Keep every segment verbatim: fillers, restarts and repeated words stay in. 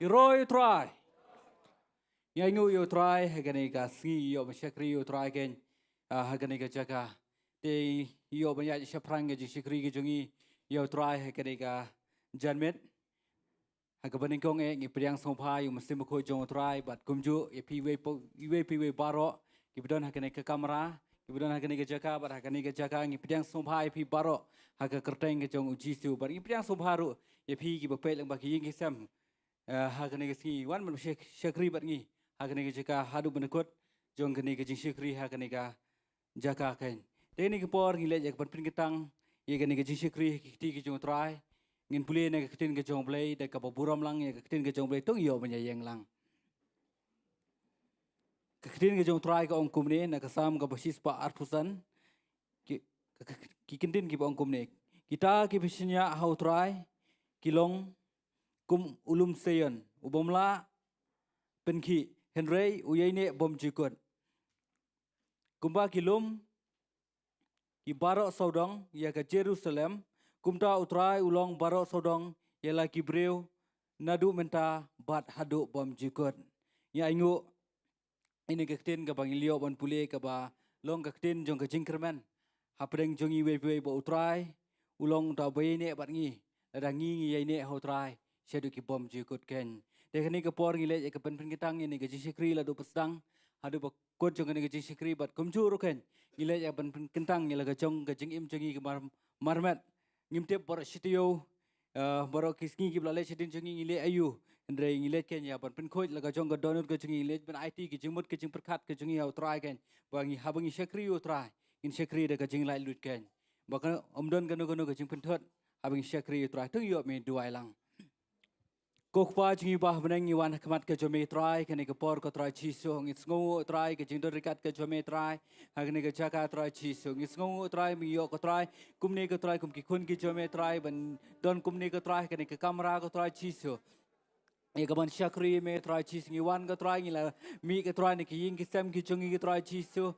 Ïaroh ïa u Trai. Ngi ainguh ïa u Trai ha kane ka sngi, ïoh ban shakri ïa u Trai kein, ah, ha kane ka jaka. Te ïoh ban ïaid shaphrang ka jingshakri ka jong ngi ïa u Trai ha kane ka janmiet. Ha kaba nyngkong eh ngi pdiang sngewbha ïa u Mynsiem Bakhuid jong u Trai bad kumjuh ïa phi iwei pa, iwei pa iwei baroh kiba don ha kane ka kamra, kiba don ha kane ka jaka bad ha kane ka jaka, ngi pdiang sngewbha ïa phi baroh ha ka kyrteng ka jong u Jisu. Bad ngi pdiang sngewbha ruh ïa phi kiba peit lyngba ki ïing ki sem, eh, ha kane ka sngi, wan ban shak-, shakri bad ngi ha kane ka jaka haduh ban kut jong kane ka jingshakri ha kane ka jaka kein. Te kane ka por ngi leit ïa ka ban pynkyntang ïa kane ka jingshakri ha ki kti ki jong u Trai. Ngin pule na ka ktien ka jong u Blei, da kaba burom lang ïa ka ktien ka jong u Blei, to ngin ïoh ban ïeng lang. Ka ktien ka jong u Trai ka ong kumne, na ka Salm kaba shispah arphew san, ki, ki, ki kyntien kiba ong kumne: Kita kiba shaniah ha u Trai ki long kum u lum Sion, u bym lah pynkhih, hynrei u ïaineh bymjukut. Kumba ki lum ki baroh sawdong ïa ka Jerusalem, kumta u Trai u long baroh sawdong ïa la ki briew, naduh mynta bad haduh bymjukut. Ngi ainguh ïa kane ka ktien kaba ngi la ïoh ban pule, kaba long ka ktien jong ka jingkyrmen hapdeng jong ngi iwei pa iwei, ba u Trai u long uta uba ïaineh bad ngi, lada ngi ngi ïaineh ha u Trai shaduh ki bymjukut kein. Te kane ka por ngi leit ïa ka ban pynkyntang ïa kane ka jingshakri, naduh ba sdang haduh ba kut jong kane ka jingshakri, bad kumjuh ruh kein ngi leit ïa ka ban pynkyntang ïa la ka jong ka jingim jong ngi ka mar-, marmet. Ngim tip baroh shi taïew, eh, baroh ki sngi kiba la leit shadien jong ngi ngi leh aïu, hynrei ngi leit kein ïa ban pynkhuid la ka jong ka dohnud ka jong ngi, ngi leit ban aiti ki jingmut ki jingpyrkhat ka jong ngi ha u Trai kein, ba ngi, haba ngi shakri ïa u Trai, ngin shakri da ka jinglaitluid kein, ba kan ym don kano kano ka jingpynthut haba ngi shakri ïa u Trai. To ngin ïoh ban duwai lang. Ko Kpa jong ngi ba ha bneng, ngi wan ha khmat ka jong me Trai kane ka por ko Trai Jisu. Ngi sngewnguh Trai ka jingdon ryngkat ka jong me Trai ha kane ka jaka Trai Jisu. Ngi sngewnguh Trai, ngi ïoh ko Trai kumne ko Trai kum ki khun ki jong me Trai, ban don kumne ko Trai ha kane ka kamra ko Trai Jisu, ïa ka ban shakri me Trai Jisu. Ngi wan ko Trai, ngi la mih ko Trai na ki ïing ki sem ki jong ngi ko Trai Jisu,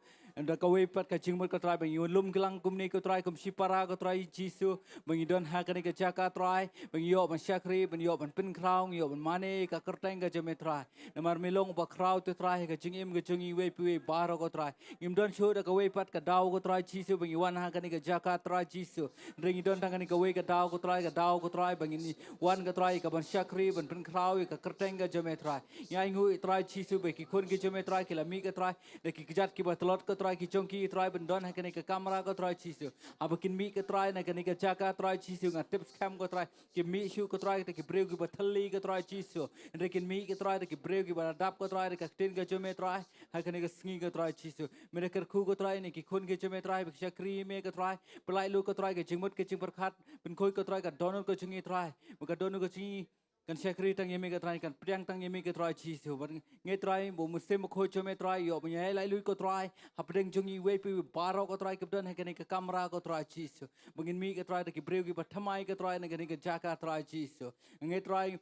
da kawei pat ka jingmut ko Trai ba ngi lum kyllang kumne ko Trai kum shipara ko Trai Jisu, ba ngi don ha kane ka jaka Trai, ba ngi ïoh ban shakri, ba ngi ïoh ban pynkhraw, ngi ïoh ban mane ïa ka kyrteng ka jong me Trai. Namar me long uba khraw te Trai ha ka jingim ka jong ngi iwei pa iwei baroh ko Trai. Ngim don shuh da kawei pat ka daw ko Trai Jisu ba ngi wan ha kane ka jaka Trai Jisu, hynrei ngi don tang kane kawei ka daw ko Trai, ka daw ko Trai ba ngin wan ko Trai ïa ka ban shakri, ban pynkhraw ïa ka kyrteng ka jong me Trai. Ngi ainguh Trai Jisu ba ki khun ki jong me Trai ki la mih ko Trai da ki kjat kiba tlot ko Trai ki jong ki Trai, ban don ha kane ka kamra ko Trai Jisu. Haba kin mih ko Trai na kane ka jaka Trai Jisu, nga tip skhem ko Trai kim mih shuh ko Trai da ki briew kiba thylli ko Trai Jisu, hynrei kin mih ko Trai da ki briew kiba la dap ko Trai da ka ktien ka jong me Trai ha kane ka sngi ko Trai Jisu. Me da kyrkhu ko Trai na ki khun ki jong me Trai ba ki shakri me ko Trai, pyllait lut ko Trai ka jingmut ka jingpyrkhat, pynkhuid ko Trai ka dohnud ka jong ngi Trai, ba ka dohnud ka jong ngi kan shakri tang ïa me ko Trai, kan pdiang tang ïa me ko Trai Jisu. Bad ngi Trai ba u Mynsiem Bakhuid jong me Trai ïoh ban ïailait luid ko Trai hapdeng jong ngi iwei pa iwei baroh ko Trai kiba don ha kane ka kamra ko Trai Jisu, ba ngin mih ko Trai da ki briew kiba thymmai ko Trai na kane ka jaka Trai Jisu. Ngi Trai,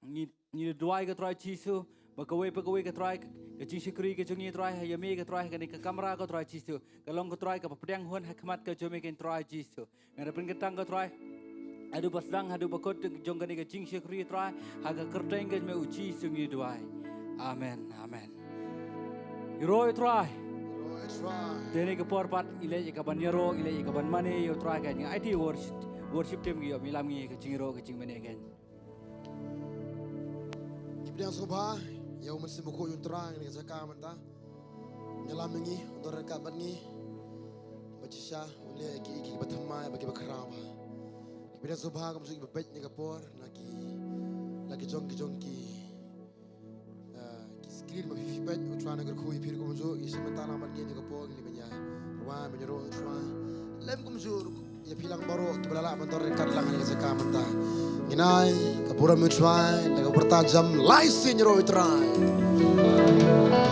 ngi, ngi duwai ko Trai Jisu ba kawei pa kawei ko Trai, ka jingshakri ka jong ngi Trai ha ïa me ko Trai ha kane ka kamra ko Trai Jisu, ka long ko Trai kaba pdiang hun ha khmat ka jong me kein Trai Jisu. Nga da pynkyntang ko Trai, haduh ba sdang haduh ba kut jong kane ka jingshakri Trai, ha ka kyrteng ka jong me u Jisu ngi duwai. Amen, amen. Ïaroh ïa u Trai. Te kane ka por pat ngi leit ïa ka ban ïaroh, ngi leit ïa ka ban mane ïa u Trai kein. Nga aiti worship, worship team ki ïoh ban ïalam ngi ka jingïaroh ka jingmane kein. Ngi pdiang sngewbha ïa u Mynsiem Bakhuid u Trai ha kane ka jaka mynta. Ngi lam ngi, u don ryngkat bad ngi. Ba shisha u leh ïa ki, ïa ki ba thymmai bad ki ba khraw bha. Ngi pdiang sngewbha kumjuh ki ba peit ha kane ka por na ki, la ki jong ki jong ki, ah, ki screen ba phi peit, u Trai un kyrkhu ïa phi ruh kumjuh. Ngi shim bynta lang bad ngi ha kane ka por, ngi leit ban ïa rwai ban ïaroh ïa u Trai. Lem kumjuh ruh ïa phi lang baroh kiba la lah ban don ryngkat lang ha kane ka jaka mynta. Ngin ai ka burom ïa u Trai da kaba pyrta jam lai sien: Ïaroh ïa u Trai.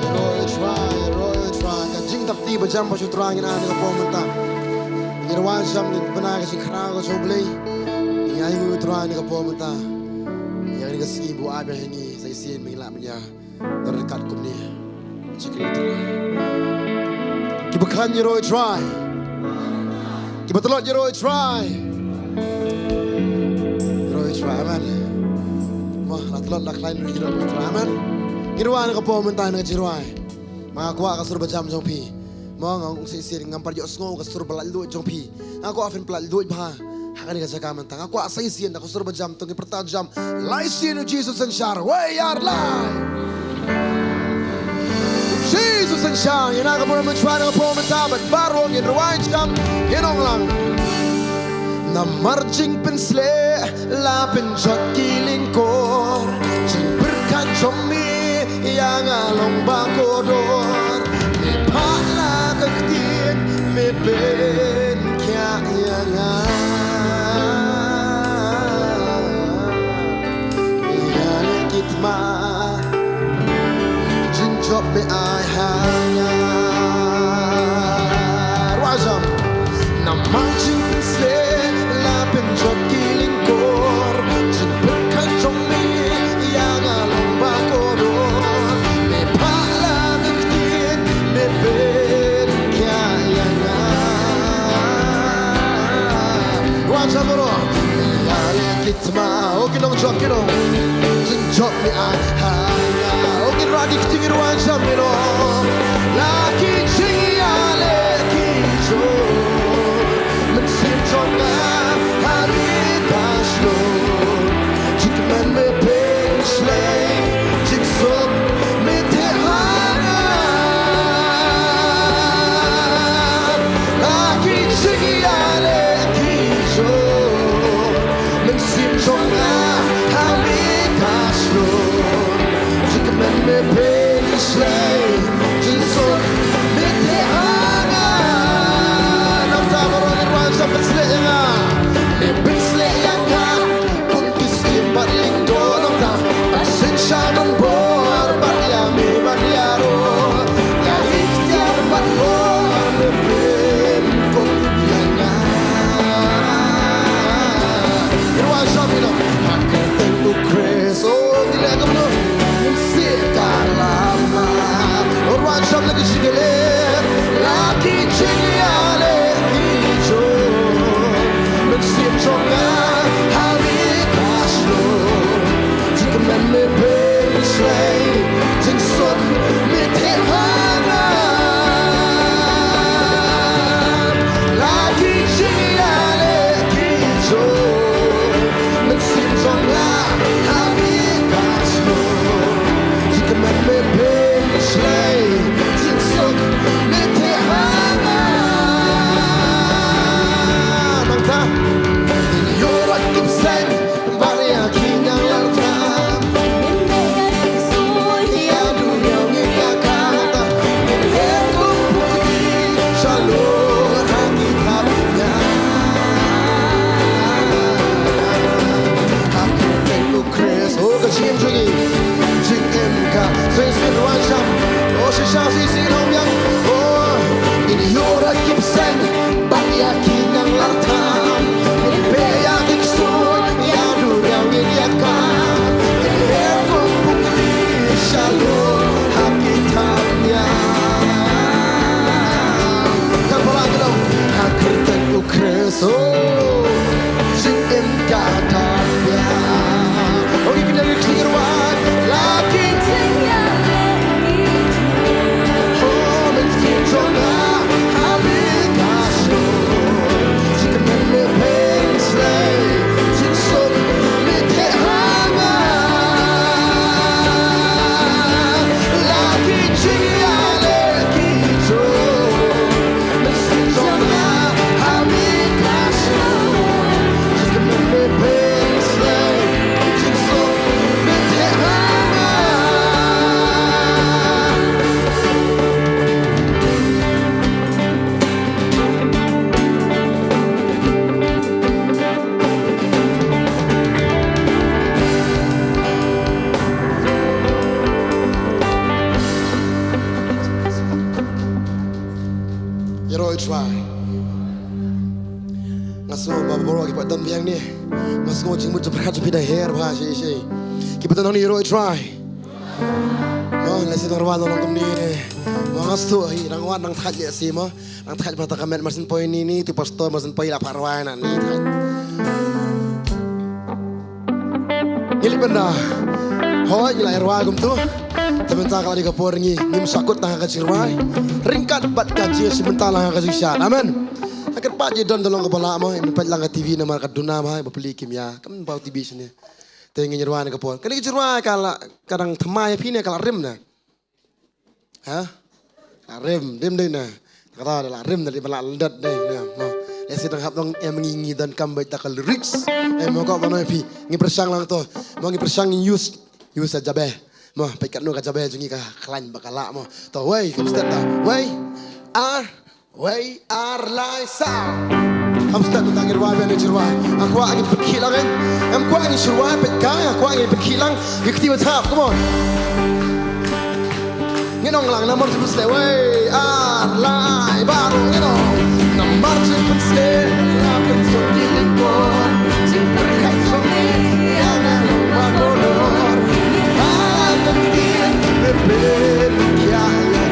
Ïaroh ïa u Trai, ïaroh ïa u Trai. Ka jingdap kti ba jam ba sha u Trai ngin ai ha kane ka por mynta. Ngin ïa rwai jam, ngin bna ka jingkhraw ka jong u Blei. Ngi ainguh ïa u Trai ha kane ka por mynta, ïa kane ka sngi ba u ai biang ha ngi sa shisien ba ngin lah ban ïa don ryngkat kumne. Shakri ïa u Trai. Kiba khlaiñ ïaroh ïa u Trai. Kiba tlot ïaroh ïa u Trai. Ïaroh ïa u Trai. Amen. La tlot la khlaiñ ruh ïa ki roi. Amen. Ngi rwai na ka por mynta na ka jingrwai. Nga kwah ka sur ba jam jong phi. Mo nga ong shisien ngam pat ïohsngew ka sur ba laitluid jong phi. Nga kwah phin pynlaitluid bha ha kane ka jaka mynta. Nga kwah shisien da ka sur ba jam to ngin pyrta jam. Lai sien u Jisu synshar. Wei ar lai. Jisu synshar. Ïa na ka por mynshwa na ka por mynta bad baroh ngin rwai jam. Ngin ong lang. Namar jingpynsleh la pynjot ki lyngkor. Jingpyrkhat jong me ïa nga long ba kordor. Me phah la ka ktien me pynkhiah ïa nga. Ïa leh ki thma. Jingjop me ai ha nga. Rwai jam. Namar jingpynsleh la pynjot ki lyngkor. Jingpyrkhat jong me ïa nga long ba kordor. Me phah la ka ktien me pynkhiah ïa nga. Rwai jam baroh. Ïa leh ki thma, o ki nongjop ki nong. Jingjop me ai ha nga. O ki rwai ki kti ki rwai jam me nong. La ki jingïaleh ki jong. Mynsiem jong nga ha ri ka shlur. Jingkmen me pynshlei. Jingsuk me theh ha nga. La ki jingïaleh ki jong. Mynsiem jong nga ha ri ka shlur. Jingkmen me pynshlei. Jingsuk me theh ha nga. Nangta baroh ngi rwai jam pynshlei ïa nga. Me pynshlei ïa nga. Kum ki syiem bad lyngdoh nangta. Bad synshar don bor bad ïa me bad ïa ruh. Ïa iktiar bad bor me pynkup ïa nga. Ngi rwai jam ïa nga. Ha kyrteng u Khrist. O, ngi leh kumno. Ngin sih ka lama. O, rwai jam la ki jingïaleh. La ki jingïaleh ki jong. Mynsiem jong nga ha ri ka shlur. Jingkmen me pynshlei. Jingsuk me theh ha nga. La ki jingïaleh ki jong. Mynsiem jong nga ha ri ka shlur. Jingkmen me pynshlei. Jingsuk me theh ha nga. Nangta. Ïoh rat ki bseiñ. Bad ïa ki ñianglar tam. Ngin beh ïa ki ksuid, ïa duriaw ngin ïa kata. Ngin her kum pukri, shalor ha ki thapniang. Ha kyrteng u Khrist, o ka jingim jong ngi. Jingim ka, shisien rwai jam. O shisha shisien hom yang. O, ngin ïoh rat ki bseiñ. Bad ïa ki ñianglar tam. Ngin beh ïa ki ksuid, ïa duriaw ngin ïa kata. Ngin her kum pukri shalor ha ki thapniang. Kan pala ka dong ha kyrteng u Khrist. O, jingim ka dang biang. O, ki kynja ki kynja rwai. La ki jingïaleh. Ïaroh i Trai. Nga sngew ba baroh kiba don biang ne. Nga sngew jingmut jingpyrkhat jong phi da her bha shi shi. Kiba don hangne ïaroh i Trai. Mo, lehse dang rwai long kumne. Mo, nga sngewthuh hi, dang wan dang thait lehse mo. Dang thait bha ta ka met, mar syn poi ni ni, tu pastor mar syn poi la phah rwai na ni thait. Ngi leit ban da. Hooid, ngi la rwai kumto. Te mynta ka la dei ka por ngi, ngim shah kut tang ha ka jingrwai. Ryngkat bad ka jingshim bynta lang ha ka jingshad. Amen. Ha kyrpad ïa don da long kaba lah mo, ngin peit lang ka T V namar ka duna bha, ba plie kim ïa. Kam pau T V shane. Te ngin rwai na ka por. Kane ka jingrwai ka la, ka dang thymmai ïa phi ne ka la rim na. Ha? La rim, rim dei na. Kata da la rim da dei ba la lyndet dei na. Mo. Lehse dang hap dang em ngi ngi donkam beit da ka lyrics. Em mo ko ba noi phi. Ngi pyrshang lang to. Mo ngi pyrshang ngi use. Use jabe. Mo peit katno ka jabe jong ngi ka khlaiñ ba ka lah mo. To wei, kam step ta. Wei. Ar. Wei ar lai saw. Kham step tang ngi rwai ban ngi rwai. Nga kwah ngi pyrkhih lang eh. Ngam kwah ngi rwai peit ka, nga kwah ngi pyrkhih lang. Ngi kti wa thap, come on. Ngin ong lang namar jingpynshlur wei ar lai baroh ngin ong. Namar jingpynshlur la pynjot ki lyngkor. Jingpyrkhat jong ngi ïa nga long ba kordor. Ngi pha ka ktien, ngi pynkhia ïa nga.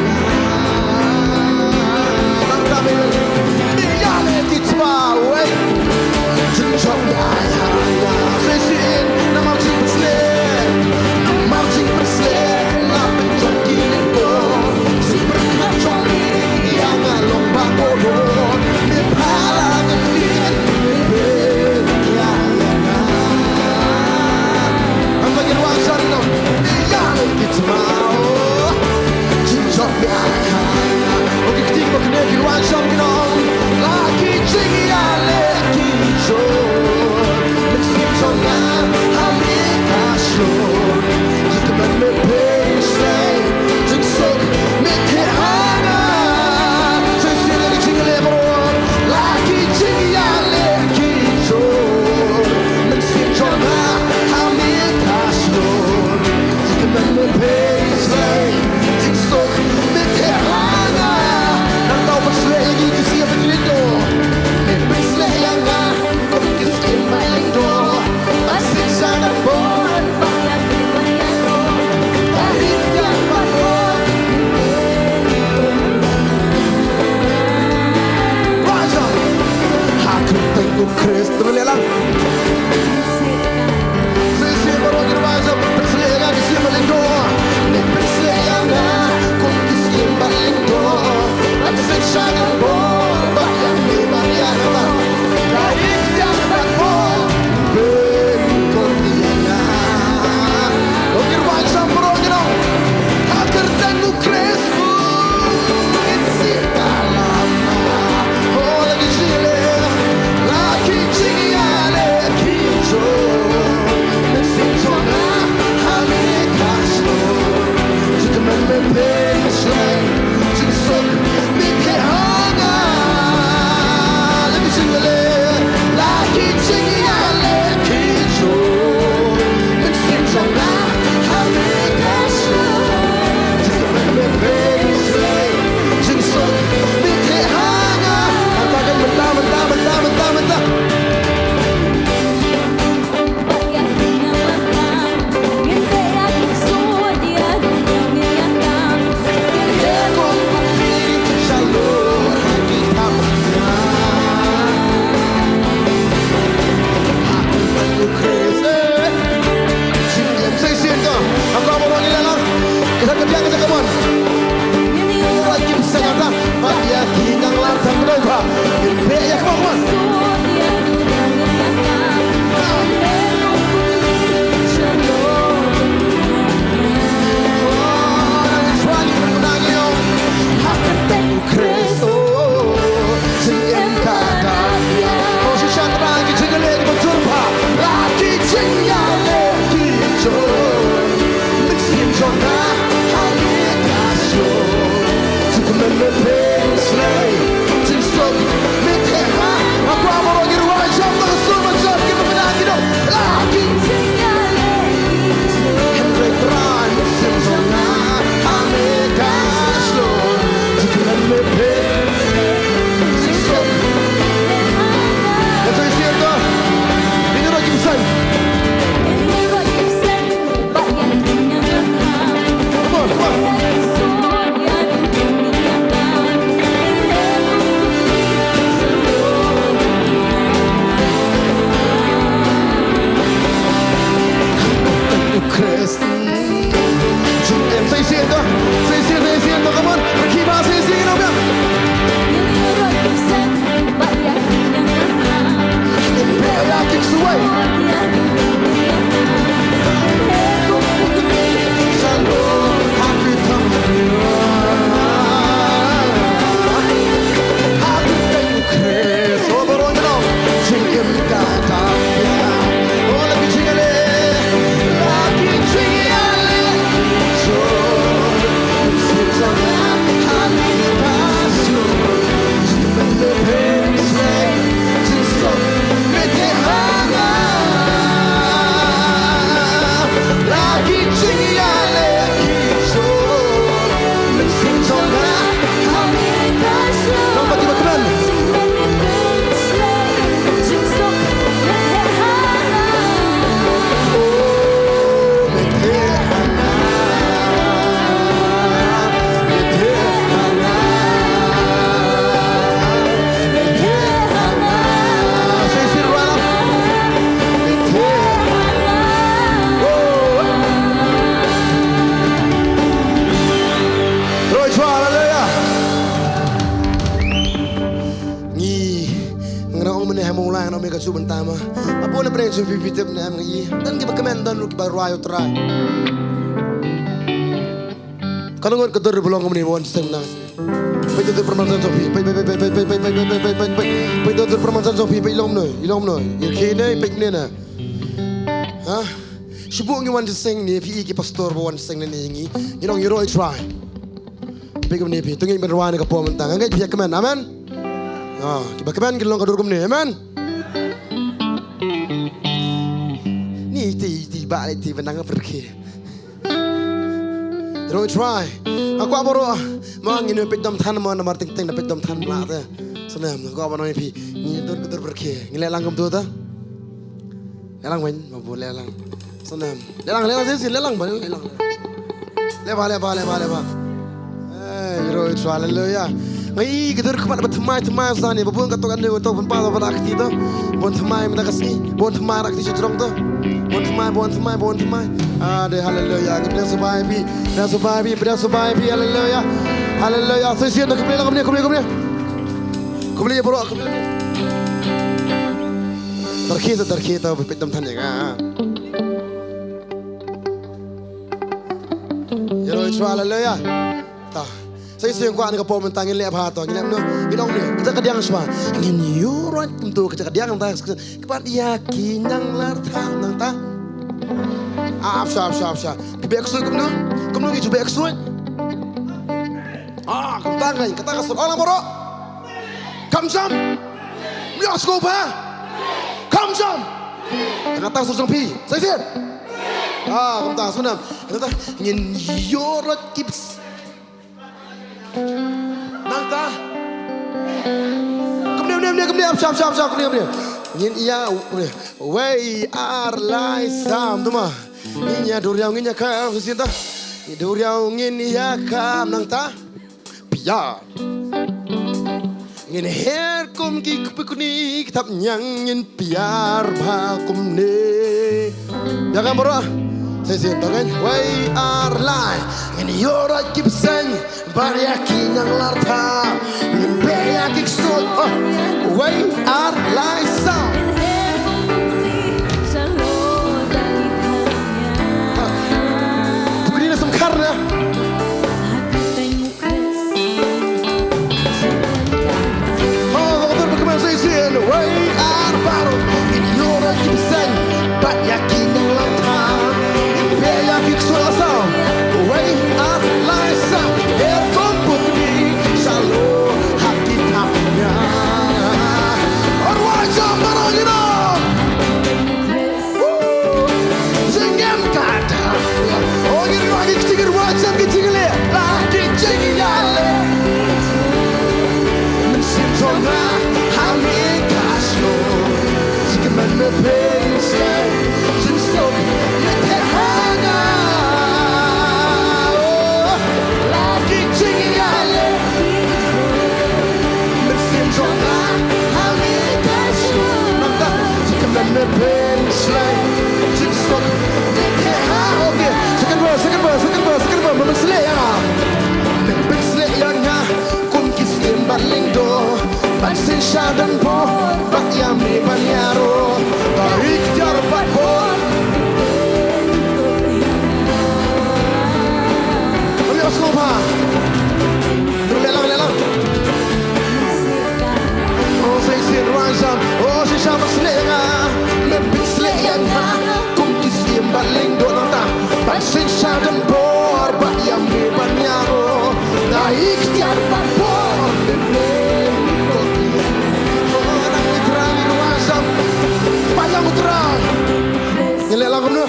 Jingim, sa shisien to, sa shisien, sa shisien to, come on. Rakhi bha, sa shisien, you know, biang. Praise God, hallelujah. Ngi, nga ong mynne ha Mawlai, nga ong me ka shu bynta ma. Apo na pyrshah phi phi tip ne em ngi. Don kiba kmen, don ruh kiba rwai U Trai. Ka ngut ka dur ba long kumne ba wan seng na. Peit dur pyrman san jong phi. Peit, peit, peit, peit, peit, peit, peit, peit, peit, peit, peit, peit, peit, peit, peit, peit, peit, peit, peit, long noi, long noi. Ïa ki ne, peit ne na. Ha? Shu buh ngi wan seng ne, phi i ki pastor ba wan seng ne ngi. Ngi long ïa roi trai. Peit kumne phi, to ngin ban rwai ne ka por mynta. Nga ngeit phi ïa kmen, amen. Ah, kiba kmen ki long ka dur kumne, amen. Ni ti ti ba ti ba nang pyrkhi. Roi trai. Nga kwah baroh. Ma ngin peit dom than ma namar teng teng da peit dom than bla te. Snem nga kwah ban ong ïa phi. Ngi don ka dur pyrkhi. Ngi leh lang kumto ta. Leh lang weng, ma bu leh lang. Snem. Leh lang, leh lang shisien, leh lang ba, leh lang. Leh ba, leh ba, leh ba, leh ba. Hey, roi trai, hallelujah. Ngi ka dur khmat ba thymmai, thymmai sa ne, ba bun ka tok ane, ka tok ban pa, ba rak ti to. Bun thymmai mynta ka sngi, bun thymmai rak ti shi jrong to. Bun thymmai, bun thymmai, bun thymmai. Ah, de hallelujah. Ngi pdiang sngewbha ïa phi, pdiang sngewbha ïa phi, pdiang sngewbha ïa phi, hallelujah. Hallelujah. Sa shisien to, khublei, khublei, khublei, khublei. Khublei ïa baroh, khublei. Tyrkhie sa tyrkhie to, peit dom than ïa nga. Ïa roi trai, hallelujah. Ta. Sa shisien kwah ne ka por mynta ngin leh bha to, ngin leh no, ngin ong ne, kita ka diang shwa. Ngin ïuh roi kumto kita ka diang ta, ka pat ïa ki nang lar tha nang ta. Ah, ap sha, ap sha, ap sha. Ki bek sui kumno? Kumno ki ju bek sui? Ah, kumta ngai, kata ka sur. Ong lang baroh. Kam jam. Mia sko ba. Kam jam. Kata sur jong phi. Sa shisien. Ah, kumta sur nam. Kata ngin ïoh roi ki bes. Nangta. Kumne, kumne, kumne, kumne, ap sha, ap sha, ap sha, kumne, kumne. Ngin ïa, kumne. Wei ar lai sam, tuma. Ngin ïa dur ïaw ngin ïa kam, sa shisien ta. Ngin dur ïaw ngin ïa kam, nangta. Pia. Ngin her kum ki kpikuni ki thap ñiang ngin piar bha kumne. Ïa kam baroh. Sa shisien to kan. Wei ar lai. Ngin ïoh roi ki bseiñ. Bad ïa ki nang lar tha. Ngin beh ïa ki ksuid. Oh. Wei ar lai sa. Kpikuni na sum khar na. Ha, ka dur ba kmen sa shisien, wei ar baroh, ngin ïoh roi ki bseiñ, bad ïa ki nang lar tha, ngin beh ïa ki ksuid, la saw, wei ar lai sa, her kum pukni, shalor ha ki thap ñiang. Ar wai jam baroh Sha don bor ba ïa me ban ïaroh. Da iktiar bad bor. Leh sngewbha. Leh lang, leh lang. Oh, sa shisien rwai jam. Oh, shisha ban sleh ïa nga. Me pynsleh ïa nga. Kum ki siem ba lyngdoh nangta. Ban shisha don bor ba ïa me ban ïaroh. Da iktiar bad bor. Ngi leh lang kumno?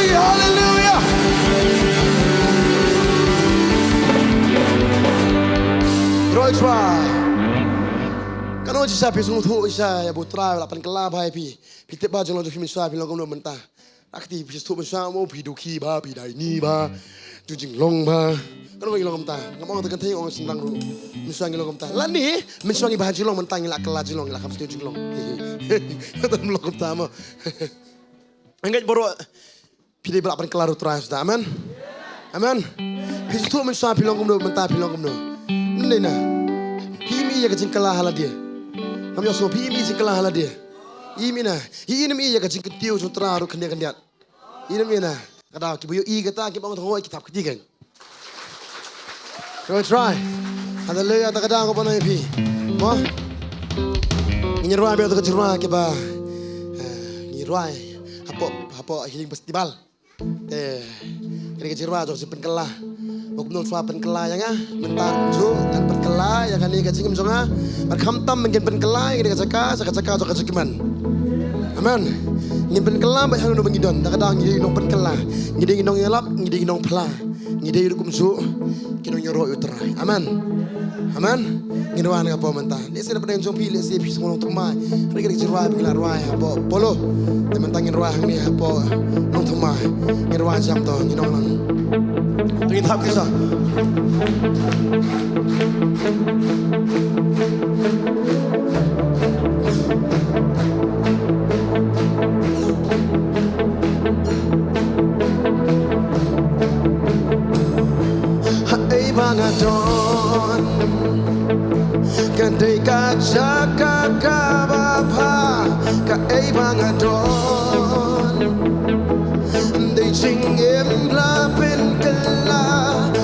Haleluya. Trai Trai. Kano shisha phi sngewthuh shisha ïa ba u Trai u la pynkylla bha ïa phi. Phi tip ba jinglong jong phi mynshuwa phi long kumno mynta. Akti phi sngewthuh mynshuwa mo phi dukhi bha, phi dei ni bha. Tu jinglong bha. Kano ngi long kumta. Ngam ong te kan thei ong sendang ruh. Mynshuwa ngi long kumta. Lane mynshuwa ngi bha jinglong mynta ngi la kylla jinglong ngi la kham sniew jinglong. Kata long kumta mo. Ngeit baroh. Phi dei ba la pynkylla u Trai shisha. Amen. Amen. Phi sngewthuh mynshuwa phi long kumno mynta phi long kumno. Ym dei na. Phi im ïa ka jingkylla ha lade. Ngam ïohsngew phi im ïa ka jingkylla ha lade. Im ïa na. Im ïa ka jingkyntiew jong u Trai ruh khyndiat khyndiat. Im ïa na. Ka daw kiba ïohi kata kiba ong tang hoi ki thap kti kan. Trai Trai. Haleluya, ta ka daw ka ban ïa phi. Mo. Ngin rwai bad ta ka jingrwai kiba, eh, ngin rwai hapoh, hapoh Healing Festival. Eh, kane ka jingrwai jong ka jingpynkylla. Ba kumno u Trai u pynkylla ïa nga mynta ruh ngan pynkylla ïa kane ka jingim jong nga. Bad khamtam ngan pynkylla ïa kane ka jaka sha ka jaka jong ka jingkmen. Amen. Ngin pynkylla bad hangno ba ngi don, da ka daw ngi dei ki nongpynkylla, ngi dei ki nongïalap, ngi dei ki nongphla, ngi dei ruh kumjuh ki nongïaroh ïa u Trai. Amen. Amen. Ngin rwai na ka por mynta. Lehse na pdeng jong phi lehse phi sngewlong thymmai. Hynrei ka jingrwai ba ngi la rwai hapoh Polo. Te mynta ngin rwai hangne hapoh Nongthymmai. Ngin rwai jam to ngin ong lang. To ngin thap kisa. Haei ba nga don, ka dei ka jaka kaba bha. Kaei ba nga don, dei jingim la pynkylla,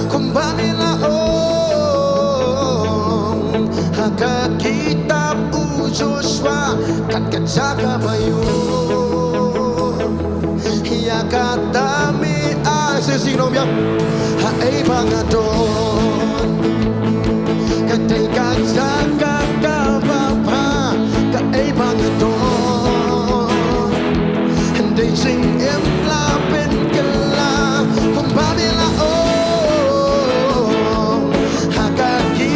kumba me la ong ha ka kitab u Joshua, kat ka jaka ba ïoh ïa kata me ai. Sa sing nongbiang. Haei ba nga don, ka dei ka jaka kaba bha. Kaei ba nga don, dei jingim la pynkylla, kumba me la ong ha ka ki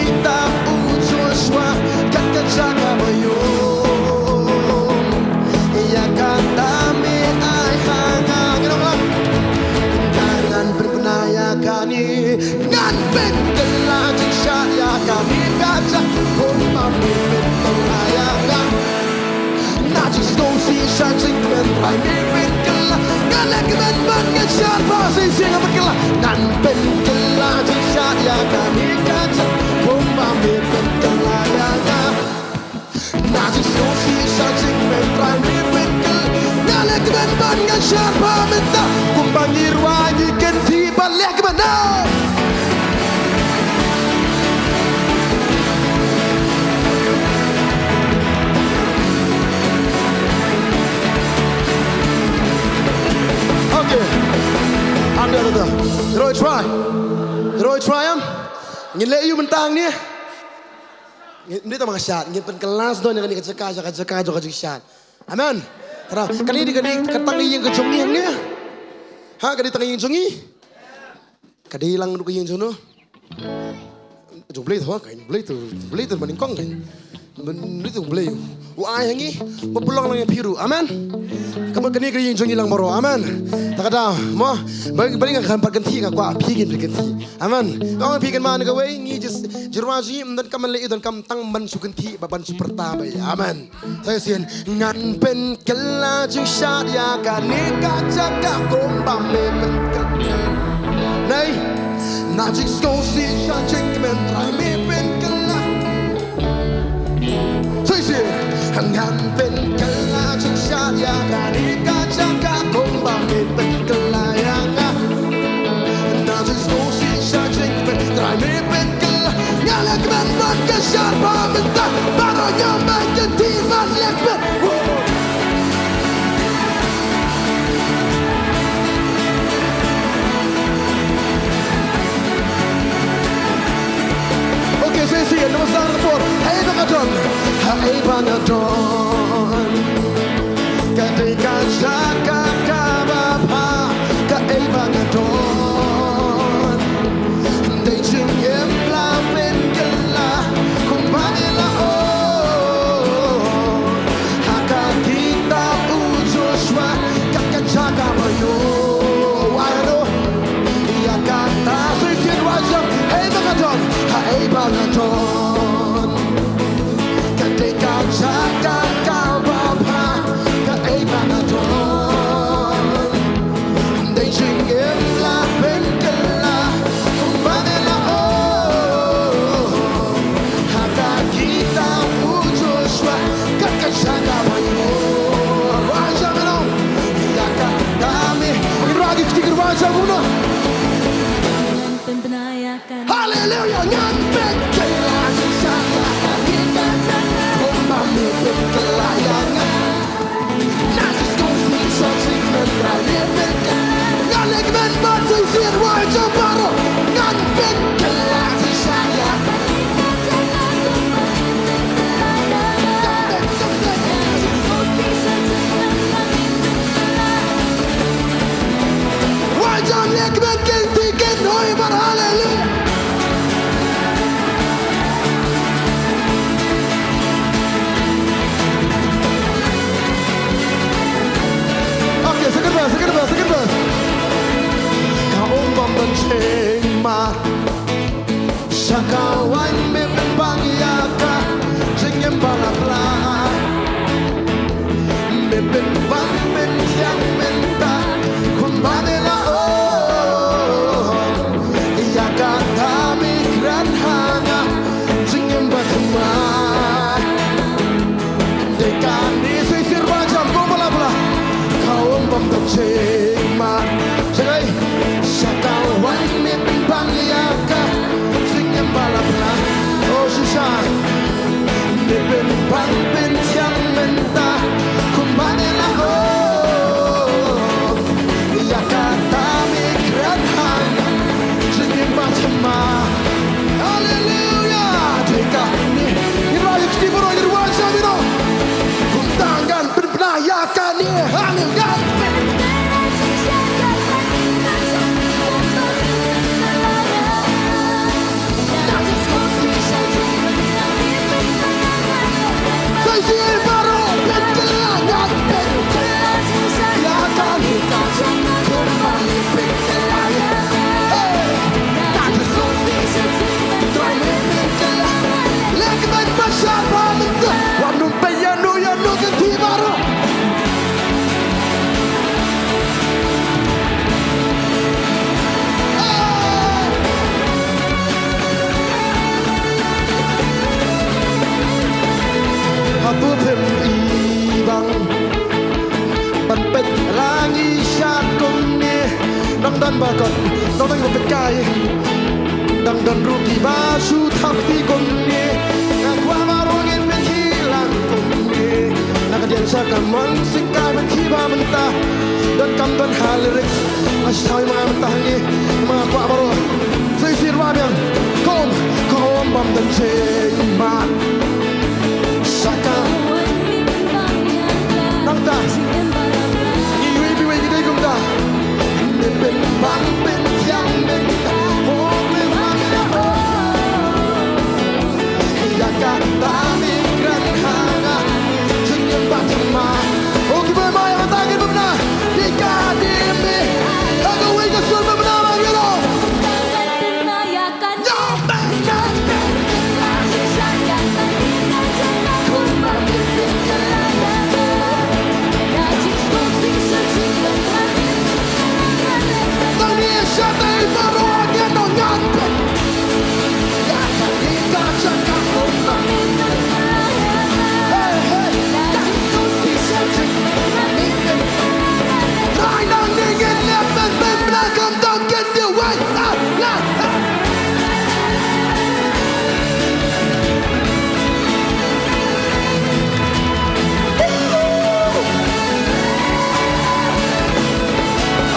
Pynkylla jingshad ïa kane ka jaka kumba me pynkylla ïa nga. Na jingsngewsih sha jingkmen Trai me pynkylla. Nga leh kmen bad ngan shad bha, shisien ngan pynkylla. Ngan pynkylla jingshad ïa kane ka jaka kumba me pynkylla ïa nga. Na jingsngewsih sha jingkmen Trai me pynkylla. Nga leh kmen bad ngan shad bha mynta. Kumba ngi rwai ngi kynthih bad leh kmen. Okay. Ande ande. Roi try. Roi try am. Ngin leh ïa u mynta hangne. Ngin, ngin tang ba nga shad, ngin pynkylla sdang ïa kane ka jaka, jaka, jaka, jaka jingshad. Amen. Tara, kane dei, kane ka tang ïing ka jong ngi hangne. Ha, kane tang ïing jong ngi. Ka dei lang ruh ka ïing jong no. Jong Blei tu, ha, ka ïing Blei tu, Blei tu ba nyngkong ka ïing. Blei tu Blei. U ai ha ngi, ba pynlong lang ïa phi ruh. Amen. Ka mut kane ka ïing jong ngi lang baroh. Amen. Ta ka daw, mo. Ba, ba nga khan pat kynthih nga kwah phi kin phi kynthih. Amen. Ong phi kynmaw na kawei, ngi jis, jyrwa jong ngi ym donkam ban leh, donkam tang ban shu kynthih bad ban shu pyrta bha. Amen. Sa shisien, ngan pynkylla jingshad ïa kane ka jaka kumba me pynkylla. Nei, na jingsngewsih sha jingkmen Trai me pynkylla. Shisien, ngan pynkylla jingshad ïa kane ka jaka kumba me pynkylla ïa nga. Na jingsngewsih sha jingkmen Trai me pynkylla. Nga leh kmen bad ngan shad bha mynta. Baroh ngi ban kynthih ban leh kmen. Woo! Okay, shisien, namar sa ka por. Haei ba nga don. Haei ba nga don. Ka dei ka jaka kaba bha. Kaei ba nga don. Dei jingim la pynkylla. Kumba me la ong. Ha ka kitab u Joshua, kat ka jaka ba ïoh. Wai no. Ïa kata shisien wajam, haei ba nga don, haei ba nga don. Ka dei ka jaka kaba bha, kaei ba nga don. Dei jingim la pynkylla, kumba me la ong. Ha ka kitab u Joshua, kat ka jaka ba ïoh. Wajam no. Ïa kata me. Ngi rwai ki kti ngi rwai jam kumno. Hallelujah. Ngan pynkylla jingshad ïa kane ka jaka kumba me pynkylla ïa nga. Okay, second verse, second verse, second verse. Ka ong bym don jingmut. Sha ka waiñ me pynbang ïa ka jingim ba la pla. Me pynbang pyntiang mynta kumba me la ong. Ïa kata me kren ha nga jingim ba thymmai. Dei kane shisien ba jam kumba la pla. Ka ong bym don jingmut. Sha ka waiñ me pynbang ïa ka jingim ba la pla. Oh shisha. Me pynbang pyntiang mynta kumba me la ong. Ïa kata me kren ha nga jingim ba thymmai. Hallelujah. Dei kane. Ïa la ïa kti baroh ïa la jam ïa la. Kumta ngan pynbna ïa kane. Hallelujah. Don ba kot, don ba kot kai. Dang don ruh kiba shu thap kti kumne. Nga kwah baroh ngin pynkhiah lang kumne. Na ka diang sha ka mon sing ka ban ki ba mynta. Donkam don ha lyrics. Nga shu thaw ïa ma nga mynta hangne. Ma nga kwah baroh. Sa shisien wad biang. Kom, kom bam don jingmut. Sha ka. Nangta. Ngi wei, wei, wei, wei kumta.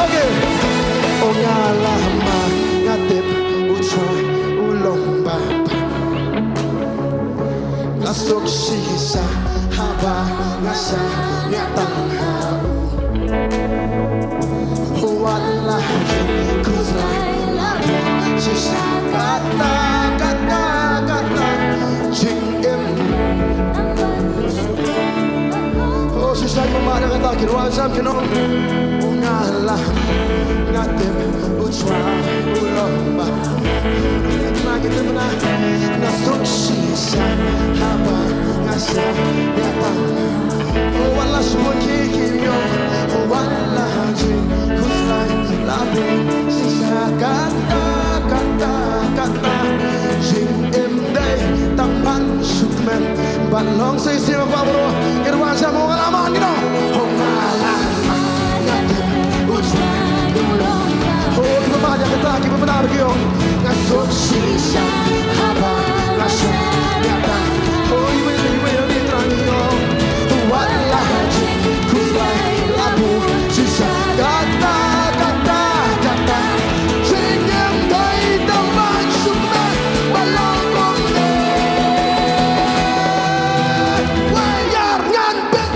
Okay. Oh, nga la ma nga tip u Trai u long ba. Nga suk shisha haba nga shaniah tang ha u. Wat la jingkhuslai la shisha kata, kata, kata. Jingim. Oh, shisha mama da kata ki rwai jam ki nong. Nga la nga tip u Trai u long ba. Nga tip na, nga suk shisha haba nga shaniah tang. Oh, wat la shu ki ki ïong. Oh, wat la jingkhuslai la bun shisha kata, kata, kata. Jingim dei tang ban shu kmen. Ban long shisha ba bro. Ki rwai jam, oh nga la ma ngi no. Oh nga la ma nga tip u Trai u long. Oh ki ba ma ïa kata ki ba ma na ba ki ong. Nga suk shisha haba nga shaniah tang. Oh iwei iwei ni Trai ngi ong. Wat la jingkhuslai la bun shisha kata, kata, kata. Jingim dei tang ban shu kmen. Ba long kumne. Wei ïar ngan bit.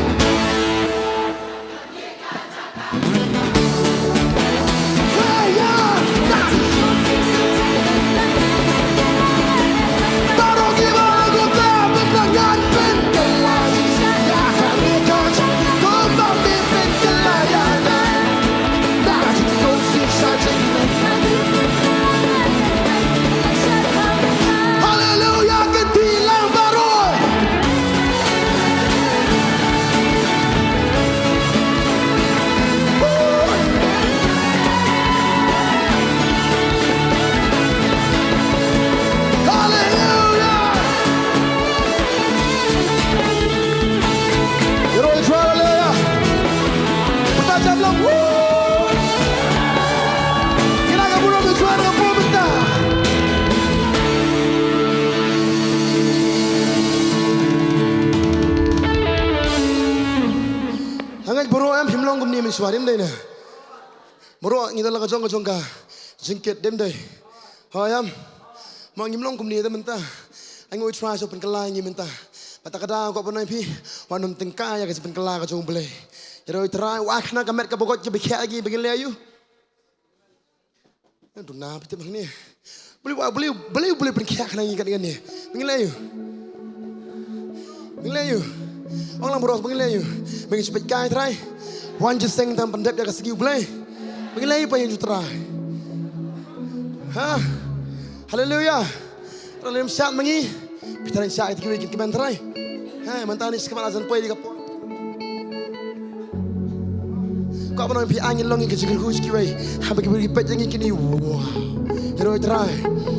Haleluya, kynti lang baroh. Haleluya. Ïaroh ïa u Trai, haleluya. Bata jam lang. Woo. Kine ki burom ïa u Trai, ka burom mynta. Hangne baroh em, phim long kumne mynshuwa, ym dei ne? Baroh ngi don la ka jong ka jong ka jingkit, ym dei? Hooid em. Mo ngim long kumne te mynta. Ai ngi u Trai shu pynkylla ïa ngi mynta. Bad ta ka daw ko ban ai phi, wat nym tyngkai ïa ka jingpynkylla ka jong U Blei. Ïaroh ïa u Trai, wat kane ka met kaba koit kaba khiah ïa ngi, ba ngin leh aïu? Duna phi tip hangne. Balei, balei, balei, balei pynkhiah kane ngi kat ngi ne? Ba ngin leh aïu? Ba ngin leh aïu? Ong lang baroh, ba ngin leh aïu? Ba ngin shu peit kai Trai. Wan jingïaseng tang pyndep ïa ka sngi U Blei. Ba ngin leh aïu, peit ïa u Trai. Ha? Haleluya. Trai lem shad ma ngi. Phi Trai shad ïa kiwei ki kmen Trai. Ha, mynta ni shi khmat la jan poi ïa ka por. Ko ba nang phi ai ngin long ïa ka jingkyrkhu sha kiwei. Haba kiwei ki peit ïa ngi kine. Wow. Ïaroh ïa u Trai.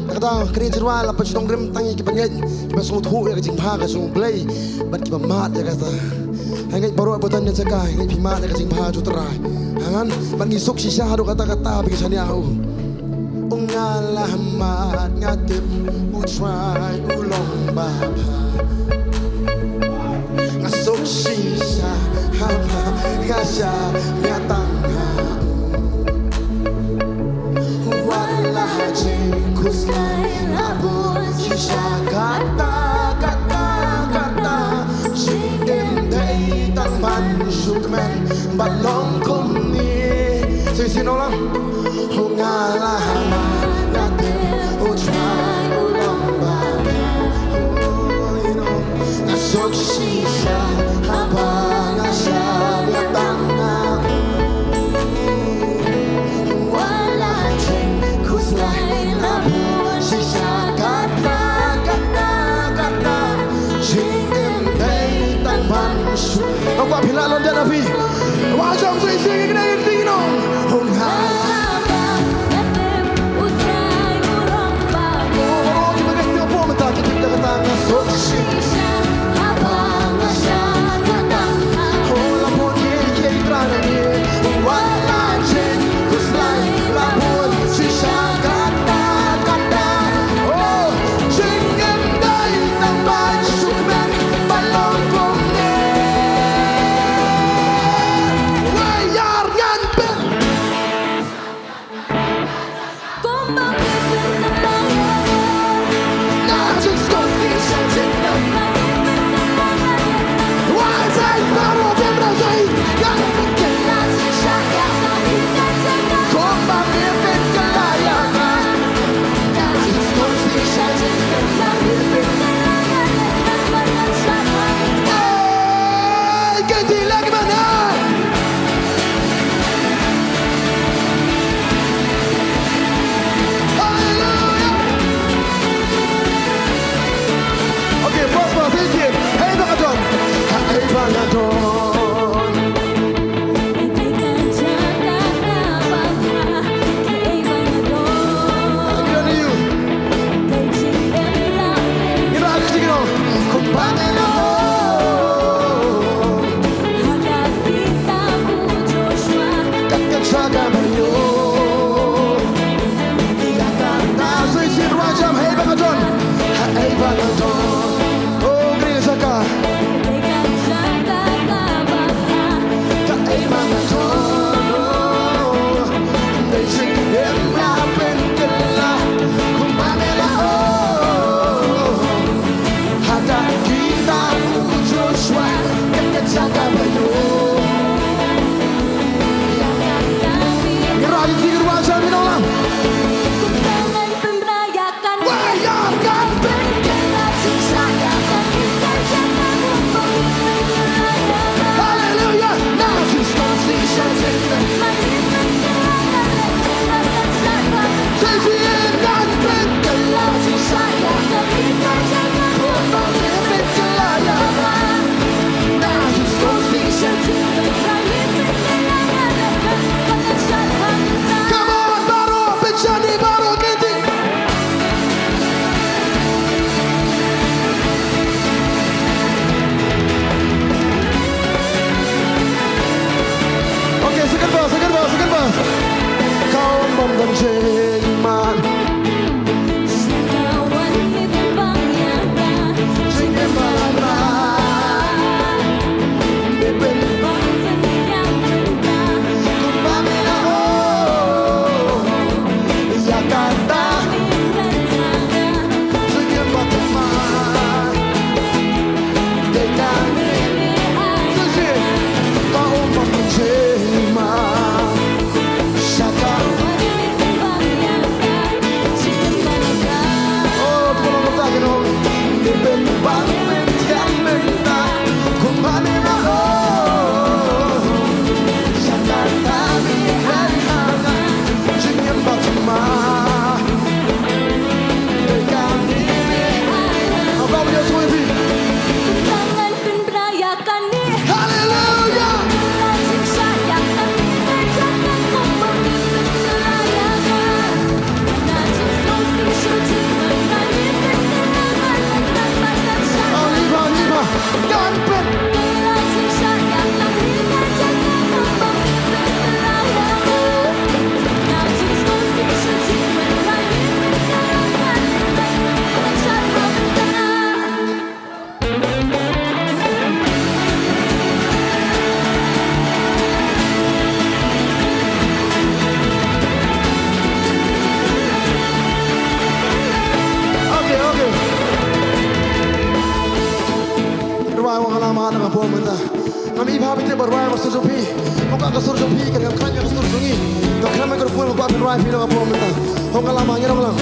Kata kane jingwan la pynshong rim tang ïa kiba ngeit, kiba sngewthuh ïa ka jingbha ka jong U Blei. Bad kiba mad ïa kata. Nga ngeit baroh ba don ïa jaka, nga ngeit phi mad ïa ka jingbha jong u Trai. Ngan, ban ngi suk shisha haduh katta katta ba ki shaniah ha u. U nga la mad nga tip u Trai u long ba bha. Nga suk shisha haba nga shaniah tang ha u. Wat la jingkhuslai nga bun shisha katta katta katta. Jingim dei tang ban shu kmen ban long kumne. Sngewsih noh lang. U nga la mad nga tip u Trai u long ba bha. Nga suk shisha haba nga shaniah tang ha u. Wat la jingkhuslai nga bun shisha katta katta katta. Jingim dei tang ban shu. Nga kwah phi lah london ha phi. Wa jam sui sing ing nang ing ding nong. U nga la mad nga tip Ba rwai ma sur jong phi. Hok ka sur jong phi, ka dei ka kren ka sur jong ngi. Ka kren ma ka ruh phi, hok ba rwai phi, hok ba mynta. Hok ka lama ngi rong lang.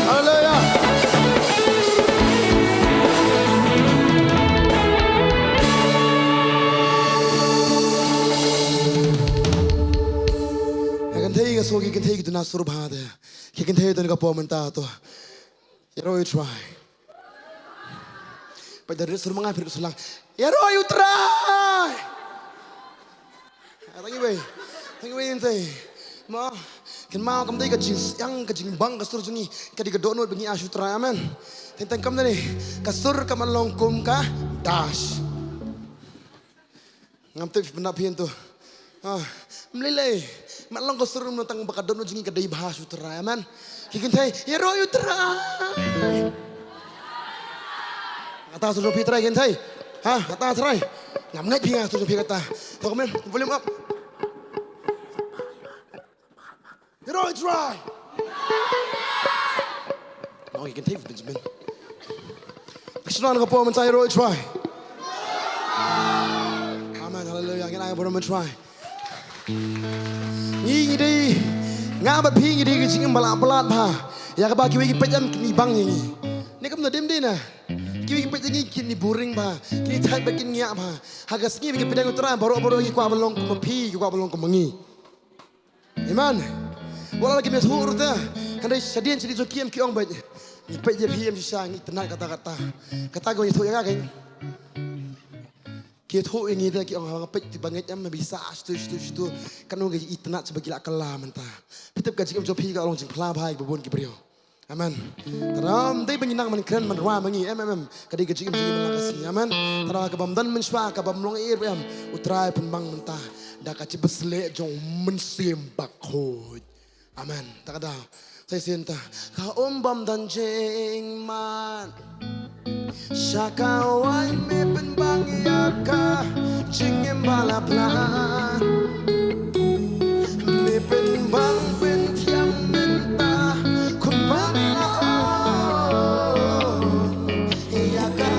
Haleluya. Ka kynthei ka sngewbha, ki kynthei ki duna sur bha te. Ki kynthei don ka por mynta to. Ïaroh ïa u Trai. Peit da rit sur ma nga, peit sur lang. Ïaroh ïa u Trai. Tang iwei. Tang iwei ntei. Ma, kynmaw kam dei ka jingsyiang, ka jingbang ka sur jong ngi. Ka dei ka dohnud ba ngi ai sha u Trai. Amen. Teng teng kam dei ka sur kam long kum ka dash. Ngam tip pynap phi ïa to. Ah, mlei lei. Mat long ka sur, ym tang ba ka dohnud jong ngi ka dei bha sha u Trai. Amen. Ki kynthei, ïaroh ïa u Trai. Kata sur jong phi Trai kynthei. Ha, kata Trai. Ngam ngeit phi nga sur jong phi kata. To, amen. Volume up. Ïaroh ïa u Trai. Oh, you can take Benjamin. Action on ka por mynta, ïaroh ïa u Trai. Amen, haleluya. Ngin ai ka burom ïa u Trai. Ngi, ngi dei, nga bad phi ngi dei ka jingim ba la palat bha. Ïa kaba kiwei ki peit em kin ïa bang ïa ngi. Ne kam na dim dei na. Kiwei ki peit ïa ngi kin ïa boring bha. Kin ïa thait bad kin ïa bha. Ha ka sngi ba ngi pdiang ïa u Trai baroh baroh ngi kwah ban long kum ma phi, ngi kwah ban long kum ma ngi. Amen. Wat la kim ïathuh ruh te. Hynrei shadien shadien jong ki em ki ong beit, ngi peit ïa phi em shisha ngi itynnad kata kata. Kata ka ïathuh ïa nga kein. Ki ïathuh ïa ngi te ki ong haba nga peit te ba ngeit em, ba i sah shatu shatu shatu. Katno ka itynnad shaba ki la kylla mynta. Phi tip ka jingim jong phi ka long jingphla bha ïa kiba bun ki briew. Amen. Te ym dei ba ngi nang ban kren ban rwai ma ngi, em, em, em. Ka dei ka jingim jong ngi mynta ka sngi. Amen. Te ka bym don mynshuwa, ka bym long ei ei ruh em. U Trai pynbang mynta da ka jingpynshlur jong u Mynsiem Bakhuid. Amen. Te ka daw sa shisien te. Ka um bym don jingman sha ka waiñ, me pynbang ïa ka jingim ba la phla. Me pynbang pynthiang mynta kumba me la ong. Ïa ka.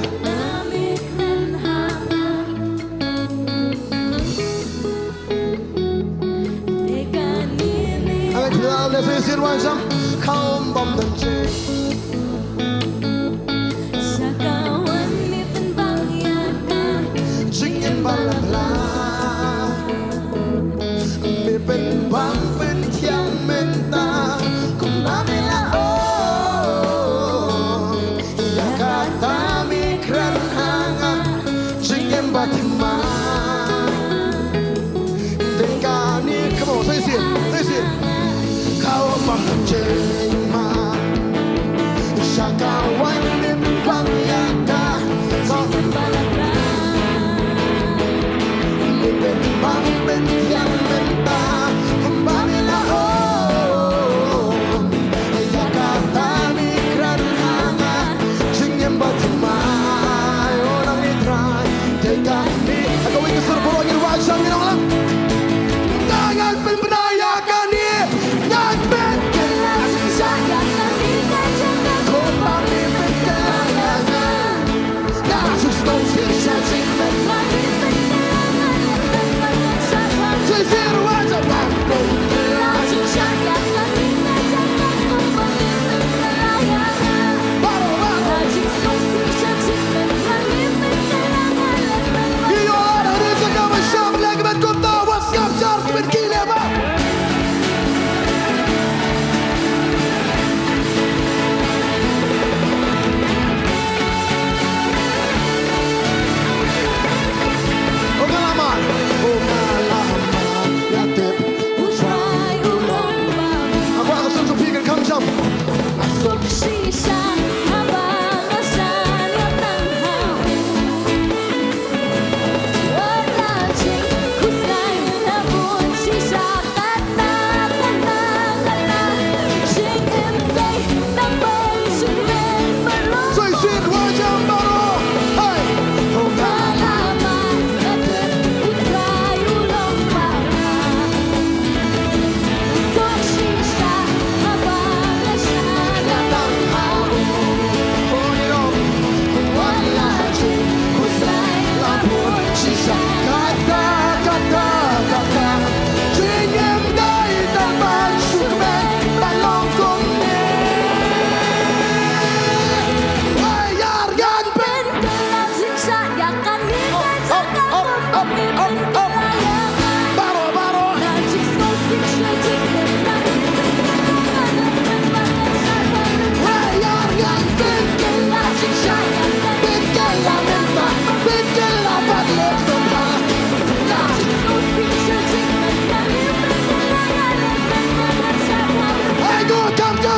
Haleluya, let's sing it one time. Ka um bym don jingman. Sha ka waiñ me pynbang ïa ka jingim ba la phla. Me pynbang pynthiang mynta kumba me la ong. Ïa kata me kren ha nga jingim ba thymmai.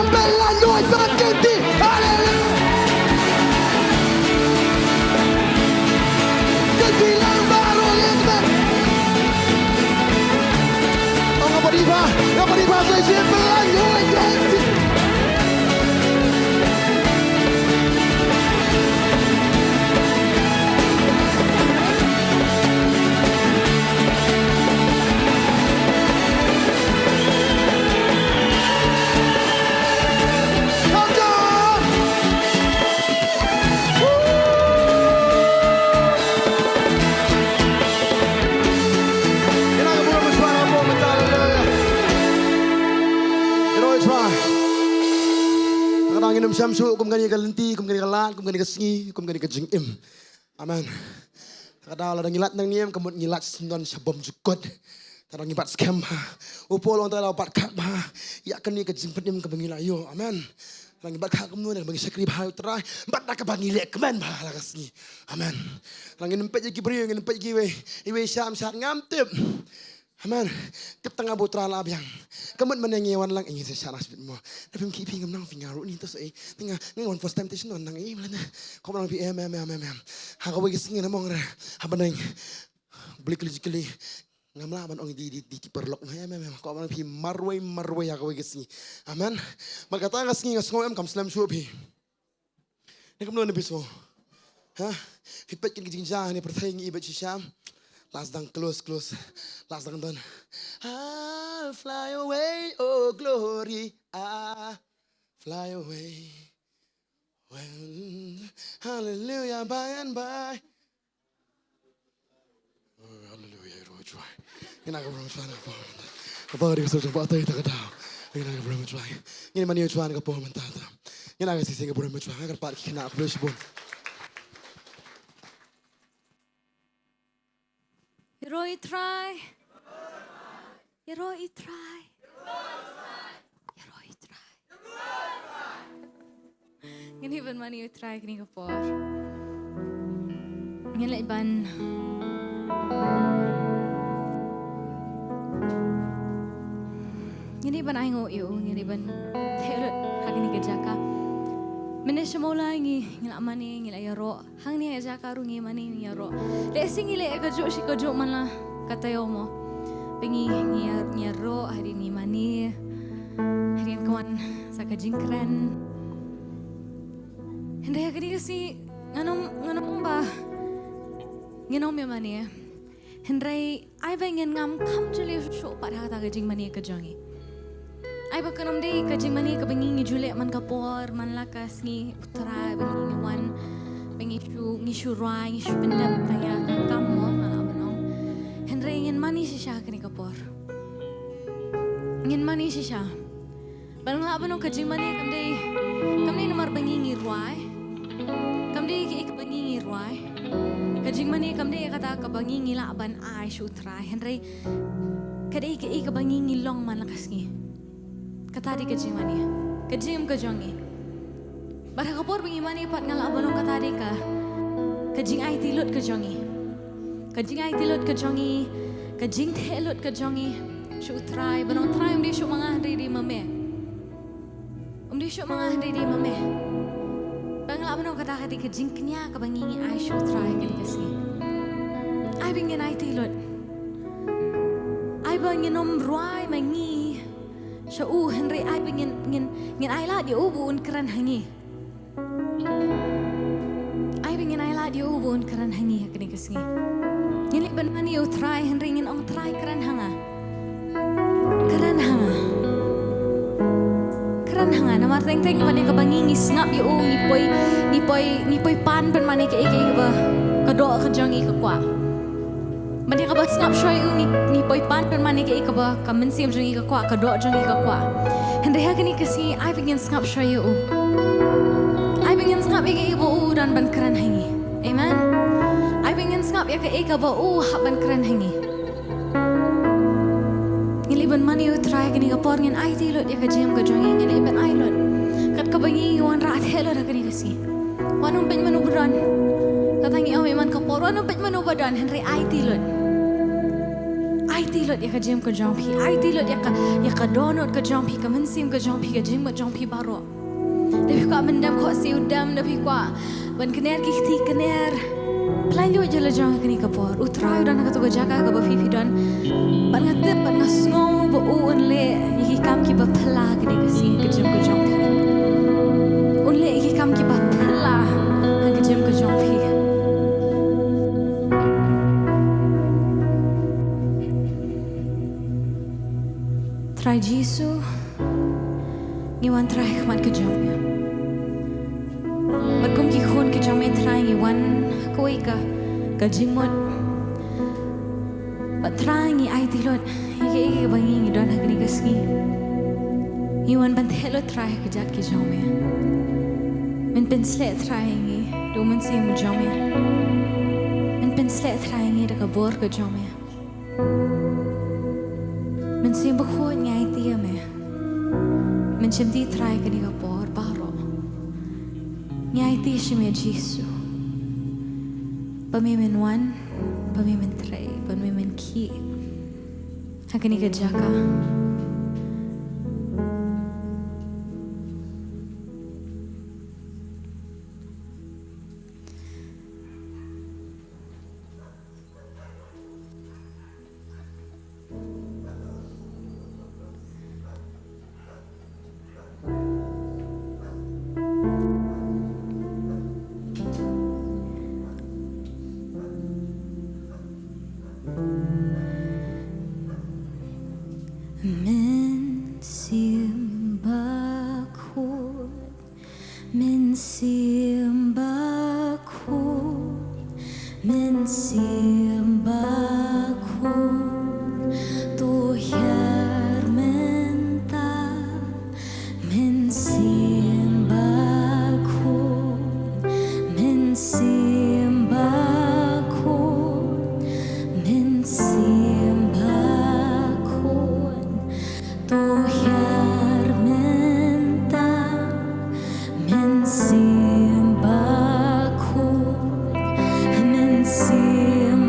Hallelujah. Ngin ym shem shuh kum kane ka lynti, kum kane ka lad, kum kane ka sngi, kum kane ka jingim. Amen. Ka daw lada ngi lait nang niam, ka mut ngi lait syndon sha bymjukut. Ka daw ngi bat skhem bha. U Paul u ong ka daw bat khap bha ïa kane ka jingpynim kaba ngi la ïoh. Amen. Ka daw ngi bat khap kumno, da kaba ngi shakri bha ïa U Trai, bad da kaba ngi leh kmen bha la ka sngi. Amen. Ka daw ngin ym peit ïa ki briew, ngin ym peit ïa kiwei, iwei sham shad ngam tip. Amen. Tip tang ba U Trai la biang. Ka mut mynne ngi wan lang, ngi sa shah na sbit mo. Na phim ki phi ngam nang phi nga ruh ni to sa, eh. Nga, nga wan first time te shnong nang, eh, mlane. Ko nang phi em, em, em, em, em. Ha kawei ka sngi na mong re. Ha bneng. Blikli jikli. Ngam lah ban ong di, di, di, di paralok. Em, em, em. Ko nang phi marwei, marwei ha kawei ka sngi. Amen. Bad kata ka sngi nga sngew em kam slem shuh phi. Ne kumno ne biso. Ha? Phi peit kin ki jingjia ne pyrthei ngi ibet shisha. Last dang close, close. Last dang don. I'll fly away, oh glory. I fly away. When, hallelujah, by and by. Oh, hallelujah, ïaroh U Trai. Ngin ai ka burom U Trai na ka por. Ka por ka dei ka sor jong U Trai, ta ka daw. Ngin ai ka burom U Trai. Ngin mane ïa U Trai na ka por mynta ta. Ngin ai ka shisien ka burom U Trai. Nga kyrpad ki khynnah khublei shibun. Ïaroh U Trai. Ïaroh U Trai. Ïaroh U Trai. Ngin ïa ban mane ïa U Trai kane ka por. Ngin leit ban, ngin ïa ban ainguh ïa u, ngin ïa ban theh lut ha kane ka jaka. Mynne sha Mawlai ngi, ngi la mane, ngi la ïaroh. Hangne ha jaka ruh ngi mane ngi ïaroh. Lehse ngi leh kajuh shi kajuh man la ka taïew mo. Ba ngi, ngi ïa, ngi ïaroh, hadien ngi mane. Hadien ka wan sa ka jingkren. Hynrei ha kane ka sngi ngan ym, ngan ym ba ngin ym ïa mane. Hynrei ai ba ngin ngam kham jylliew shuh pat ha kata ka jingmane ka jong ngi. Ai ba kan ym dei ka jingmane kaba ngi, ngi ju leh man ka por, man la ka sngi U Trai, ba ngi, ngi wan, ba ngi shu, ngi shu rwai, ngi shu pyndep tang ïa ka kam mo, nga lah ban ong. Hynrei ngin mane shisha kane ka por. Ngin mane shisha. Bad nga lah ban ong ka jingmane kam dei, kam dei namar ba ngi ngi rwai. Kam dei kaei kaba ngi ngi rwai. Ka jingmane kam dei kata kaba ngi ngi lah ban ai sha U Trai. Hynrei ka dei kaei kaba ngi ngi long man la ka sngi. Kata dei ka jingmane. Ka jingim ka jong ngi. Bad ha ka por ba ngi mane pat nga lah ban ong kata dei ka, ka jingaiti lut ka jong ngi. Ka jingaiti lut ka jong ngi, ka jingtheh lut ka jong ngi sha U Trai, ban ong Trai ym dei shuh ma nga hynrei dei ma me. Ym dei shuh ma nga hynrei dei ma me. Bad nga lah ban ong kata ka dei ka jingkñia kaba ngi ngi ai sha U Trai kane ka sngi. Ai ba ngin aiti lut. Ai ba ngin ym rwai ma ngi sha u, hynrei ai ba ngin, ngin, ngin ai lad ïa u ba un kren ha ngi. Ai ba ngin ai lad ïa u ba un kren ha ngi ha kane ka sngi. Ngin leit ban mane ïa U Trai hynrei ngin ong Trai kren ha nga. Kren ha nga. Kren ha nga. Namar teng teng ba dei kaba ngi ngi sngap ïa u ngi poi, ngi poi, ngi poi pan pynmane kaei kaei kaba ka doh ka jong ngi ka kwah. Ba dei kaba sngap shuwa ïa u ngi, ngi poi pan pynmane kaei kaba ka mynsiem jong ngi ka kwah, ka doh jong ngi ka kwah. Hynrei ha kane ka sngi ai ba ngin sngap shuwa ïa u. Ai ba ngin sngap ïa kaei kaba u don ban kren ha ngi. Amen. Ai ba ngin sngap ïa kaei kaba u hap ban kren ha ngi. Ngin leit ban mane ïa U Trai kane ka por, ngin aiti lut ïa ka jingim ka jong ngi, ngin leit ban ai lut. Kat kaba ngi ngi wanrah theh lut ha kane ka sngi. Wat nym peit mano ba don. Kata ngi ong ïa man ka por, wat nym peit mano ba don, hynrei aiti lut. Aiti lut ïa ka jingim ka jong phi. Aiti lut ïa ka, ïa ka dohnud ka jong phi, ka mynsiem ka jong phi, ka jingmut jong phi baroh. Da phi kwah ban dem khohsiew dem, da phi kwah ban kner ki kti kner. Pyllait lut ïa la jong kane ka por. U Trai u don ha kato ka jaka kaba phi phi don. Bad nga tip, bad nga sngew ba u un leh ïa ki kam kiba phylla ha kane ka sngi ha ka jingim ka jong phi. Un leh ïa ki kam kiba phylla ha ka jingim ka jong phi. Trai Jisu, ngi wan Trai ha khmat ka jong me. Bad kum ki khun ki jong me Trai ngi wan ha kawei ka, ka jingmut. Bad Trai ngi aiti lut ïa kaei kaei ba ngi, ngi don ha kane ka sngi. Ngi wan ban theh lut Trai ha ka jait ki jong me. Men pynsleh Trai ïa ngi da u Mynsiem jong me. Men pynsleh Trai ïa ngi da ka bor ka jong me. Mynsiem Bakhuid ngi aiti ïa me. Men shim ti Trai kane ka por baroh. Ngi aiti shim ïa Jisu. Ba me men wan, ba me men trei, ba me men khih ha kane ka jaka. Mynsiem Bakhuid, Mynsiem Bakhuid, Mynsiem Bakhuid, to hiar mynta. Mynsiem Bakhuid, Mynsiem Bakhuid, Mynsiem Bakhuid, to hiar mynta. Mynsiem Bakhuid, Mynsiem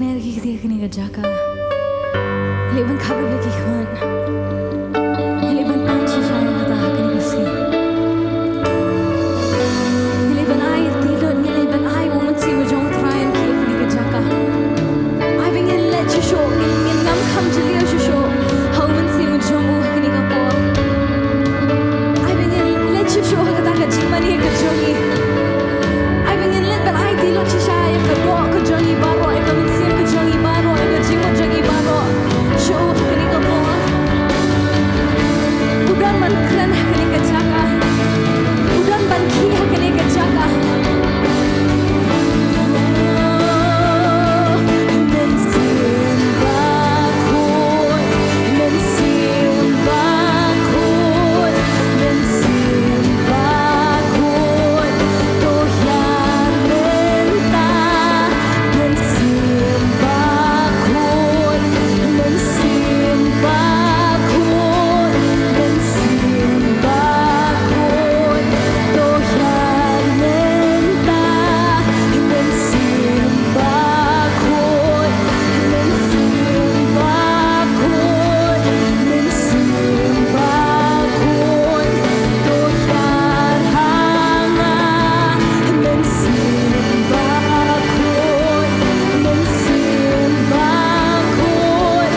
Mer ki kti ha kane ka jaka. Ngi leh ban khap ïa ki khmat. Ngi leh ban pan shisha ïa kata ha kane ka sngi. Ngi leh ban ai tilot, ngi leh ban ai u Mynsiem jong U Trai ha kane ka jaka. Ai ba ngin leit shisha, ngin, ngin ngam kham jylliew shisha ha u Mynsiem jong u ha kane ka por. Ai ba ngin leit shisha ha kata ka jingmane ka jong ngi. Ai ba ngin leit ban ai tilot shisha ïa ka doh ka jong ngi baroh, ïa ka mynsiem ka jong ngi baroh, ïa ka jingmut jong ngi baroh. Sha u ha kane ka por. U don ban kren ha kane ka jaka. U don ban khih ha kane ka jaka. Mynsiem Bakhuid, Mynsiem Bakhuid, Mynsiem Bakhuid, to hiar mynta. Mynsiem Bakhuid, Mynsiem Bakhuid, Mynsiem Bakhuid, to hiar mynta. Mynsiem Bakhuid, Mynsiem Bakhuid, Mynsiem Bakhuid, to hiar ha nga. Mynsiem Bakhuid, Mynsiem Bakhuid,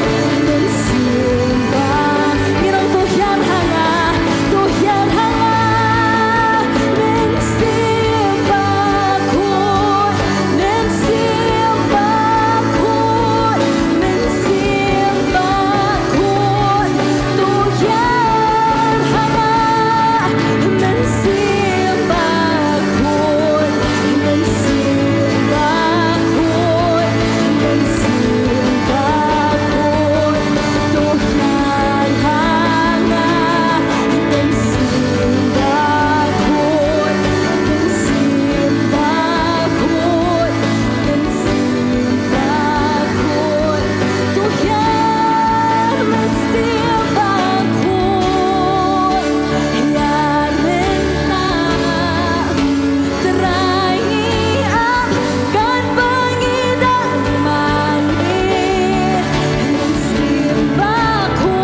Mynsiem Ba-, ngin ong to hiar ha nga, to hiar ha nga. Mynsiem Bakhuid, Mynsiem Bakhuid, Mynsiem Bakhuid, to hiar ha nga. Mynsiem Bakhuid, Mynsiem Bakhuid, Mynsiem Bakhuid, to hiar ha nga. Mynsiem Bakhuid, Mynsiem Bakhuid, Mynsiem Bakhuid, to hiar. Mynsiem Bakhuid, hiar mynta. Trai, ngi ap katba ngi dang mane. Mynsiem Bakhuid,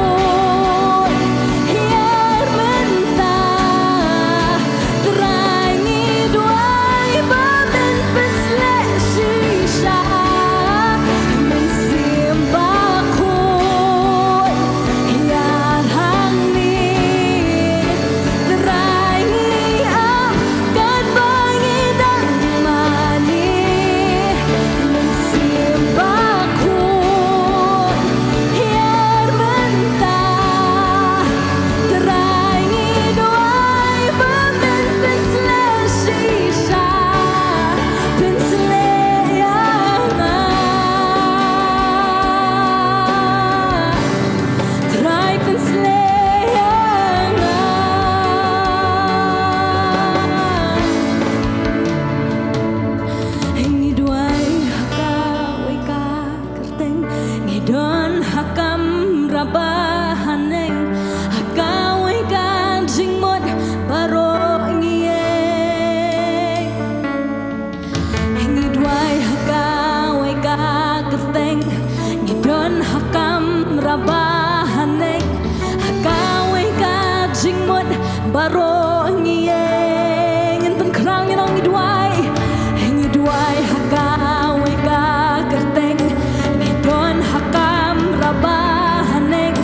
hiar mynta. Trai, ngi duwai ba men pynsleh shisha. Mynsiem Bakhuid, hiar hangne. Trai, ngi ap katba ngi dang mane. Mynsiem Bakhuid, hiar mynta. Trai, ngi duwai ba men pynsleh shisha. Pynsleh ïa nga. Trai, pynsleh ïa nga. Ngi duwai ha kawei ka kyrteng, ngi don ha kamra ba haneng, ha kawei ka jingmut baroh ngi ïeng. Ngi duwai ha kawei ka kyrteng, ngi don ha kamra ba haneng, ha kawei ka jingmut baroh ngi ïeng. Ngin pynkhraw, ngin ong ngi duwai. Ngi duwai ha kawei ka kyrteng, ngi don ha kamra ba haneng,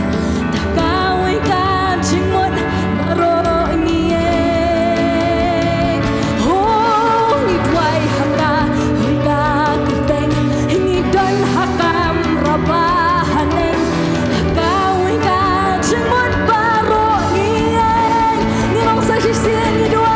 ha kawei ka jingmut baroh ngi ïeng. Ho, ngi duwai ha kawei ka kyrteng, ngi don ha kamra ba haneng, ha kawei ka jingmut baroh ngi ïeng. Ngin ong sa shisien, ngi duwai.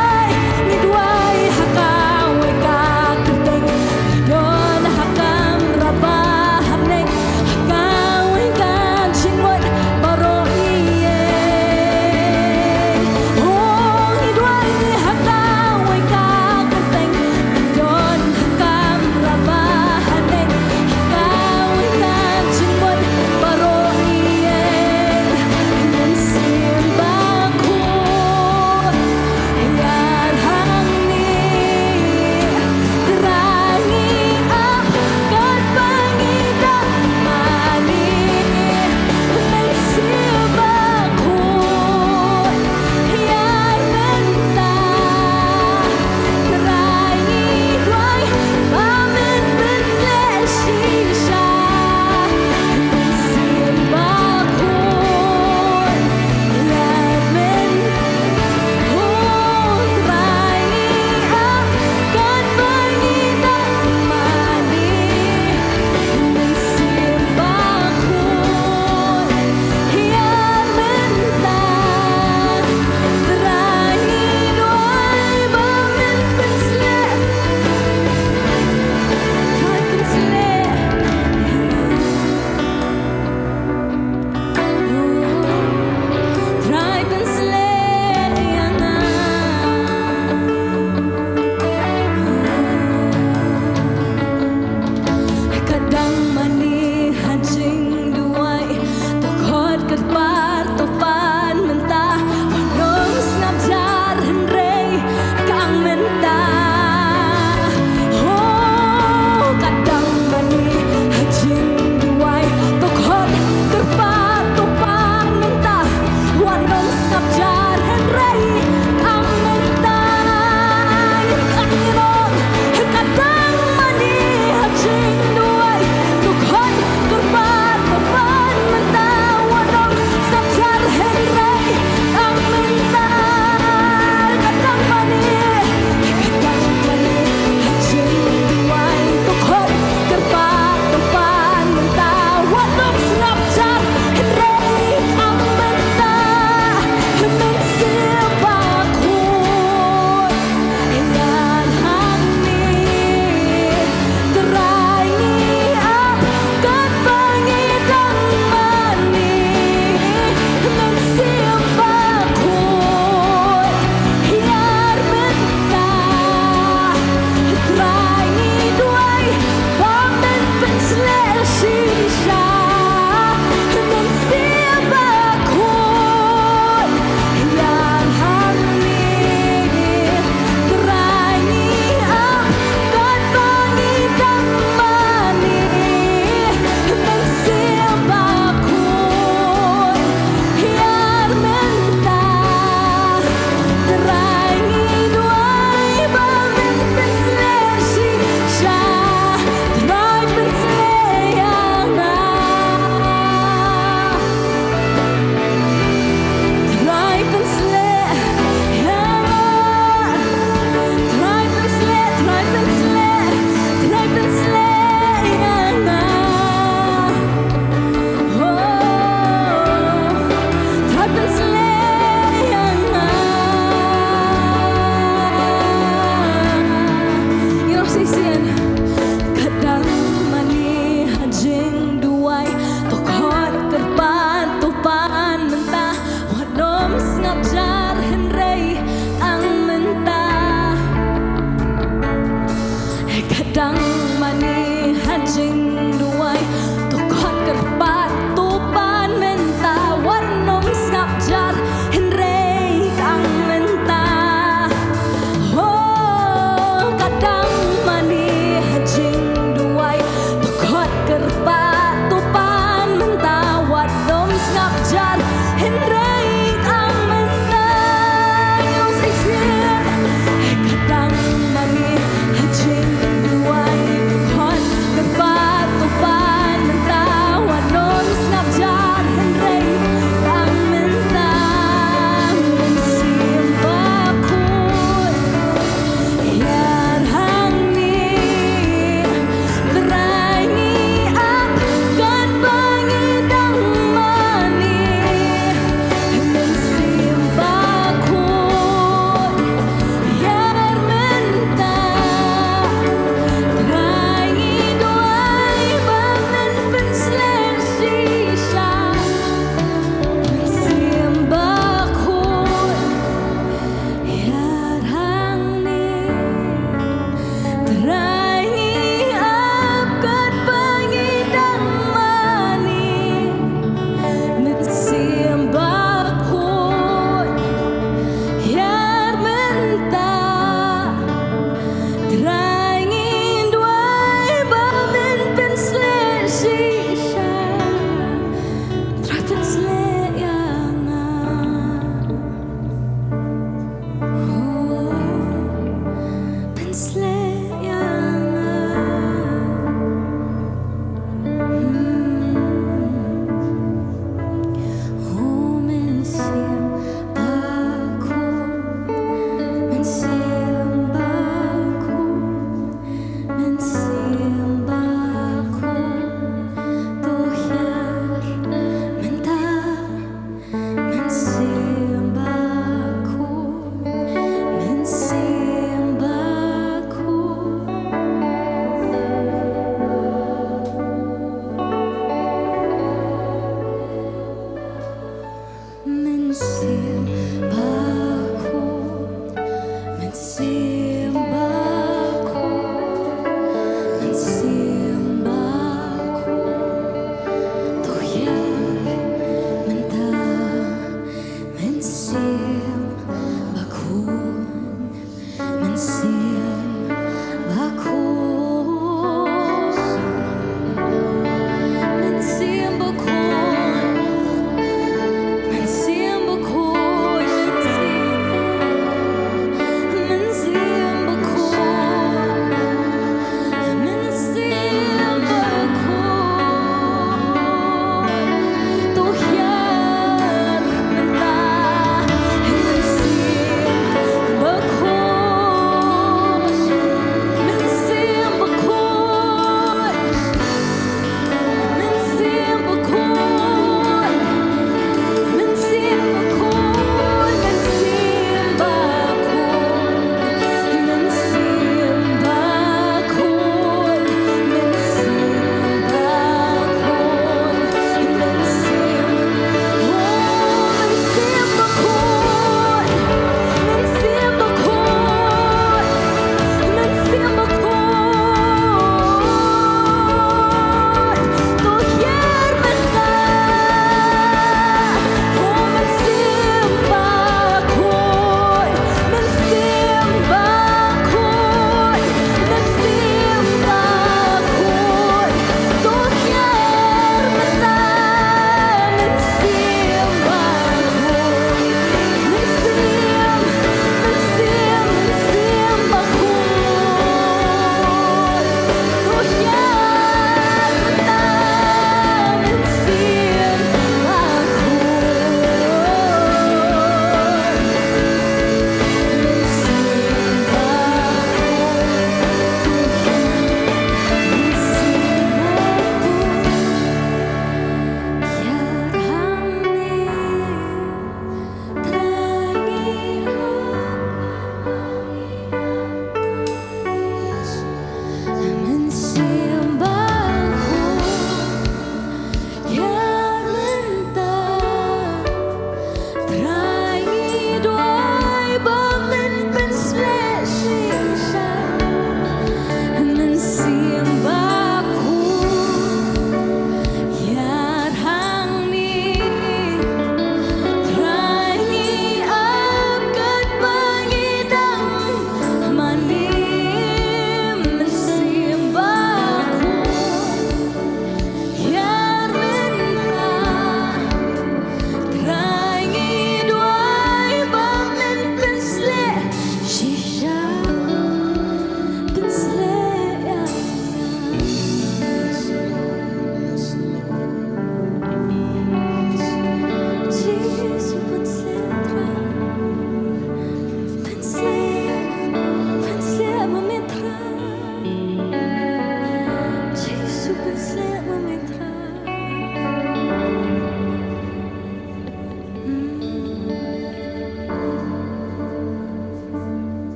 Mynsiem Bakhuid, Mynsiem Bakhuid, to ïa mynta. Mynsiem Bakhuid, Mynsiem Bakhuid, Mynsiem Bakhuid, Mynsiem Bakhuid, Mynsiem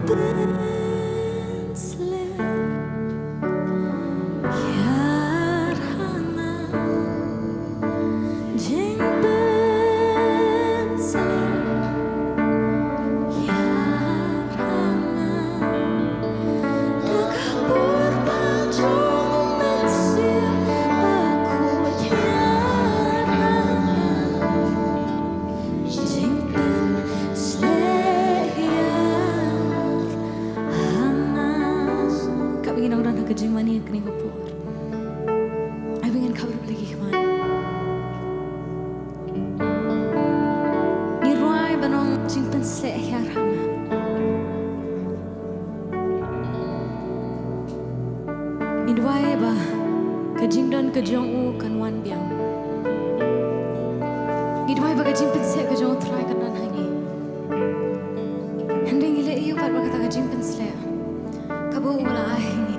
Jingpynshlur ïa nga, jingpynshlur ïa nga, da ka bor ba jong U Mynsiem Bakhuid ïa nga. Jingpynshlur ïa nga. Kaba ngin ong don ha ka jingmane kane ka por. Ai ba ngin khap ruh lagi khmat. Ngi rwai ban ong jingpynshlur ïa nga. Ngi duwai ba ka jingdon ka jong u kan wan biang. Ngi duwai ba ka jingpynshlur ka jong U Trai kan don ha ngi. Hynrei ngi leh aïu pat ba kata ka jingpynshlur kaba u la ai ha ngi,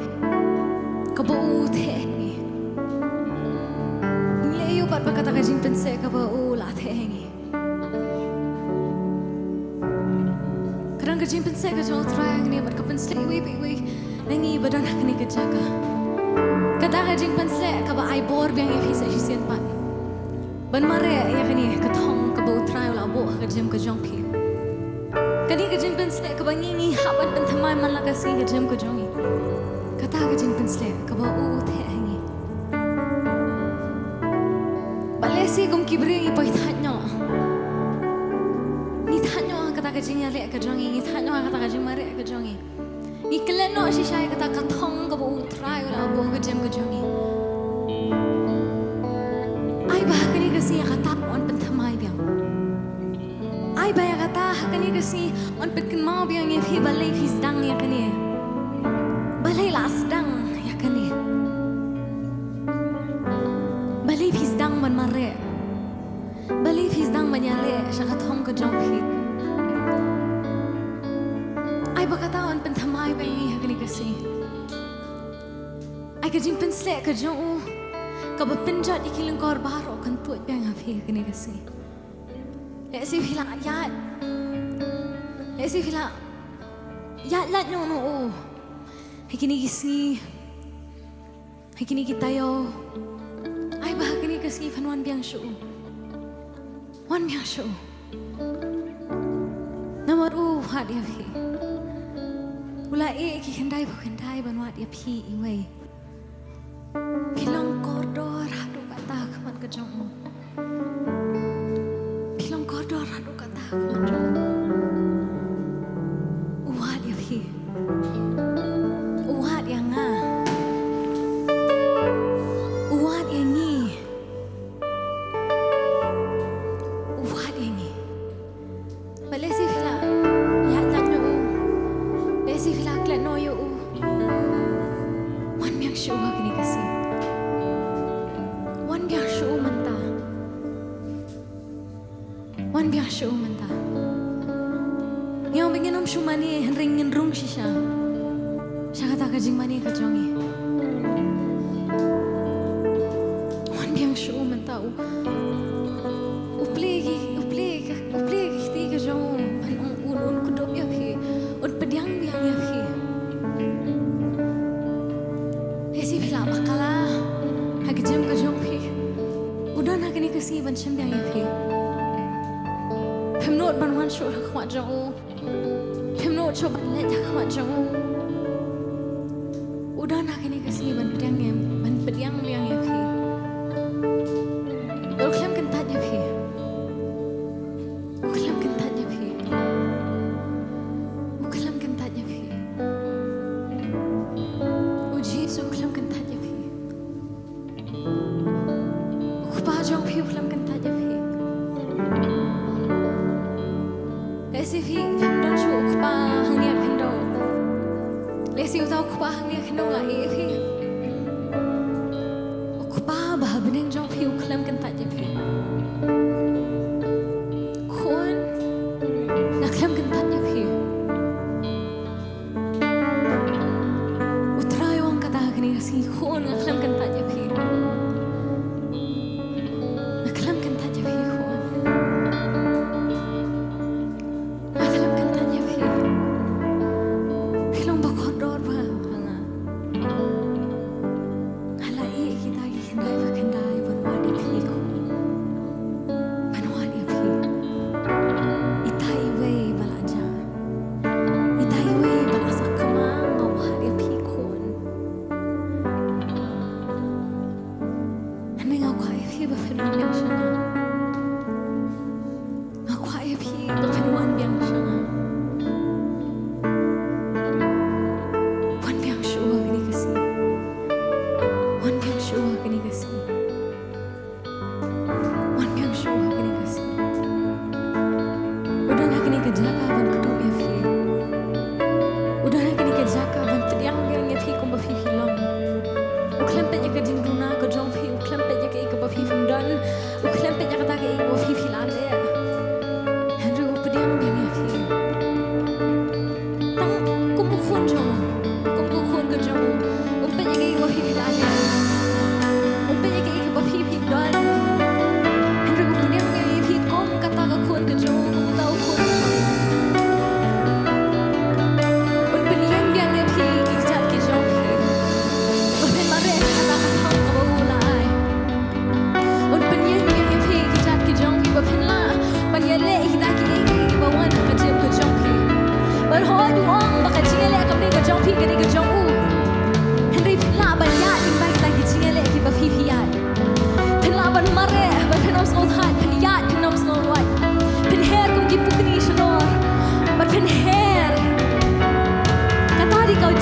kaba u theh ha ngi? Ngi leh aïu pat ba kata ka jingpynshlur kaba u la theh ha ngi? Ka don ka jingpynshlur ka jong U Trai hangne bad ka pynshlur iwei pa iwei na ngi ba don ha kane ka jaka. Kata ka jingpynshlur kaba ai bor biang ïa phi sa shisien pat ban mareh ïa kane ka thong kaba U Trai u la buh ha ka jingim ka jong phi. Kane ka jingpynshlur kaba ngi ngi hap ban pynthymmai man la ka sngi ha ka jingim ka jong ngi. Kata ka jingpynshlur kaba u u theh ha ngi. Bad lehse kum ki briew ngi poi thait noh. Ngi thait noh ha kata ka jingïaleh ka jong ngi, ngi thait noh ha kata ka jingmareh ka jong ngi. Ngi klet noh shisha ïa kata ka thong kaba U Trai u la buh ha ka jingim ka jong ngi. Ai ba ha kane ka sngi ïa kata un pynthymmai biang. Ai ba ïa kata ha kane ka sngi un pynkynmaw biang ïa phi balei phi sdang ïa kane. Balei la sdang ïa kane. Balei phi sdang ban mareh. Balei phi sdang ban ïaleh sha ka thong ka jong phi. Ai ba kata un pynthymmai biang ïa phi ha kane ka sngi. Ai ka jingpynshlur ka jong u kaba pynjot ïa ki lyngkor baroh kan tuid biang ha phi ha kane ka sngi. Lehse phi la ïaid, lehse phi la ïaid lait noh na u ha kine ki sngi, ha kine ki taïew. Ai ba ha kane ka sngi phin wan biang sha u. Wan biang sha u. Namar u wad ïa phi. U la ïeh ki khyndai ba khyndai ban wad ïa phi iwei. Phi long kordor haduh katta ha khmat ka jong u. Phi long kordor haduh katta ha khmat jong u. U wad ïa phi. U wad ïa nga. U wad ïa ngi. U wad ïa ngi. Bad lehse phi la ïaid lait noh u. Lehse phi la klet noh ïa u. Wan biang sha u ha kane ka sngi. Wan biang sha u mynta. Wan biang sha u mynta. Ngi ong ba ngin ym shu mane hynrei ngin rung shisha sha kata ka jingmane ka jong ngi. Wan biang sha u mynta u. U plie ki, u plie ka, u plie ki kti ka jong u. Ban ong un, un kdup ïa phi. Un pdiang biang ïa phi. Lehse phi la bakla ha ka jingim ka jong phi. U don ha kane ka sngi ban shim biang ïa phi. Phim nud ban wan shuh ha khmat jong u. Phim nud shuh ban leit ha khmat jong u. U don ha kane ka sngi ban pdiang ïa, ban pdiang biang ïa phi. U khlem kyntait ïa phi. U khlem kyntait ïa phi. U khlem kyntait ïa phi. U Jisu u khlem kyntait ïa phi. U Kpa jong phi u khlem kyntait ïa phi. Lehse phi phim don shuh u kpa hangne ha khyndew. Lehse uta u kpa hangne ha khyndew u la ïeh ïa phi. U Kpa ba ha bneng jong phi u khlem kyntait ïa phi. Khun, nga khlem kyntait ïa phi. U Trai u ong kata ha kane ka sngi, khun, nga khlem kyntait ïa phi. Nga khlem kyntait ïa phi, khun. Nga khlem kyntait ïa phi.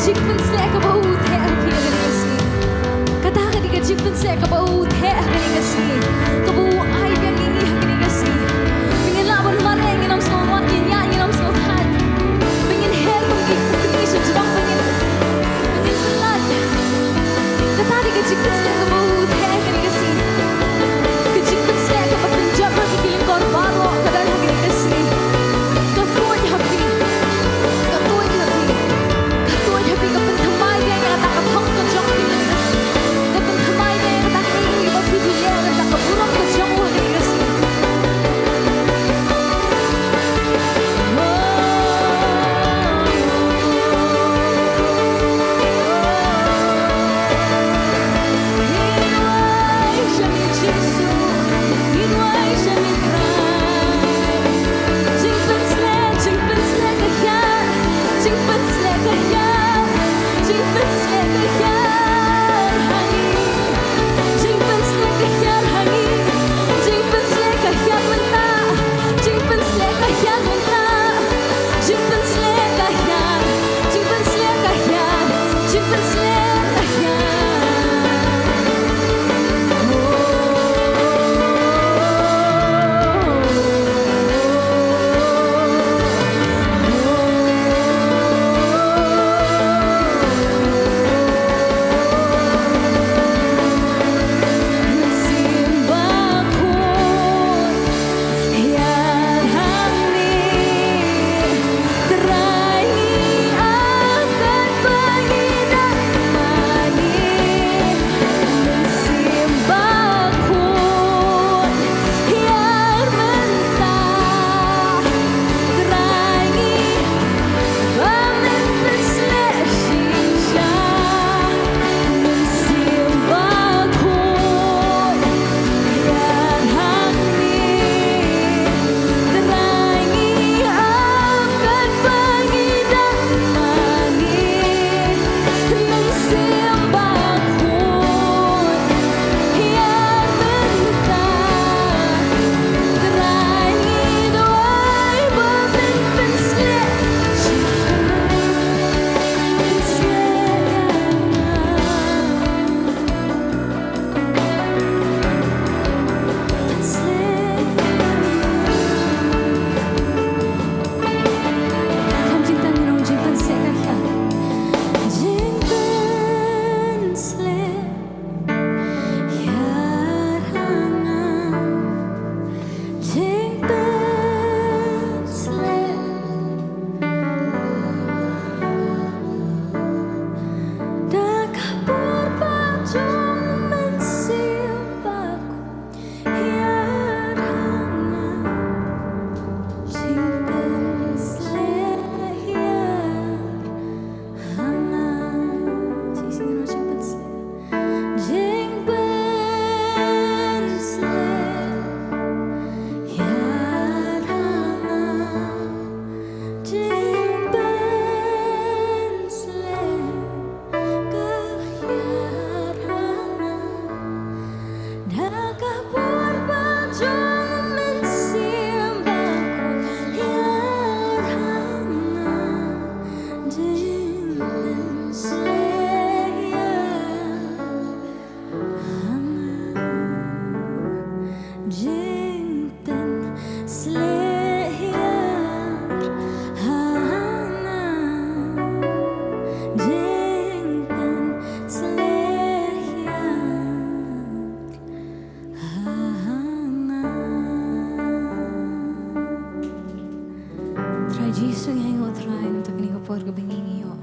Jingpynshlur kaba u theh ha phi ha kane ka sngi. Kata ka dei ka jingpynshlur kaba u theh ha kane ka sngi. Kaba u ai biang ïa ngi ha kane ka sngi. Ba ngin lah ban mareh, ngin ym sngew wat, ngin ïaid, ngin ym sngew thait. Ba ngin her kum ki pukni sha jrong, ba ngin, ba ngin pyllait. Kata ka dei ka jingpynshlur kaba u theh ha kane ka sngi. Ka jingpynshlur kaba pynjot ïa ki lyngkor baroh ka don ha kane ka sngi. Ka tuid ha phi. Ka tuid ha phi. Ka tuid ha phi, ka pynthymmai ïa kata ka thong ka jong phi. Ka pynthymmai ïa kata ka ïing ba phi phi leh, kata ka burom ka jong u ha kane ka sngi. Trai Jisu, ngi ainguh Trai namar kane ka por kaba ngi ïoh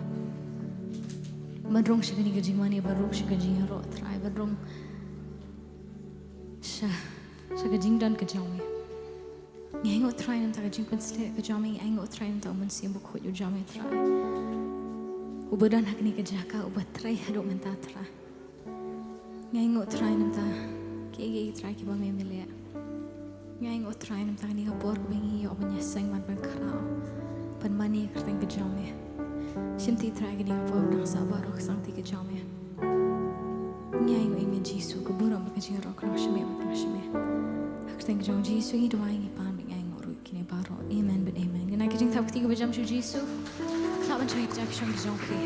ban rung sha kane ka jingmane, ban rung sha ka jingïaroh Trai, ban rung sha, sha ka jingdon ka jong me. Ngi ainguh Trai namar ka jingpynshlur ka jong me, ngi ainguh Trai namar u Mynsiem Bakhuid u jong me Trai, uba don ha kane ka jaka, uba trei haduh mynta Trai. Ngi ainguh Trai namar kiei kiei Trai kiba me me leh. Ngi ainguh Trai namar kane ka por kaba ngi ïoh ban ïaseng bad ban khraw, ban mane ha ka kyrteng ka jong me. Shimti Trai kane ka por nang sah baroh ka sangti ka jong me. Ngi ainguh ïa me Jisu, ka burom bad ka jingïaroh ka long sha me bad ka long sha me. Ha ka kyrteng ka jong Jisu ngi duwai, ngi pan bad ngi ainguh ruh kine baroh. Amen bad amen. Kane ka jingthoh Kti kaba jam sha u Jisu. Khlap ban shu ïa ki jong ki jong ki.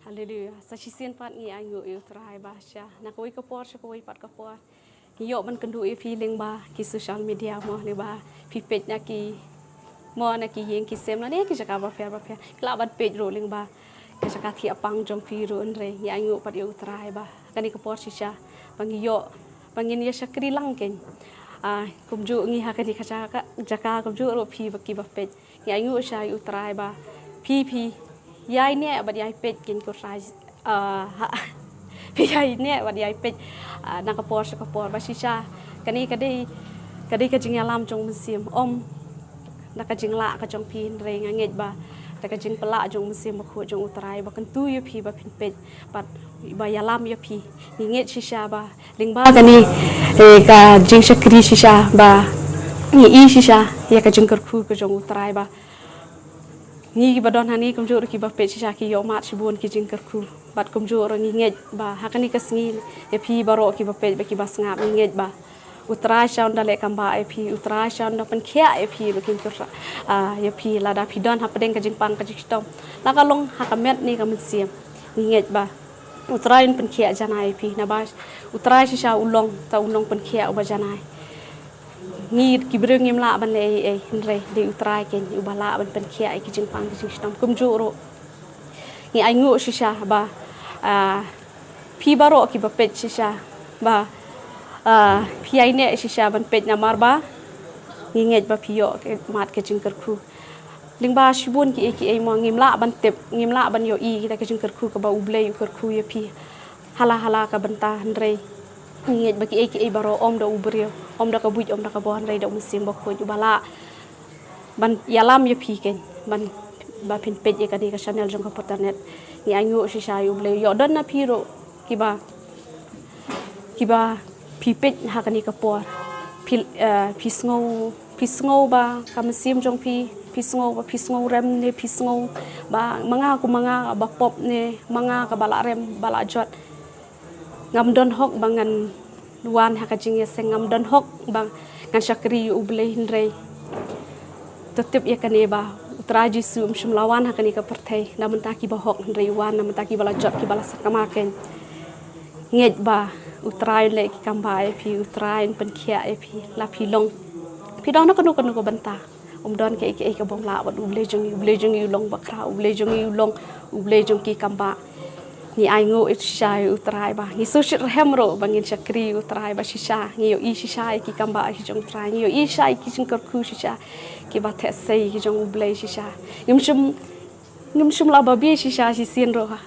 Haleluia. Sa shisien pat ngi ainguh ïa u Trai ba sha na kawei ka por sha kawei pat ka por, ngi ïoh ban kynduh ïa phi lyngba ki social media mo, lyngba phi peit na ki mo, na ki ïing ki sem lane ki jaka bapher bapher. Ki lah ban peit ruh lyngba ka jaka thiah pang jong phi ruh, hynrei ngi ainguh pat ïa u Trai ba kane ka por shisha ba ngi ïoh ba ngin ïa shakri lang kein. Ah, kumjuh ngi ha kane ka jaka, jaka kumjuh ruh phi ba kiba peit. Ngi ainguh shisha ïa u Trai ba phi, phi ïai neh bad ïai peit kein ko Trai. Ah, ha, phi ïai neh bad ïai peit, ah, na ka por sha ka por ba shisha. Kane ka dei, ka dei ka jingïalam jong u Mynsiem, ym da ka jinglah ka jong phi, hynrei nga ngeit ba da ka jingpynlah jong u Mynsiem Bakhuid jong u Trai ba kyntu ïa phi ba phin peit bad ba ïalam ïa phi. Ngi ngeit shisha ba lyngba kane, eh, ka jingshakri shisha ba ngi i shisha ïa ka jingkyrkhu ka jong u Trai ba ngi kiba don hangne kumjuh ruh kiba peit shisha ki ïoh mad shibun ki jingkyrkhu. Bad kumjuh ruh ngi ngeit ba ha kane ka sngi ïa phi baroh kiba peit bad kiba sngap, ngi ngeit ba u Trai shisha un da leh kam ba ïa phi, u Trai shisha un da pynkhiah ïa phi, ba kin kyrkhu, ah, ïa phi lada phi don hapdeng ka jingpang ka jingshitom, la ka long ha ka met ne ka mynsiem. Ngi ngeit ba u Trai un pynkhiah janai ïa phi, naba u Trai shisha u long, ta u nongpynkhiah uba janai. Ngi ki briew ngim lah ban leh ei ei, hynrei dei u Trai kein uba lah ban pynkhiah ïa ki jingpang ki jingshitom. Kumjuh ruh ngi ainguh shisha ba, ah, phi baroh kiba peit shisha ba, ah, phi ïai neh shisha ban peit namar ba ngi ngeit ba phi ïoh mad ka jingkyrkhu. Lyngba shibun kiei kiei mo ngim lah ban tip, ngim lah ban ïohi kita ka jingkyrkhu kaba U Blei u kyrkhu ïa phi ha la ha la ka bynta, hynrei ngi ngeit ba kiei kiei baroh ym da u briew, ym da ka buit, ym da ka bor, hynrei da u Mynsiem Bakhuid uba lah ban ïalam ïa phi kein, ban, ba phin peit ïa kane ka channel jong ka Pyrthat Net. Ngi ainguh shisha ïa U Blei, ïoh don na phi ruh kiba, kiba phi peit ha kane ka por. Phi, eh, phi sngew, phi sngew ba ka mynsiem jong phi, phi sngew ba phi sngew rem ne phi sngew ba ma nga kum ma nga ba pop ne ma nga kaba la rem ba la jot. Ngam don hok ba ngan wan ha ka jingïaseng, ngam don hok ba ngan shakri ïa U Blei, hynrei to tip ïa kane ba U Trai Jisu um shym la wan ha kane ka pyrthei na bynta kiba hok, hynrei u wan na bynta kiba la jot, kiba la sakma kein. Ngeit ba U Trai un leh ki kam ba ïa phi, U Trai un pynkhiah ïa phi, la phi long, phi don na kano kano ka bynta. Um don kaei kaei kaba ym lah bad U Blei jong ngi, U Blei jong ngi u long bakhraw, U Blei jong ngi u long U Blei jong ki kam ba. Ngi ainguh shisha ïa U Trai ba ngi sngewsih rhem ruh ba ngin shakri ïa U Trai ba shisha ngi ïohi shisha ïa ki kam ba ki jong U Trai, ngi ïohi shisha ïa ki jingkyrkhu shisha kiba theh sei ki jong U Blei shisha. Ngim shym, ngim shym la babe shisha shisien ruh ha,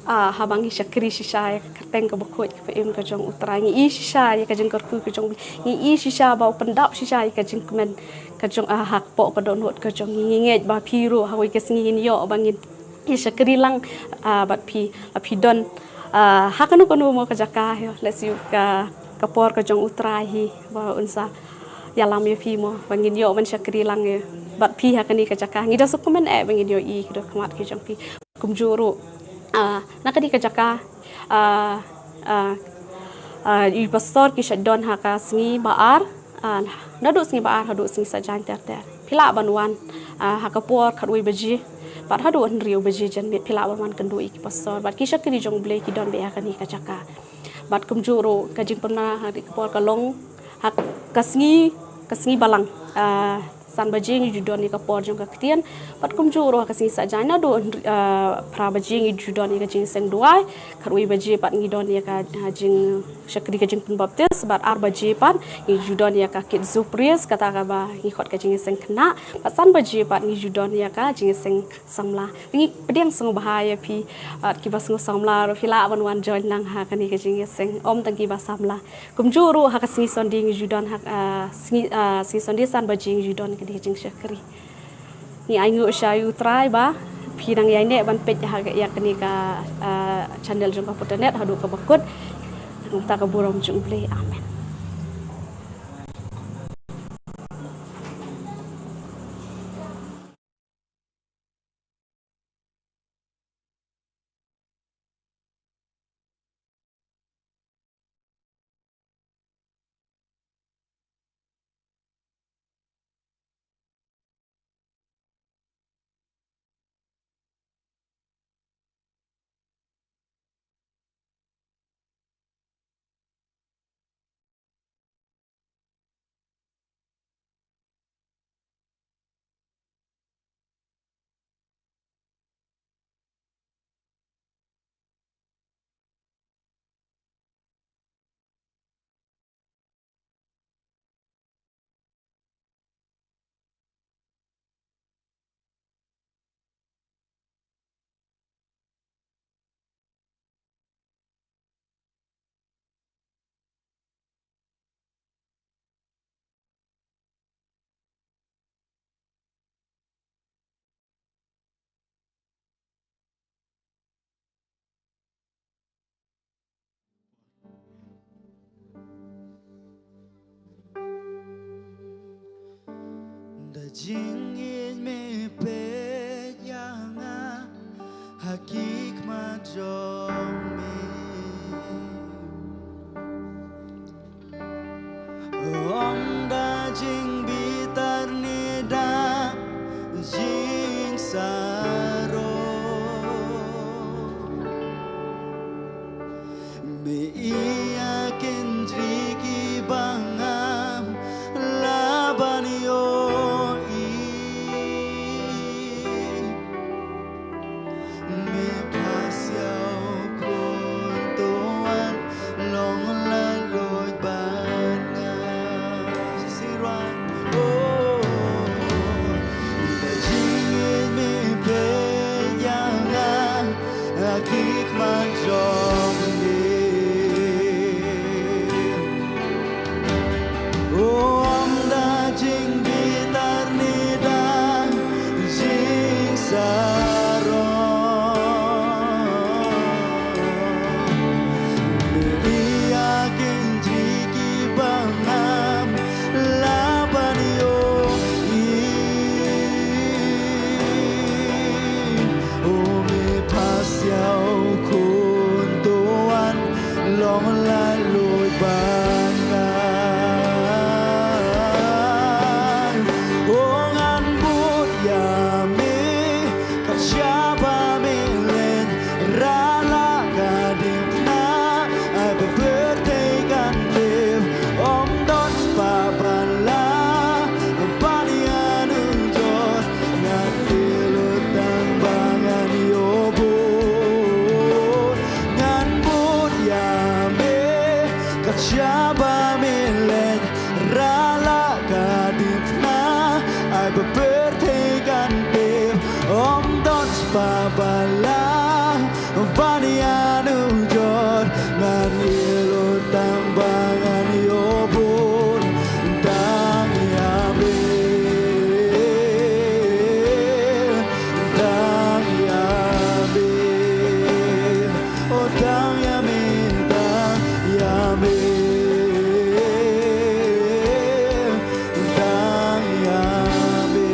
ah, haba ngi shakri shisha ïa ka kyrteng kaba khuid kaba im ka jong U Trai. Ngi i shisha ïa ka jingkyrkhu ka jong U Blei, ngi i shisha ba u pyndap shisha ïa ka jingkmen ka jong, ah, hapoh ka dohnud ka jong ngi. Ngi ngeit ba phi ruh ha kawei ka sngi ngin ïoh ba ngin ïa shakri lang, ah, bad phi, ah, phi don, ah, ha kano kano mo ka jaka, ïoh lehse ka, ka por ka jong U Trai hi ba un sa ïalam ïa phi mo ba ngin ïoh ban shakri lang ïa bad phi ha kane ka jaka. Ngi da sngewkmen eh ba ngin ïohi ki dohnud khmat ki jong phi. Kumjuh ruh, ah, na kane ka jaka, ah, ah, ah, i pastor ki shait don ha ka sngi ba ar, ah, naduh sngi ba ar haduh sngi Saitjaiñ ter ter. Phi lah ban wan, ah, ha ka por khatwei baje bad haduh hynriew baje janmiet, phi lah ban wan kynduh ïa ki pastor bad ki shakri jong U Blei ki don beit ha kane ka jaka. Bad kumjuh ruh ka jingpynbna ha ka por ka long ha ka sngi, ka sngi Balang, ah, san baje ngi ju don ïa ka por jong ka ktien. Bad kumjuh ruh ha ka sngi Saitjaiñ naduh, ah, phra baje ngi ju don ïa ka jingïaseng duwai, khatwei baje pat ngi don ïa ka, ah, jing shakri ka jingpynbaptis, bad ar baje pat ngi ju don ïa ka Kids Praise, kata kaba ngi khot ka jingïaseng khynnah, bad san baje pat ngi ju don ïa ka jingïaseng samla. Te ngi pdiang sngewbha ïa phi, ah, kiba sngew samla ruh phi lah ban wan join lang ha kane ka jingïaseng, ym tang kiba samla. Kumjuh ruh ha ka sngi Sunday ngi ju don ha, ah, sngi, ah, sngi Sunday san baje ngi ju don kane ka jingshakri. Ngi ainguh sha U Trai ba phi nang ïaineh ban peit ha ka, ïa kane ka, ah, channel jong ka Purtanet haduh kaba kut. Kumta ka burom jong U Blei. Amen. Da jingïeit me peit ïa nga ha ki khmat jong me. Ym da jingbitar ne da jingsaroh. Me ïa ki jri kiba ngam lah ban ïohi. Me Kha Siaw Khun to wan long laitluid bad nga. Shisien ruh. Oh, da jingïeit me peit ïa nga ha ki khmat jong me. Ym da jingbitar ne da jingsaroh. Me ïa ki jri kiba ngam lah ban ïohi. O me Kha Siaw Khun to wan long laitluid bad nga. O ngan bud ïa me, ka jia ba me leit, ra la ka diengphna, ai ba pyrthei kan tip, ym don spah ba lah ban ïanujor, ngan ïeh lut tang ba ngan ïoh bud. Ngan bud ïa me, ka jia ba me leit, ra la ka diengphna, ai ba pyrthei kan tip, ym don spah ba lah ban ïanujor, ngan ïeh lut tang ba ngan ïoh bud. Tang ïa me, tang ïa me, oh tang ïa me, tang ïa me, tang ïa me.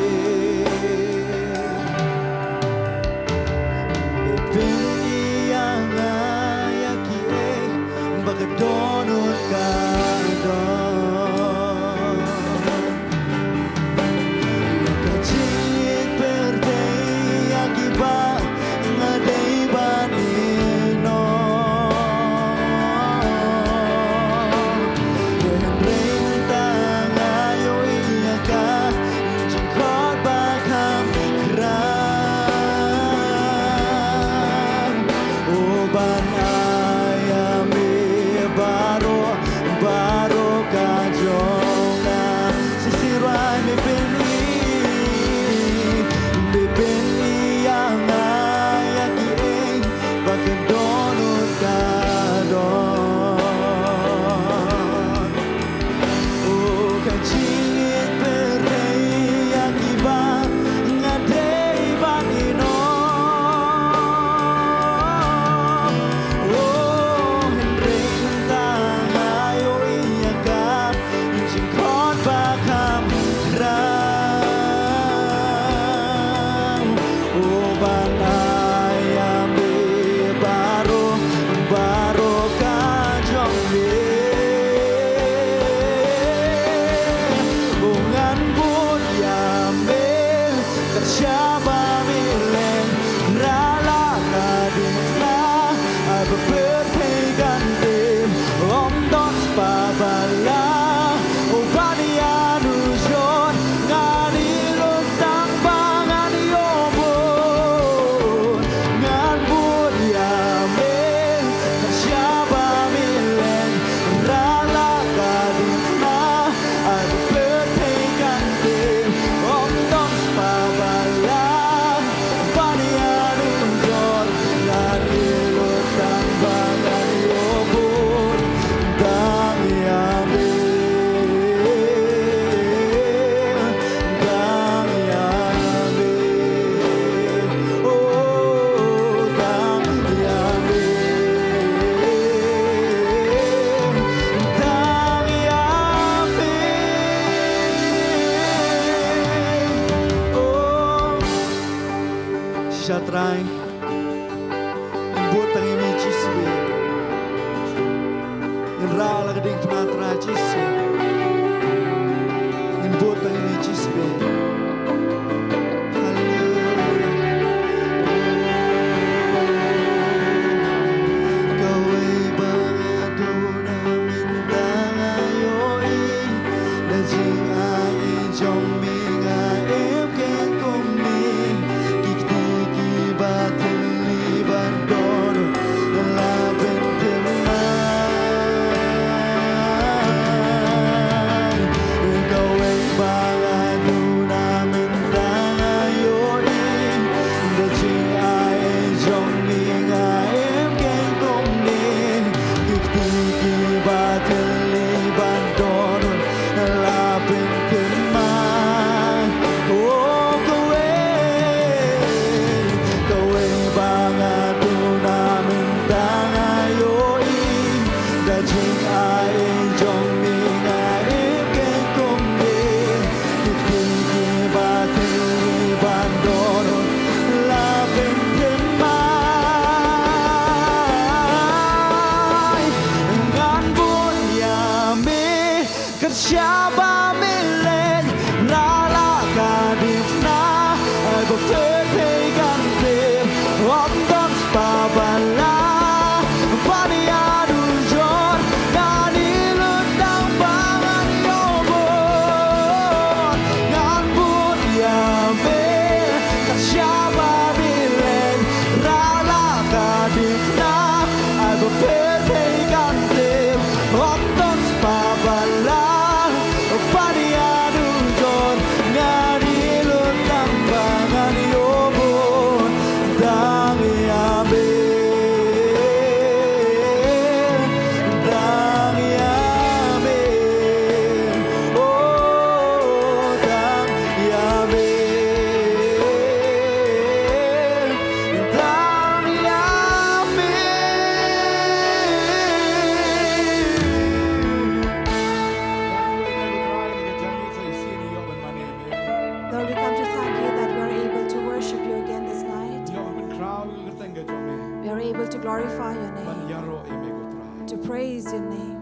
Trai. Ngin bud tang ïa me Jisu. Ngin rah la ka diengphna Trai Jisu. Ngin bud tang ïa me Jisu. Haleluya. Kawei ba nga duna mynta nga ïohi. Da jingai jong me nga im kein kumne. Ki kti kiba thylli ban don la pynthymmai. Kawei ba nga duna mynta nga ïohi. Da jingai jong me nga im kein kumne. Ki kti kiba thylli ban don la pynthymmai. Oh, kawei, kawei ba nga duna mynta nga ïohi. Da jingai jong me nga im kein kumne. Ki kti kiba thylli ban don la pynthymmai. Ngan bud ïa me. Ka jia ba me leit, na la ka diengphna, ai ba pyrthei kan tip, ym don spah ba lah ban ïadujor, ngan ïeh lut tang ba ngan ïoh bud, ngan bud ïa me. Ka jia ba me leit, na la ka diengphna, ai ba pyrthei kan tip, ym don spah ba lah ban ïadujor, ngan ïeh lut tang ba ngan ïoh bud. Tang ïa me, tang ïa me, oh, tang ïa me, tang ïa me. Lord, we come to thank you that we are able to worship you again this night. Ïa, ban pynkhraw ïa ka kyrteng ka jong me. We are able to glorify your name, ban ïaroh ïa me ko Trai, to praise your name.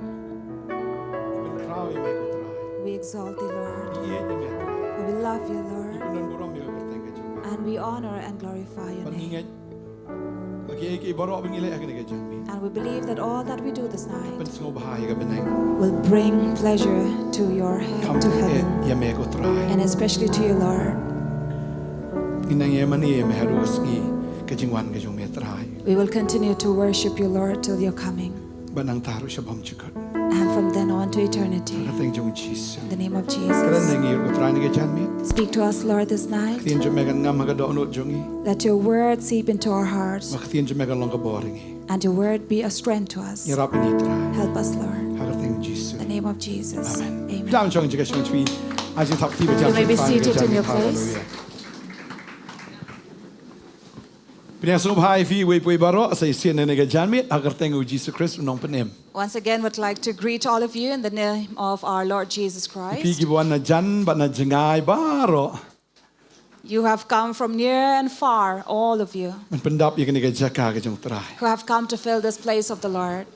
Ban pynkhraw ïa me ko Trai. We exalt thee, Lord. Ngi ïeit ïa me Trai. For we love you, Lord. Ngi pyndonburom ïa ka kyrteng ka jong me. And we honor and glorify your name. Bad ngi ngeit ba kiei kiei baroh ba ngi leh ha kane ka janmiet, and we believe that all that we do this night, pynsngewbha ïa ka bneng, will bring pleasure to your, to heaven, ïa me ko Trai, and especially to you, Lord. Ngi nang ïa mane ïa me haduh ka sngi ka jingwan ka jong me Trai. We will continue to worship you, Lord, till your coming. Bad nangta ruh sha bymjukut. And from then on to eternity. Ha ka kyrteng jong u Jisu. In the name of Jesus. Kren ïa ngi ko Trai ha kane ka janmiet. Speak to us, Lord, this night. Ka ktien jong me kan ngam ha ka dohnud jong ngi. Let your word seep into our hearts. Bad ka ktien jong me kan long ka bor ïa ngi. And your word be a strength to us. Ngi ïarap ïa ngi Trai. Help us, Lord. Ha ka kyrteng jong u Jisu. In the name of Jesus. Amen. Amen. Dang jong jong ka shong chwi. Ai jingthap kti ba jam. You may be seated in your place. Hallelujah. Pdiang sngewbha ïa phi uwei pa uwei baroh sa shisien ha kane ka janmiet ha ka kyrteng u Jisu Khrist u nongpynim. Once again, would like to greet all of you in the name of our Lord Jesus Christ. Ïa phi kiba wan na jan bad na jngai baroh. You have come from near and far, all of you. Ban pyndap ïa kane ka jaka ka jong u Trai. Who have come to fill this place of the Lord.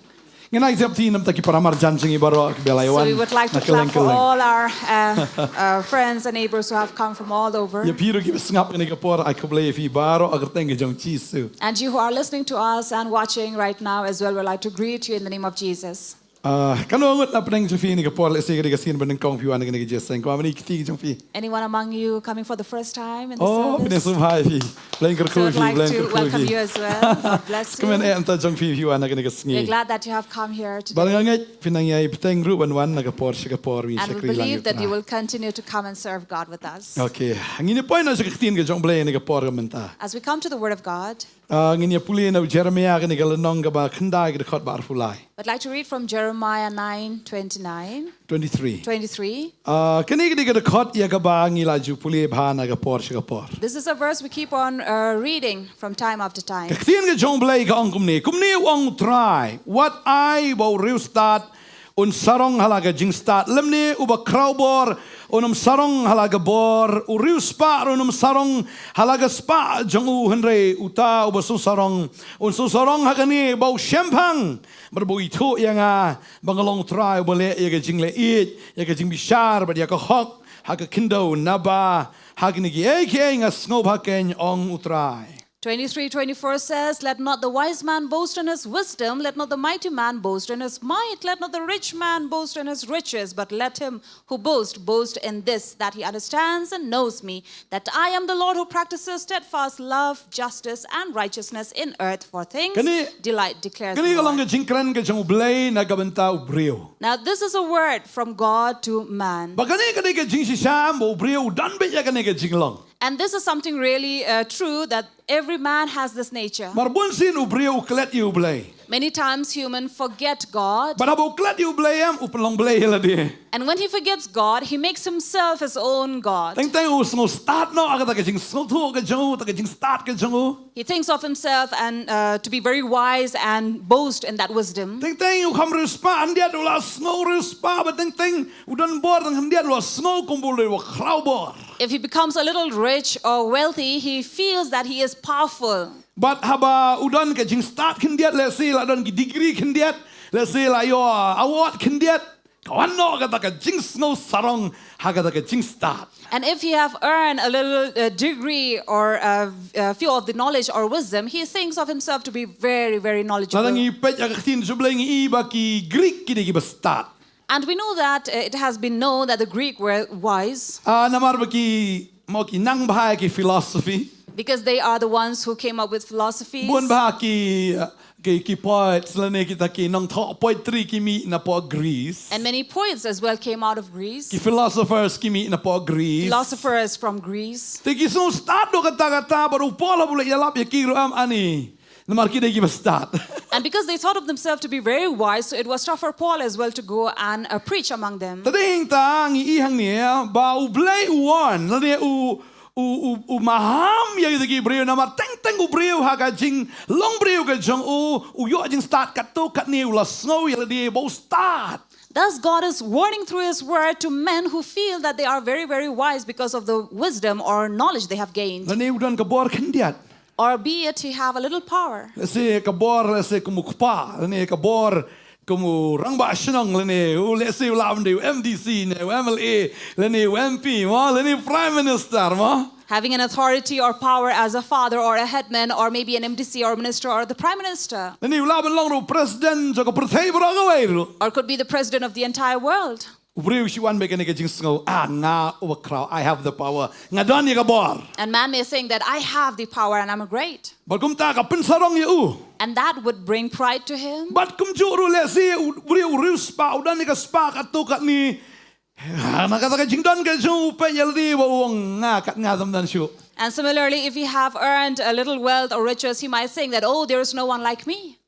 Ngin ai jingïarap namar ki para marjan jong ngi baroh kiba la wan. So we would like to clap for all our, uh, uh, friends and neighbors who have come from all over. Ïa phi ruh kiba sngap kane ka por, ai khublei ïa phi baroh ha ka kyrteng ka jong u Jisu. And you who are listening to us and watching right now as well, we'd like to greet you in the name of Jesus. Ah, kano ngut na pdeng jong phi ha kane ka por, lehse ka dei ka sien ba nyngkong phi wan ha kane ka jingïaseng, kumne ki kti ki jong phi? Anyone among you coming for the first time in the service? Oh, pdiang sngewbha ïa phi. Blei un kyrkhu ïa phi, Blei un kyrkhu ïa phi. So I'd like to welcome you as well. God bless you. Kumne eh, mynta jong phi phi wan ha kane ka sngi. We're glad that you have come here today. Bad nga ngeit phin nang ïai bteng ruh ban wan na ka por sha ka por ban ïa shakri lang ïa u Trai. And we believe that you will continue to come and serve God with us. Okay. Ngin ïa poi noh sha ka ktien ka jong u Blei ha kane ka por ka mynta. As we come to the word of God, ah, ngin ïa pule na u Jeremiah kane ka lynnong kaba khyndai ka dkhot ba arphew lai. I'd like to read from Jeremiah nine twenty-nine. Twenty-three. Twenty-three. Ah, kane ka dei ka dkhot ïa kaba ngi la ju pule bha na ka por sha ka por. This is a verse we keep on, uh, reading from time after time. Ka ktien ka jong u Blei ka ong kumne, kumne u ong u Trai, wat ai ba u riewstad un sarong ha la ka jingstad, lymne uba khrawbor un ym sarong ha la ka bor, u riewspah ruh un ym sarong ha la ka spah jong u, hynrei uta uba sngewsarong un sngewsarong ha kane ba u shemphang, bad ba u ithuh ïa nga ba nga long u Trai uba leh ïa ka jingleh ïeit, ïa ka jingbishar bad ïa ka hok ha ka khyndew, naba ha kine kiei kiei nga sngewbha keiñ, ong u Trai. Twenty-three twenty-four says, "Let not the wise man boast in his wisdom, let not the mighty man boast in his might, let not the rich man boast in his riches, but let him who boasts boast in this, that he understands and knows me, that I am the Lord who practices steadfast love, justice, and righteousness in earth, for things delight declares the Lord." Kane ka long ka jingkren ka jong u Blei na ka bynta u briew. Now, this is a word from God to man. Ba kane ka dei ka jingshisha ba u briew u don beit ïa kane ka jinglong. And this is something really uh, true, that every man has this nature. Mar bun sien u briew u klet ïa u Blei. Many times human forget God. Bad haba u klet ïa u Blei em, u pynlong blei ïa lade. And when he forgets God, he makes himself his own God. Teng teng u sngewstad noh ha kata ka jingsngewthuh ka jong u, kata ka jingstad ka jong u. He thinks of himself and uh, to be very wise and boast in that wisdom. Teng teng u kham riewspah khyndiat u la sngew riewspah, bad teng teng u don bor tang khyndiat u la sngew kumba u dei uba khrawbor. If he becomes a little rich or wealthy, he feels that he is powerful. Bad haba u don ka jingstad khyndiat, lehse la don ki degree khyndiat, lehse la ïoh award khyndiat, ka wan noh kata ka jingsngewsarong ha kata ka jingstad. And if he have earned a little uh, degree or a, a few of the knowledge or wisdom, he thinks of himself to be very, very knowledgeable. Lada ngi peit ïa ka ktien jong u Blei ngi i ba ki Greek ki dei kiba stad. And we know that uh, it has been known that the Greek were wise. Ah, namar ba ki, mo, ki nang bha ïa ki philosophy. Because they are the ones who came up with philosophies. Bun bha ki, ah, ki, ki poets lane kita ki nongthoh poetry ki mih napoh Greece. And many poets as well came out of Greece. Ki philosophers ki mih napoh Greece. Philosophers from Greece. Te ki sngewstad noh kata kata, bad u Paul haba u la ïalap ïa ki ruh em, ani. Namar ki dei kiba stad. And because they thought of themselves to be very wise, so it was tough for Paul as well to go and uh, preach among them. Te dei hangta ngi i hangne ba u Blei u warn lane u, u, u, u maham ïa kita ki briew, namar teng teng u briew ha ka jinglong briew ka jong u, u ïoh jingstad katto katne, u la sngew ïa lade ba u stad. Thus, God is warning through His Word to men who feel that they are very, very wise because of the wisdom or knowledge they have gained. Lane u don ka bor khyndiat. Or be it he have a little power. Lehse ka bor, lehse kum u kpa, lane ka bor kum u rangbah shnong, lane u, lehse u lah ban dei u M D C ne u M L A, lane u M P, mo, lane u Prime Minister, mo. Having an authority or power as a father or a headman or maybe an M D C or a minister or the prime minister. Lane u lah ban long ruh u president jong ka pyrthei baroh kawei ruh. Or could be the president of the entire world. U briew u shu wan bad kane ka jingsngew, ah, nga uba khraw, I have the power. Nga don ïa ka bor. And man may think that I have the power and I'm great. Bad kumta ka pynsarong ïa u. And that would bring pride to him. Bad kumjuh ruh lehse u briew u riewspah, u don ïa ka spah katto katne. Ah, na kata ka jingdon ka jong u, peit ïa lade bad u ong, nga kat nga, tam don shuh. And similarly, if he have earned a little wealth or riches, he might think that, "Oh, there is no one like me."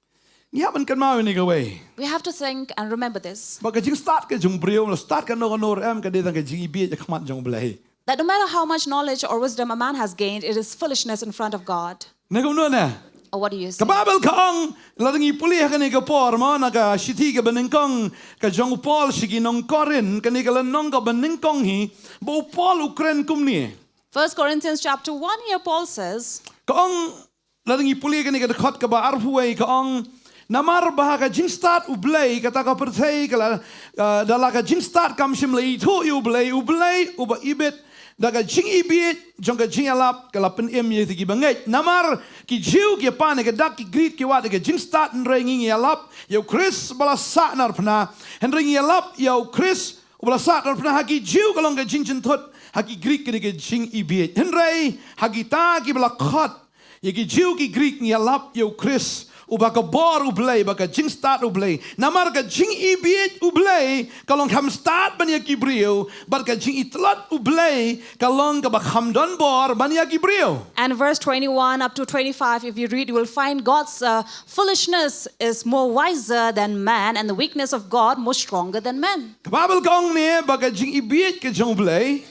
Ngi hap ban kynmaw ïa kane kawei. We have to think and remember this. Ba ka jingstad ka jong u briew, la stad kano kano ruh em, ka dei tang ka jingibieit ha khmat jong u Blei. That no matter how much knowledge or wisdom a man has gained, it is foolishness in front of God. Ne kumno ne? Or what do you say? Ka Baibl ka ong, lada ngi pule ha kane ka por, mo, na ka shithi kaba nyngkong ka jong u Paul sha ki nong Korinth, kane ka lynnong kaba nyngkong hi, ba u Paul u kren kumne. First Corinthians chapter one, here Paul says, ka ong, lada ngi pule kane ka dkhot kaba arphew wei, ka ong, namar ba ha ka jingstad u Blei kata ka pyrthei ka la, ah, da la ka jingstad kam shym la ithuh ïa u Blei, u Blei uba ibit da ka jingibieit jong ka jingïalap ka la pynim ïa kita kiba ngeit. Namar ki Jiw ki pan ïa ka dak, ki Grik ki wad ïa ka jingstad, hynrei ngi ngi ïalap ïa u Khrist ba la sah narphna, hynrei ngi ïalap ïa u Khrist uba la sah narphna ha ki Jiw ka long ka jingjynthut, ha ki Grik ka dei ka jingibieit. Hynrei ha kita kiba la khot, ïa ki Jiw ki Grik, ngi ïalap ïa u Khrist uba ka bor u Blei bad ka jingstad u Blei. Namar ka jingibieit u Blei ka long kham stad ban ïa ki briew, bad ka jingitlot u Blei ka long kaba kham don bor ban ïa ki briew. And verse twenty-one up to twenty-five, if you read, you will find God's uh, foolishness is more wiser than man, and the weakness of God more stronger than men. Ka Baibl ka ong ne ba ka jingibieit ka jong u Blei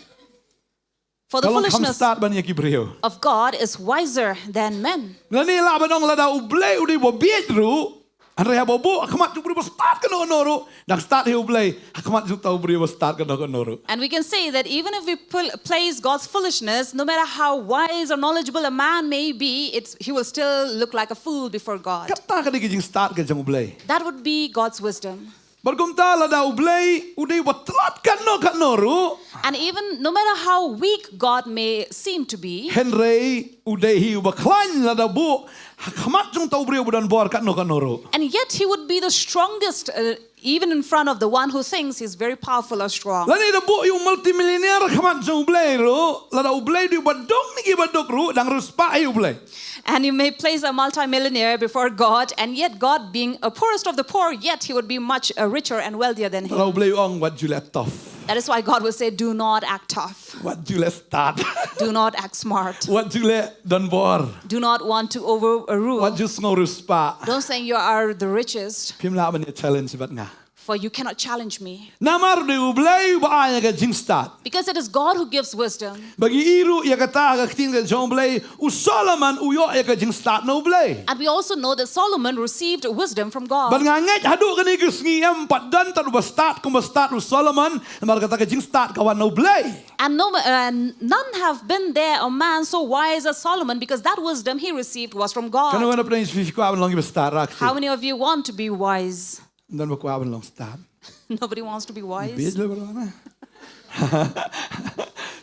For the foolishness of God is wiser than men. Lane lah ban ong lada u Blei u dei uba bieit ruh, Hynrei haba buh ha khmat jong u briew ba stad kano kano ruh, dang stad hi U Blei ha khmat jong uta u briew ba stad kano kano ruh. And we can say that even if we pl- place God's foolishness, no matter how wise or knowledgeable a man may be, it's, he will still look like a fool before God. Kata ka dei ka jingstad ka jong U Blei. That would be God's wisdom. Bad kumta lada U Blei u dei ba tlot kano kano ruh. And even no matter how weak God may seem to be, hynrei u dei hi uba khlaiñ lada buh ha khmat jong uta u briew ba don bor kano kano ruh. And yet he would be the strongest, uh, even in front of the one who thinks he's very powerful or strong. Lane da buh ïa u multimillionaire ha khmat jong U Blei ruh, lada U Blei u dei ba duk na ki ba duk ruh, dang riewspah hi U Blei. And you may place a multimillionaire before God, and yet God, being a poorest of the poor, yet he would be much, uh, richer and wealthier than him. Lada U Blei u ong, wat ju leh tough. That is why God will say, "Do not act tough. Wat ju leh stad. Do not act smart. Wat ju leh don bor. Do not want to overrule. Wat ju sngew riewspah. Don't think you are the richest. Phim lah ban ïa challenge bad nga. For you cannot challenge me." Namar u dei U Blei uba ai ïa ka jingstad. Because it is God who gives wisdom. Ba ngi ïohi ruh ïa kata ha ka ktien ka jong U Blei, u Solomon u ïoh ïa ka jingstad na U Blei. And we also know that Solomon received wisdom from God. Bad nga ngeit haduh kane ka sngi em pat don tad uba stad kumba stad u Solomon, namar kata ka jingstad ka wan na U Blei. And no, uh, none have been there a man so wise as Solomon, because that wisdom he received was from God. Katno ngan pynshai, phi kwah ban long kiba stad, rakhe? How many of you want to be wise? Don ba kwah ban long stad. Nobody wants to be wise. Bieit la ba long na.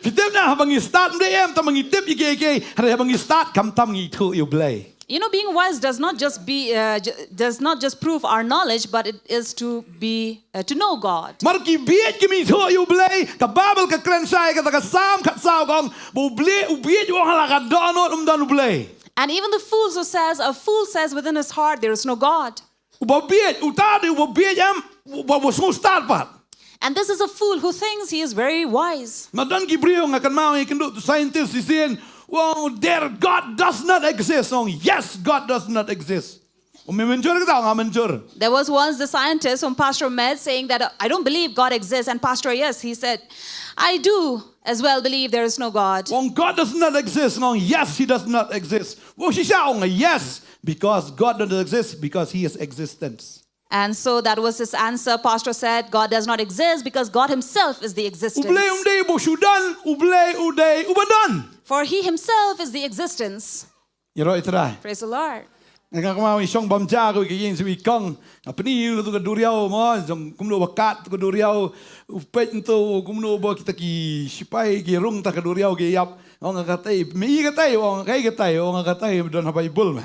Phi tip na, haba ngi stad ym dei em tang ba ngi tip ïa kiei kiei, hynrei haba ngi stad khamtam ngi ithuh ïa U Blei. You know, being wise does not just be, uh, j- does not just prove our knowledge, but it is to be, uh, to know God. Mar ki bieit ki mih thuh ïa U Blei, ka Baibl ka kren shai, kata ka Salm khatsaw ka ong, ba u Blei, u bieit u ong ha la ka dohnud um don U Blei. And even the fool who says, a fool says within his heart, "There is no God." Uba bieit, uta u dei uba bieit em, uba, uba sngew stad pat. And this is a fool who thinks he is very wise. Nga don ki briew nga kynmaw, nga ïakynduh tu scientist shisien, u ong, "Their God does not exist." U ong, "Yes, God does not exist." U ong, "Me mynjur kata?" U ong, "Nga mynjur." There was once the scientist whom Pastor met saying that, "I don't believe God exists." And Pastor, yes, he said, "I do as well believe there is no God." U ong, "God does not exist." U ong, "Yes, he does not exist." U ong, "Shisha?" U ong, "Yes, because God does not exist, because he is existence." And so that was his answer. Pastor said, "God does not exist because God himself is the existence." U Blei um dei ba u shu don, U Blei u dei uba don. For he himself is the existence. Ïaroh ïa U Trai. Praise the Lord. Nga kynmaw ngi shong bam ja ha kawei ka ïing sha kawei ka kong. Nga pyni ïa u tu ka duriaw mo, jong kumno ba kat tu ka duriaw. U peit ntu kumno ba kita ki sipai ki rung ta ka duriaw ki ïap. U ong, "Katai, me i katai?" U ong, "Kaei katai?" U ong, "Katai ba don ha Baibl me."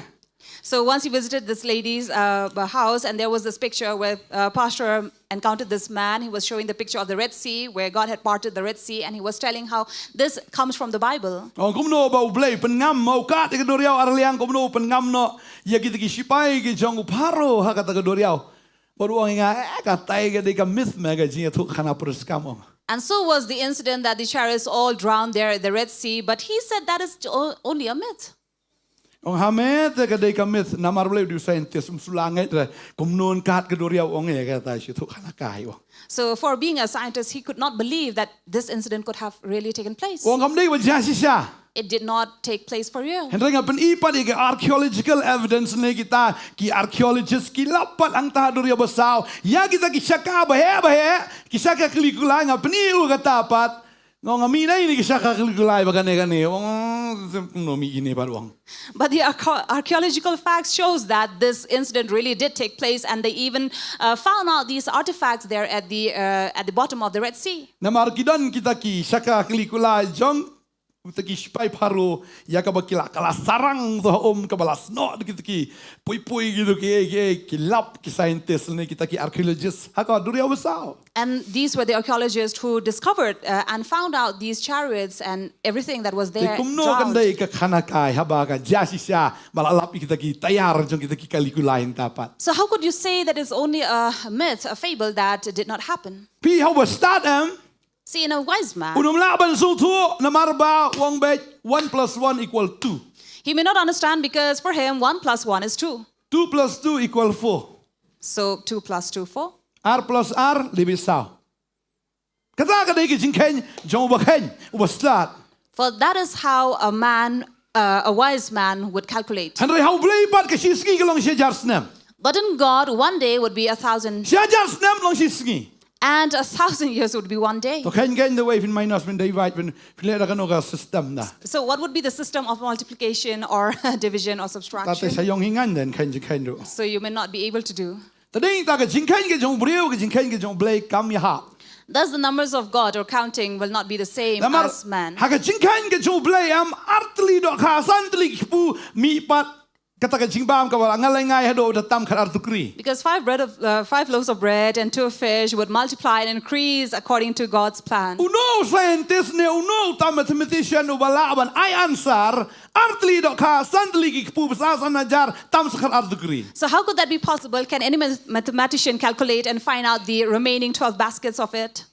So once he visited this lady's, uh, house, and there was this picture where, uh, Pastor encountered this man. He was showing the picture of the Red Sea, where God had parted the Red Sea, and he was telling how this comes from the Bible. U ong, "Kumno ba U Blei u pynngam, ma u kat ïa ka duriaw arliang, kumno u pynngam noh ïa kita ki sipai ki jong u Pharaoh ha kata ka duriaw?" Bad u ong ïa nga, "Eh, katai ka dei ka myth me, ka jingïathuhkhana puriskam," u ong. And so was the incident that the chariots all drowned there at the Red Sea, but he said that is o- only a myth. U ong, "Ha me te ka dei ka myth, namar balei u dei u scientist, um shu la ngeit re kumno un kat ka duriaw." U ong, "Ïa kata shi thuh khana kai," u ong. So for being a scientist, he could not believe that this incident could have really taken place. U ong, "Kam dei ba jia shisha." It did not take place for real. Hynrei nga pyni pat ïa ki archaeological evidence ne kita ki archaeologist ki lap pat hangta ha duriaw basaw ïa kita ki shaka baheh baheh, ki shaka kli kulai, nga pyni ïa u kata pat. Nga ong, "Nga mih na ine ki shaka kli kulai ba kane kane." U ong, "Kumno mih ine pat?" u ong. But the archae- archaeological facts shows that this incident really did take place, and they even, uh, found out these artifacts there at the, uh, at the bottom of the Red Sea. Namar ki don kita ki shaka kli kulai jong uta ki sipai Pharaoh ïa kaba ki la, ka la sarang tu ha um, kaba la snoh da kita ki pui pui, kita ki, ki, ki lap ki scientist ne kita ki archaeologist ha ka duriaw basaw. And these were the archaeologists who discovered, uh, and found out these chariots and everything that was there. Te kumno kan dei ka khana kai haba ka jia shisha ba la lap ïa kita ki tayar jong kita ki kali kulai hangta pat? So how could you say that is only a myth, a fable that did not happen? Phi, haba stad em, see, in a wise man, un ym lah ban sngewthuh namar ba u ong beit one plus one equal two. He may not understand because for him one plus one is two. Two plus two equal four. So two plus two, four. Ar plus ar, leh beit saw. Kata ka dei ka jingkheiñ jong uba kheiñ, uba stad. For that is how a man, uh, a wise man would calculate. Hynrei ha U Blei pat ka shisngi ka long shi hajar snem. But in God, one day would be a thousand, Shi hajar snem long shi sngi. And a thousand years would be one day. To kheiñ kheiñ da wei phin minus, phin divide, phin, phin leh da kano ka system da. So what would be the system of multiplication or division or subtraction? Tata sha ïong hi ngan den kheiñ jingkheiñ ruh. So you may not be able to do. Tadei ta ka jingkheiñ ka jong u briew, ka jingkheiñ ka jong u Blei kam ïahap. Thus the numbers of God or counting will not be the same Namar as man. Ha ka jingkheiñ ka jong u Blei em artylli dohkha, santylli ki kpu, mihpat, kata ka jingbam kaba la ngalai ngai haduh da tam khatar tukri. Because five bread of, uh, five loaves of bread and two fish would multiply and increase according to God's plan. Uno u scientist ne uno u tam mathematician uba lah ban ai answer, artylli dohkha, santylli ki kpu, ba san hajar, tam sa khatar tukri. So how could that be possible? Can any math-, mathematician calculate and find out the remaining twelve baskets of it?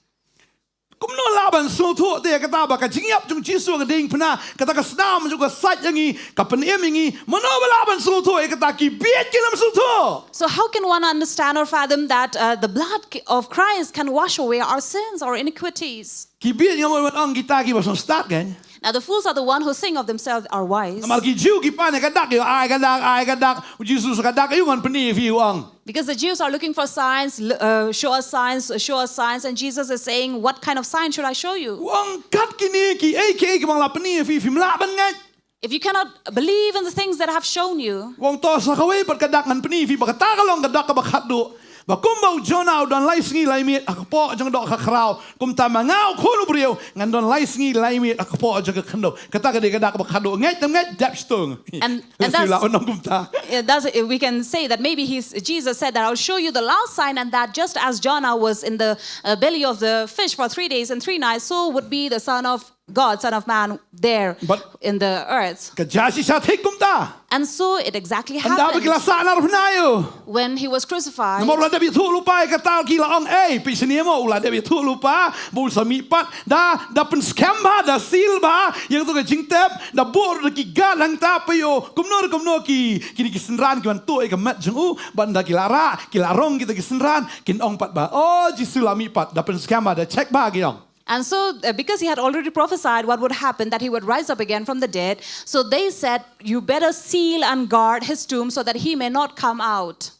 Kumno lah ban sngewthuh te kata ba ka jingïap jong Jisu ka diengphna, kata ka snam jong ka sait ïa ngi, ka pynim ïa ngi, mano ba lah ban sngewthuh ïa kata, ki bieit kim sngewthuh. So how can one understand or fathom that, uh, the blood of Christ can wash away our sins or iniquities? Ki bieit nga mon ong kita kiba sngewstad kan. Now the fools are the one who think of themselves are wise. Namar ki Jiw ki pan ïa ka dak, ïa ai ka dak, ai ka dak, u Jisu sa ka dak, ïa u ngan pyni ïa phi u ong. Because the Jews are looking for signs, l-, uh, show us signs, show us signs, and Jesus is saying, "What kind of sign should I show you?" U ong kat kine kiei kiei kiba nga la pyni ïa phi, phim lah ban ngeit. If you cannot believe in the things that I have shown you. U ong to sa kawei pat ka dak ngan pyni ïa phi ba kata ka long ka dak kaba khatduh. Ba kumba u Jonah u don lai sngi lai miet ha ka kpoh jong ka dohkha khraw, kumta ma nga u Khun u briew ngan don lai sngi lai miet ha ka kpoh jong ka khyndew. Kata ka dei ka dak kaba khatduh. Ngeit tam ngeit, dep shitom. And, and that's, yeah, that's, uh, we can say that maybe he's, Jesus said that, "I'll show you the last sign," and that just as Jonah was in the, uh, belly of the fish for three days and three nights, so would be the Son of God, Son of Man, there in the earth. Ka jia shisha thik kumta. And so it exactly happened. Ynda ba ki la sah na rphnaio. When he was crucified. Namar u la dep ïathuh lypa ïa kata, ki la ong, "Ei, phi sngewthuh mo, u la dep ïathuh lypa ba u sa mihpat." Da, da pynskhem bha, da seal bha ïa kato ka jingtep, da buh da ki guard hangta, phi ïoh kumno kumno ki, kine ki synran ki wan tuh ïa ka met jong u, bad ynda ki la rah, ki la rong kita ki synran, kin ong pat ba, "O, Jisu la mihpat." Da pynskhem bha, da check bha ki ong. And so, uh, because he had already prophesied what would happen, that he would rise up again from the dead, so they said, "You better seal and guard his tomb so that he may not come out."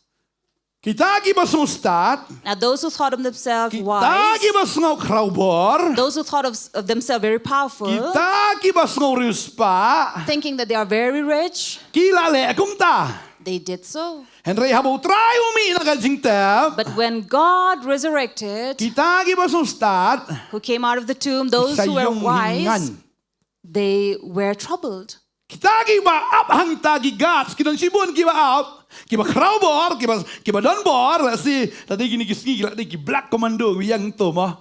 Kita kiba sngewstad. Now, those who thought of themselves wise, kita kiba sngew khrawbor, those who thought of, of themselves very powerful, kita kiba sngew riewspah, thinking that they are very rich, ki la leh kumta. They did so. Hynrei haba u Trai u mih na ka jingtep, but when God resurrected, kita kiba sngewstad, who came out of the tomb, those who were wise, ki sa ïong hi ngan. They were troubled. Kita kiba ap hangta, ki guards, ki don shibun kiba ap, kiba khrawbor, kiba, kiba don bor, la shi, ta dei kine ki sngi, ki la dei ki black commando, ïeng to mo.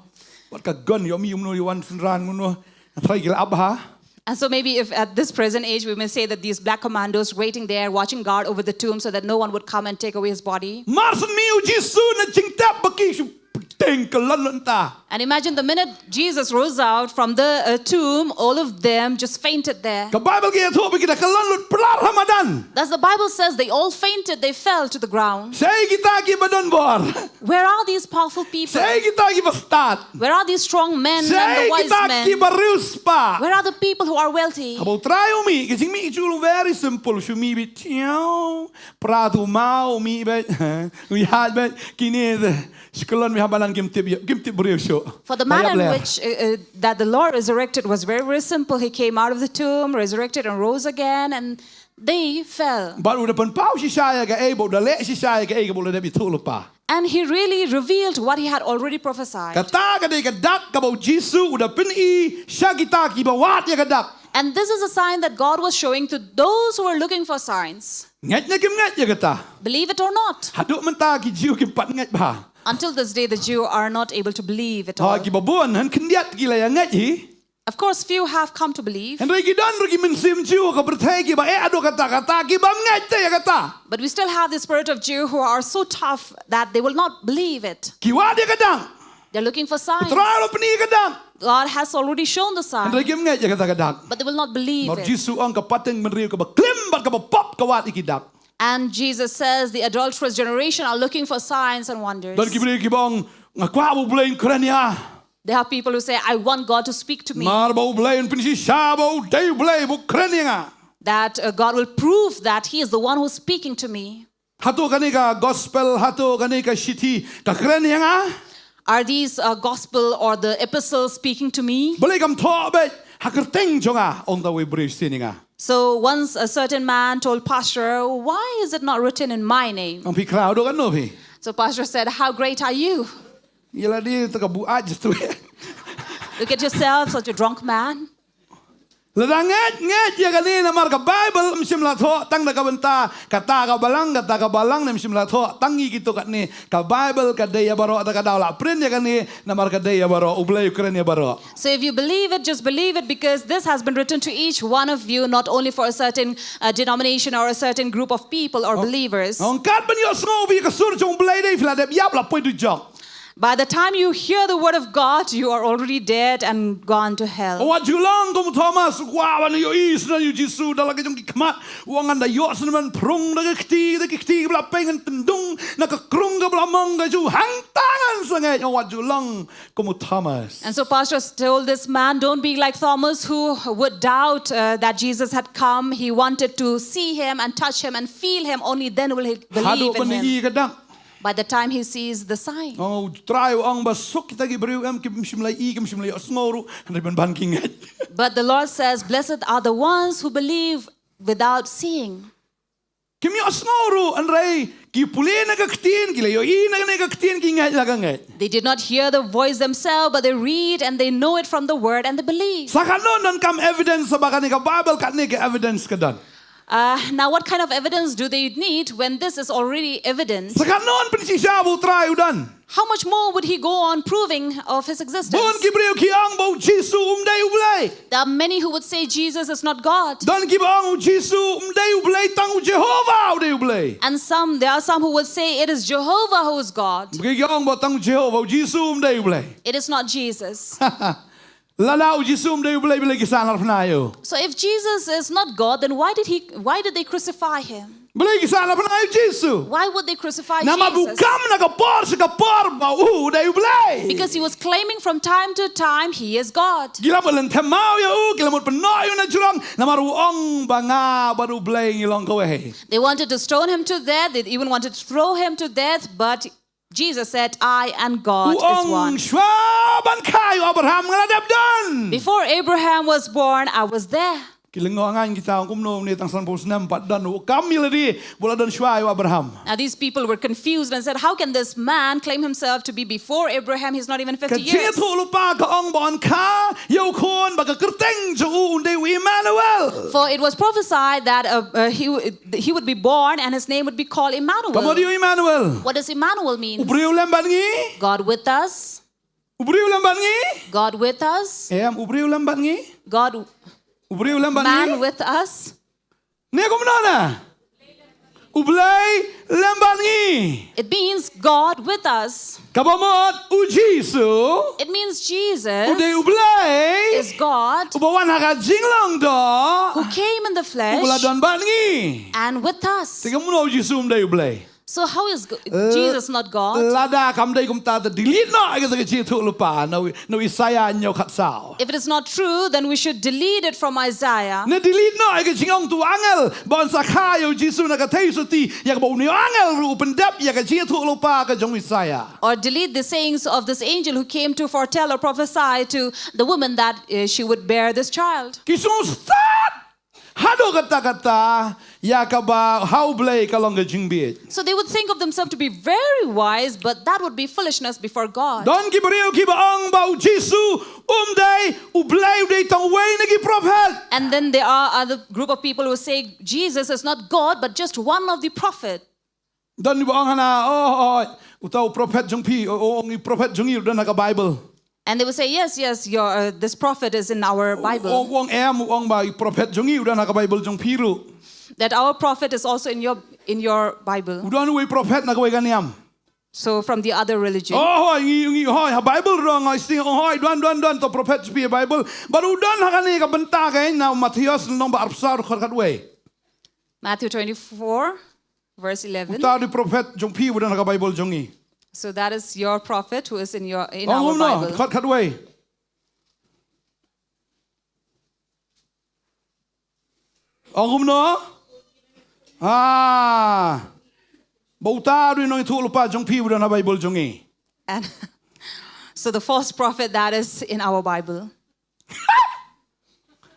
Bad ka gun, ïoh mih kumno, ïoh wan synran kumno. Trai ki la ap ha. And so maybe if at this present age we may say that these black commandos waiting there, watching guard over the tomb so that no one would come and take away his body. Mar shu mih u Jisu na jingtep, ba ki shu pteng, kyllon lut hangta. And imagine the minute Jesus rose out from the, uh, tomb, all of them just fainted there. Ka Bible ka ïathuh ba ki da kyllon lut, plar ha madan. Thus the Bible says they all fainted, they fell to the ground. Shaei kita kiba don bor? Where are these powerful people? Shaei kita kiba stad? Where are these strong men and the wise men? Shaei kita kiba riewspah? Where are the people who are wealthy? Haba u Trai u mih, ka jingmih jong u long very simple, shu mih beit, tiaw, pra tu maw, mih beit, u ïaid beit, kine de, shi kyllon mih ha madan, kim tip, kim tip briew shuh. For the man in which, uh, uh, that the Lord resurrected was very, very simple. He came out of the tomb, resurrected and rose again, and they fell. Bad u da pynpaw shisha ïa kaei, bad u da leh shisha ïa kaei kaba u la dep ïathuh lypa. And he really revealed what he had already prophesied. Kata ka dei ka dak kaba u Jisu u da pyni sha kita kiba wad ïa ka dak. And this is a sign that God was showing to those who were looking for signs. Ngeit ne kim ngeit ïa kata? Believe it or not. Haduh mynta ki Jiw kim pat ngeit bha. Until this day, the Jew are not able to believe at all. Ha kiba bun, hynrei khyndiat ki la ïa ngeit hi. Of course, few have come to believe. Hynrei ki don ruh ki mynsiem Jiw ha ka pyrthei kiba eh haduh katta katta, ki bym ngeit te ïa kata. But we still have the spirit of Jew who are so tough that they will not believe it. Ki wad ïa ka dak. They're looking for signs. U Trai u la pyni ïa ka dak. God has already shown the sign. Hynrei kim ngeit ïa kata ka dak. But they will not believe it. Namar u Jisu u ong ka pateng bynriew kaba klim bad kaba pop ka wad ïa ki dak. And Jesus says the adulterous generation are looking for signs and wonders. Don ki briew kiba ong, nga kwah ba U Blei un kren ïa nga. There are people who say, "I want God to speak to me." Namar ba U Blei un pynshisha ba u dei U Blei ba u kren ïa nga. That, uh, God will prove that he is the one who's speaking to me. Hato kane ka gospel, hato kane ka shithi ka kren ïa nga? Are these uh, gospel or the epistles speaking to me? Balei kam thoh beit ha kyrteng jong nga, ong uta u briew shisien ïa nga. So once a certain man told Pastor, "Why is it not written in my name?" Ong phi khraw dok katno phi? So Pastor said, "How great are you?" Ïa lade te ka buaid tu. Look at yourself, such a drunk man. Lada ngeit ngeit ïa kane namar ka Bible ym shym la thoh tang da ka bynta kata ka balang, kata ka balang ne ym shym la thoh tang ïa kito katne. Ka Bible ka dei ïa baroh, da ka daw la print ïa kane namar ka dei ïa baroh, U Blei u kren ïa baroh. So if you believe it, just believe it, because this has been written to each one of you, not only for a certain uh, denomination or a certain group of people or believers. Ong kat ban ïohsngew phi ka sur jong U Blei dei phi la dep ïap la poi dujok. By the time you hear the word of God, you are already dead and gone to hell. Wat ju long kum u Thomas, kwah ban ïohi shisha ïa u Jisu da la ka jong ki khmat. U ong ngan da ïoh shisha ban prung da ka kti, da ka kti ba la peng, ngan pyndung na ka krung kaba la mong ka jong u, hangta ngan sa ngeit. Wat ju long kum u Thomas. And so Pastor told this man, "Don't be like Thomas, who would doubt uh, that Jesus had come. He wanted to see him and touch him and feel him. Only then will he believe in him." Haduh ban ïohi ka dak. By the time he sees the sign. Oh, U Trai u ong ba suk kita ki briew em kim shym la ïohi, kim shym la ïohsngew ruh, hynrei ban ban ki ngeit. But the Lord says, "Blessed are the ones who believe without seeing." Kim ïohsngew ruh, hynrei ki pule na ka ktien, ki la ïohi na kane ka ktien, ki ngeit la ka ngeit. They did not hear the voice themselves, but they read and they know it from the word and they believe. Sa katno don kam evidence ba kane ka Bible, katne ka evidence ka don? Uh, now, what kind of evidence do they need when this is already evidence? Sa katno yn pynshisha ba U Trai u don? How much more would he go on proving of his existence? Bun ki briew ki ong ba u Jisu um dei U Blei. There are many who would say Jesus is not God. Don kiba ong u Jisu um dei U Blei, tang u Jehovah u dei U Blei. And some, there are some who would say it is Jehovah who is God. Ki ong ba tang u Jehovah, u Jisu um dei U Blei. It is not Jesus. Lada u Jisu um dei U Blei, balei ki sah narphna ïa u? So if Jesus is not God, then why did he, why did they crucify him? Balei ki sah narphna ïa u Jisu? Why would they crucify Jesus? Namar ba u kam na ka por sha ka por ba u dei U Blei. Because he was claiming from time to time he is God. Ki la mut lynthem maw ïa u, ki la mut pynnoh ïa u na jrong, namar u ong ba nga bad U Blei ngi long kawei. They wanted to stone him to death, they even wanted to throw him to death, but Jesus said, "I and God is one." U ong, shwa ban kha ïa u Abraham nga la dep don. Before Abraham was born, I was there. Ki lyngngoh ngan kita, kumno une tang sanphew snem pat don, u kam ïa lade ba u la don shwa ïa u Abraham. Now these people were confused and said, "How can this man claim himself to be before Abraham? He's not even fifty years." Ka jingïathuhlypa ka ong ba yn kha ïa u khun ba ka kyrteng jong u un dei u Immanuel. For it was prophesied that uh, uh, he, w- he would be born and his name would be called Emmanuel. Ka mut u Immanuel. What does Emmanuel mean? U briew lem bad ngi. God with us. U briew lem bad ngi. God with us. Em, u briew lem bad ngi. God. U briew lem bad ngi. Man with us. Ne kumno na? U Blei lem bad ngi. It means God with us. Kaba mut u Jisu. It means Jesus. U dei U Blei. Is God. Uba wan ha ka jinglong doh. Who came in the flesh. Uba la don bad ngi. And with us. Te kumno u Jisu um dei U Blei? So how is G- Jesus not God? Lada kam dei kumta te delete noh ïa ka jingïathuhlypa na u, na u Isaiah hynñiew khatsaw. If it is not true, then we should delete it from Isaiah. Ne delete noh ïa ka jingong tu angel ba yn sa kha ïa u Jisu na ka theisotti, ïa kaba une u angel ruh u pyndep ïa ka jingïathuhlypa ka jong u Isaiah. Or delete the sayings of this angel who came to foretell or prophesy to the woman that uh, she would bear this child. Ki sngewstad haduh katta katta ïa kaba ha U Blei ka long ka jingbieit. So they would think of themselves to be very wise, but that would be foolishness before God. Don ki briew kiba ong ba u Jisu um dei U Blei, u dei tang uwei na ki prophet. And then there are other group of people who say Jesus is not God, but just one of the prophet. Don kiba ong hana, oh, oh, oh, uta u prophet jong phi, oh, oh, ong i prophet jong i u don ha ka Bible. And they will say, "Yes, yes, your, uh, this prophet is in our Bible." U ong, em, u ong ba i prophet jong i u don ha ka Bible jong phi ruh. That our prophet is also in your in your Bible. U don uwei prophet na kawei ka niam. So from the other religion. Oh, hoi, ngi, ngi, hoi, ha Bible ruh nga sting, oh, hoi, don, don, don, to prophet jong phi ha Bible. Bad u don ha kane ka bynta ka na Mathaios lynnong ba arphew saw dkhot khatwei. Matthew twenty-four, verse eleven. Uta u dei prophet jong phi uba don ha ka Bible jong i. So that is your prophet who is in your in our Bible. Ong kumno? Dkhot khatwei. Ong kumno? Ah. Ba uta u dei u nongïathuhlypa jong phi uba don ha Baibl jong ngi. And so the false prophet that is in our Bible.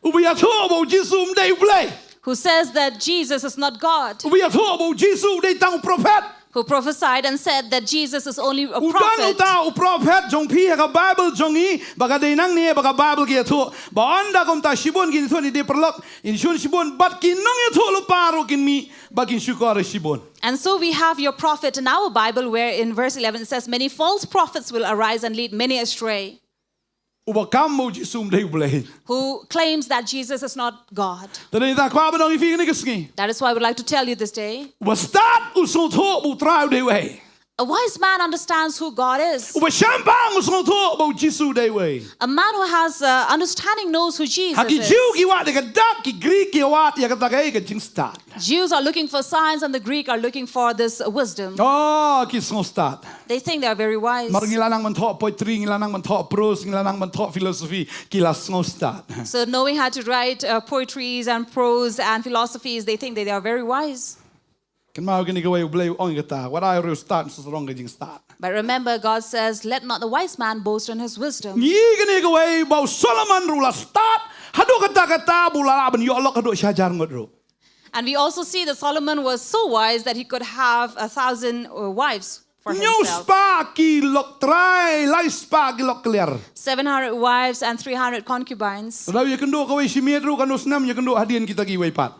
Uba ïathuh ba u Jisu um dei U Blei. Who says that Jesus is not God. Uba ïathuh ba u Jisu u dei tang u prophet. Who prophesied and said that Jesus is only a prophet. U don uta u prophet jong phi ha ka Baibl jong ngi, ba ka dei nangne ba ka Baibl ka ïathuh. Ba ynda kumta shibun kin ïathuh ne dei paralok, kin shun shibun, bad ki nongïathuhlypa ruh kin mih ba kin shukor ïa shibun. And so we have your prophet in our Bible, where in verse eleven it says, "Many false prophets will arise and lead many astray." Uba kam ba u Jisu um dei U Blei. Who claims that Jesus is not God. Te dei ta kwah ban ong ïa phi kane ka sngi. That is why I would like to tell you this day. Uba stad u sngewthuh ba U Trai u dei uei. A wise man understands who God is. Uba shemphang u sngewthuh ba u Jisu u dei uei. A man who has uh, understanding knows who Jesus is. Ha ki Jiw ki wad ïa ka dak, ki Grik ki wad ïa kata ka jingstad. Jews are looking for signs and the Greek are looking for this wisdom. Oh, ki sngewstad. They think they are very wise. Mar ngi la nang ban thoh poetry, ngi la nang ban thoh prose, ngi la nang ban thoh philosophy, ki la sngewstad. So knowing how to write uh, poetries and prose and philosophies, they think that they are very wise. Kynmaw kine kawei, U Blei u ong ïa kata, wat ai u riewstad un sngewsarong ka jingstad. But remember, God says, "Let not the wise man boast in his wisdom." Ngi kine kawei ba u Solomon ruh u la stad haduh katta katta ba u la lah ban ïoh lok haduh shi hajar ngut ruh. And we also see that Solomon was so wise that he could have a thousand uh, wives for himself. Hynñiew spah ki lok trai, lai spah ki lok kliar. Seven hundred wives and three hundred concubines. Lada u ïakynduh kawei shi miet ruh, katno snem ïakynduh hadien kita kiwei pat?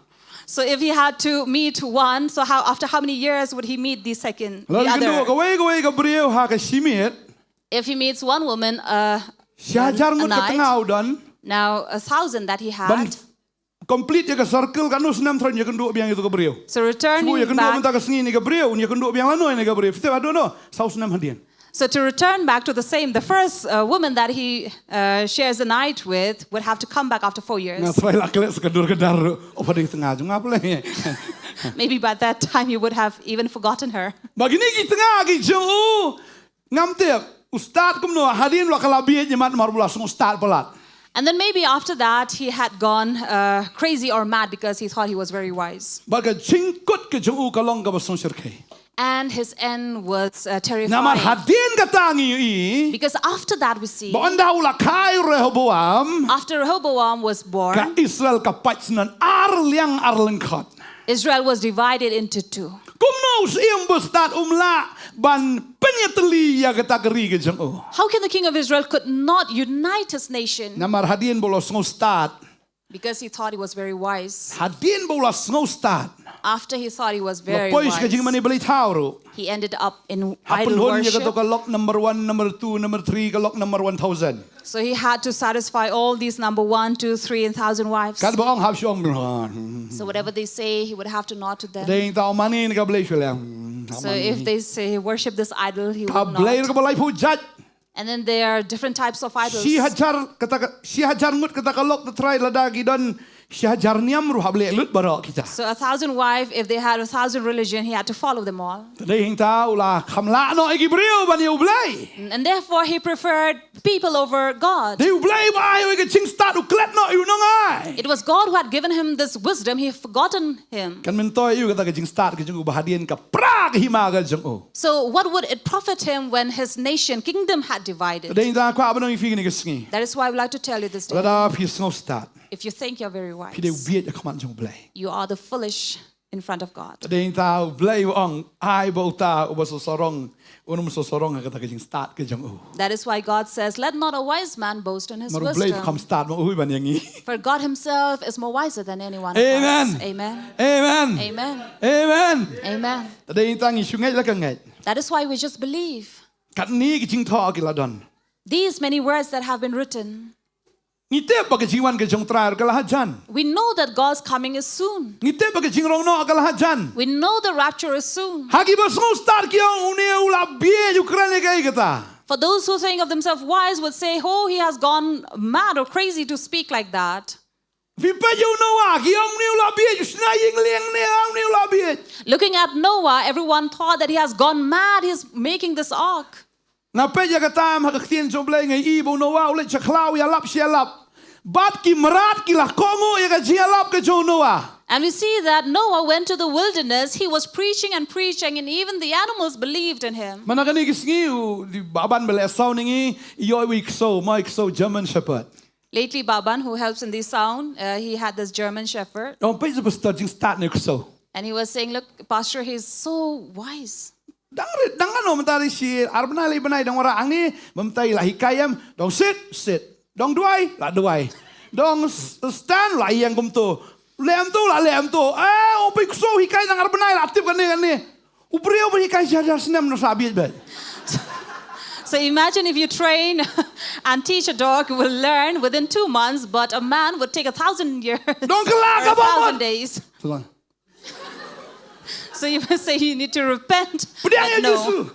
So if he had to meet one, so how after how many years would he meet the second, the other? Lada u ïakynduh kawei kawei ka briew ha ka shi miet. If he meets one woman uh, shi hajar ngut ka tnga u don. Now a thousand that he had. Ban complete ïa ka circle, katno snem thrang ïakynduh biang ïa uto ka briew? So returning back. Shu ïakynduh mynta ka sngi ïa ka briew, ïakynduh biang lano ïa ka briew? Phi tip haduh no? Saw snem hadien. So to return back to the same, the first uh, woman that he uh, shares the night with would have to come back after four years. Nga try la klet sa ka dur ka dar ruh, oh, pha dei tnga jong nga pule. Maybe by that time you would have even forgotten her. Ba kine ki tnga ki jong u, ngam tip u stad kumno, hadien u la kylla bieit ïa mat namar u la sngewstad palat. And then maybe after that he had gone uh, crazy or mad because he thought he was very wise. Ba ka jingkut ka jong u ka long kaba sngewsyrkhei. And his end was uh, terrifying. Namar hadien kata ngi ïohi. Because after that we see. Ba ynda u la kha ïa u Rehoboam. After Rehoboam was born. Ka Israel ka pait shnong ar liang ar lyngkhot. Israel was divided into two. Kumno u syiem ba stad um lah ban pynïatylli ïa kata ka ri ka jong u? How can the king of Israel could not unite his nation? Namar hadien ba u la sngewstad. Because he thought he was very wise. Hadien ba u la sngewstad. After he thought he was very wise. La poi sha ka jingmane blei thaw ruh. He ended up in idol worship. Ha pynhun ïa kato ka lok number one, number two, number three, ka lok number one thousand. So he had to satisfy all these number one, two, three, and thousand wives. Kat ba ong hap shu ong. So whatever they say, he would have to nod to them. Dei ta mane ne ka blei shu leh. So if they say worship this idol, he would nod. Ka blei ruh kaba laiphew jait. And then there are different types of idols. Shi hajar kata ka, shi hajar ngut kata ka lok, te trai lada ki don shi hajar niam ruh hap leh lut baroh kita. So a thousand wife, if they had a thousand religion, he had to follow them all. Te dei hangta u la kham lah noh ïa ki briew ban ïa U Blei. And therefore he preferred people over God. Dei U Blei ba ai ïa ka jingstad, u klet noh ïa u nongai. It was God who had given him this wisdom, he forgotten him. Kan myntoi ïa u kata ka jingstad ka jong u ba hadien ka pra ka hima ka jong u. So what would it profit him when his nation, kingdom had divided? Te dei ta kwah ban ong ïa phi kane ka sngi. That is why I would like to tell you this day. Lada phi sngewstad. If you think you're very wise, phi dei u bieit ha khmat jong U Blei. You are the foolish in front of God. Te dei ta U Blei u ong, ai ba uta uba sngewsarong un ym sngewsarong ha kata ka jingstad ka jong u. That is why God says, "Let not a wise man boast in his wisdom." Namar U Blei u kham stad ma u hi ban ïa ngi. For God himself is more wiser than any one of us. Amen. Amen. Amen. Amen. Amen. Amen. Te dei ta ngi shu ngeit la ka ngeit. That is why we just believe. Katne ki jingthoh ki la don. These many words that have been written. Ngi tip ba ka jingwan ka jong U Trai ruh ka la hajan. We know that God's coming is soon. Ngi tip ba ka jingrong noh ka la hajan. We know the rapture is soon. Ha kiba sngewstad ki ong, une u la bieit, u kren ïa kaei kata. For those who think of themselves wise would say, "Oh, he has gone mad or crazy to speak like that." Phi peit ïa u Noah, ki ong une u la bieit, u shna ïing lieng ne, une u la bieit. Looking at Noah, everyone thought that he has gone mad, he's making this ark. Nga peit ïa ka time ha ka ktien jong U Blei, nga ïohi ba u Noah u leit sha khlaw ïalap shi ïalap. Bad ki mrad ki la kohnguh ïa ka jingïalap ka jong u Noah. And we see that Noah went to the wilderness. He was preaching and preaching, and even the animals believed in him. Mynta kane ka sngi u, i Bah Ban ba la saw ïa ngi, i ïoh iwei i ksew, ma i ksew German Shepherd. Lately, Bah Ban, who helps in the sound, uh, he had this German Shepherd. Ong peit, pastor, jingstad ne ksew. And he was saying, "Look, Pastor, he's so wise." Dang rit, dang ano mynta ri shi, ar bnai lai bnai dang wanrah hangne, mynta i la hikai em, dong sit, sit. Dong duwai, la duwai. Dong s-, stand, la ïeng kumto. Leh kumto, la leh kumto. Eh, ong peit, ksew hikai dang ar bnai, la tip kane kane. U briew ba hikai shi hajar snem un sa bieit beit. So imagine if you train and teach a dog, will learn within two months, but a man would take a thousand years. Dong kylla, or a kaba thousand days. Shalom. So you must say you need to repent. Pdiang ïa Jisu.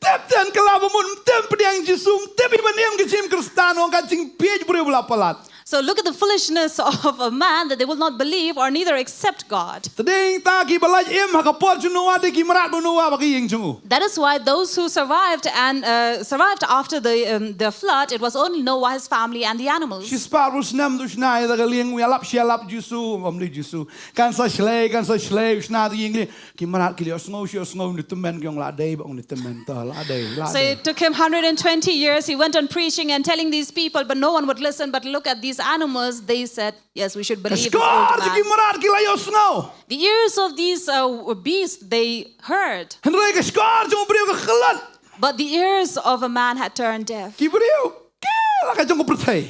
Tip, tip, kylla ba mut, tip, pdiang ïa Jisu, tip, i ba niam ka jingim Khristan, ong ka jingbieit briew ba la palat. So look at the foolishness of a man, that they will not believe or neither accept God. Te dei ta ki ba la im ha ka por jong Noah, dei ki mrad ba Noah bad ki ïing jong u. That is why those who survived and, uh, survived after the, um, the flood, it was only Noah, his family, and the animals. Shispah arphew snem u shna ïa ka lieng, u ïalap shi ïalap Jisu, ym dei Jisu. Kan sa shlei, kan sa shlei, u shna ïa ka lieng. Ki mrad ki la ïohsngew shi ïohsngew, u New Testament, ki ong la dei, ba ong New Testament, la dei, la dei. So it took him hundred and twenty years. He went on preaching and telling these people, but no one would listen. But look at these animals. They said, "Yes, we should believe this old man." Ka shkor ki mrad ki la ïohsngew. The ears of these, uh, beasts, they heard. Hynrei ka shkor jong u briew ka khlad. But the ears of a man had turned deaf. Ki briew ki la ka jong ka pyrthei.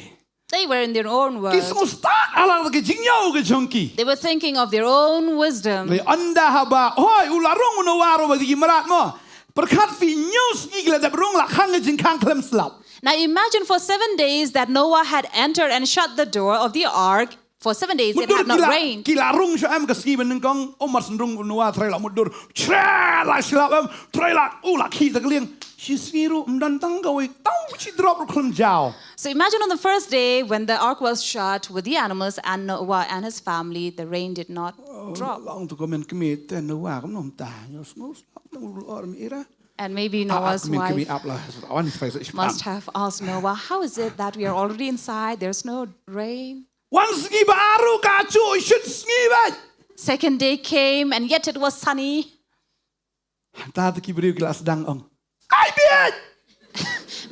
They were in their own world. Ki sngewstad halor ka jingïoh ka jong ki. They were thinking of their own wisdom. Hynrei ynda haba, hoi, u la rung u Noah ruh bad ki mrad mo. Pyrkhat phi, hynñiew sngi ki la dep rung, la khang ka jingkhang, khlem slap. Now imagine for seven days that Noah had entered and shut the door of the ark. For seven days it had not rained. Mutdur ki la, ki la rung sha em ka sngi ba nyngkong, oh, mar shu rung u Noah, trai la mutdur. Chra la slap em, trai la, u la khih da ka lieng. Shi sngi ruh ym don tang kawei, tang shi drop ruh khlem jaw. So imagine on the first day when the ark was shut with the animals and Noah and his family, the rain did not drop. Oh, long to comment kmie te Noah kam nom ta, ïohsngew slap tang u lor mi ira. And maybe Noah's wife must have asked Noah, "How is it that we are already inside? There's no rain." Wan sngi ba ar ruh ka ju shut sngi bad. Second day came and yet it was sunny. Ta te ki briew ki la sdang ong, "Ai bieit!"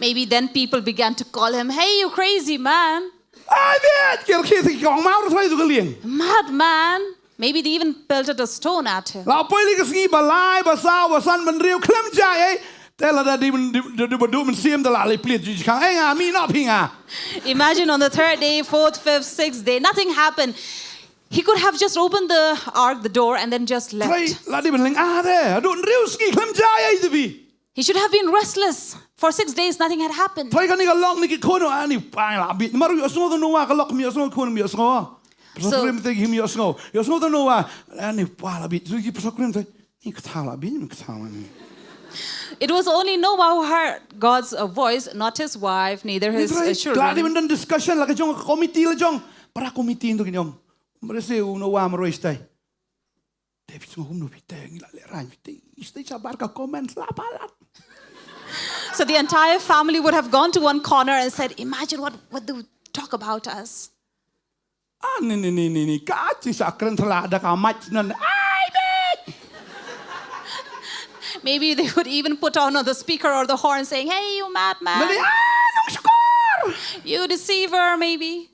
Maybe then people began to call him, "Hey, you crazy man." "Ai bieit!" Ki rkhie te ki ong, "Mar trai tu ka lieng." "Madman." Maybe they even pelted a stone at him. La poi lei ka sngi ba lai, ba saw, ba san, ba hynriew, khlem jia ei. Te la da dei ban, dei, dei, dei ba duh mynsiem, te la leit plied ju jingkhang. Ei nga, mih noh phi nga. Imagine on the third day, fourth, fifth, sixth day, nothing happened. He could have just opened the ark, the door, and then just left. Trai la dei ban lyngngoh de. Haduh hynriew sngi khlem jia ei te phi. He should have been restless. For six days, nothing had happened. Trai kane ka lok ne ki khun, ani pa la bieit. Mar ïohsngew te Noah ka lok, ym ïohsngew khun, ym ïohsngew. Pyrshah kurim te ki ym ïohsngew. Ïohsngew te Noah, ani pa la bieit. Ki pyrshah kurim te. Ni kata la bieit, ni kata la bieit. It was only Noah who heard God's, uh, voice, not his wife, neither his, uh, children. La dei ban don discussion la ka jong ka committee la jong. Para committee tu ki ong. Mrese u Noah marwei stai. Te phi sngewhun no phi te ngi la lehrain phi te. Stai shabar ka comment la palat. So the entire family would have gone to one corner and said, "Imagine what, what they would talk about us." Ah, ni, ni, ni, ni, ni. Ka chi sa kren thala da ka mic nan. Ai, bieit! Maybe they would even put on the speaker or the horn saying, "Hey, you madman." Nadi, ah, nong shukor! You deceiver, maybe.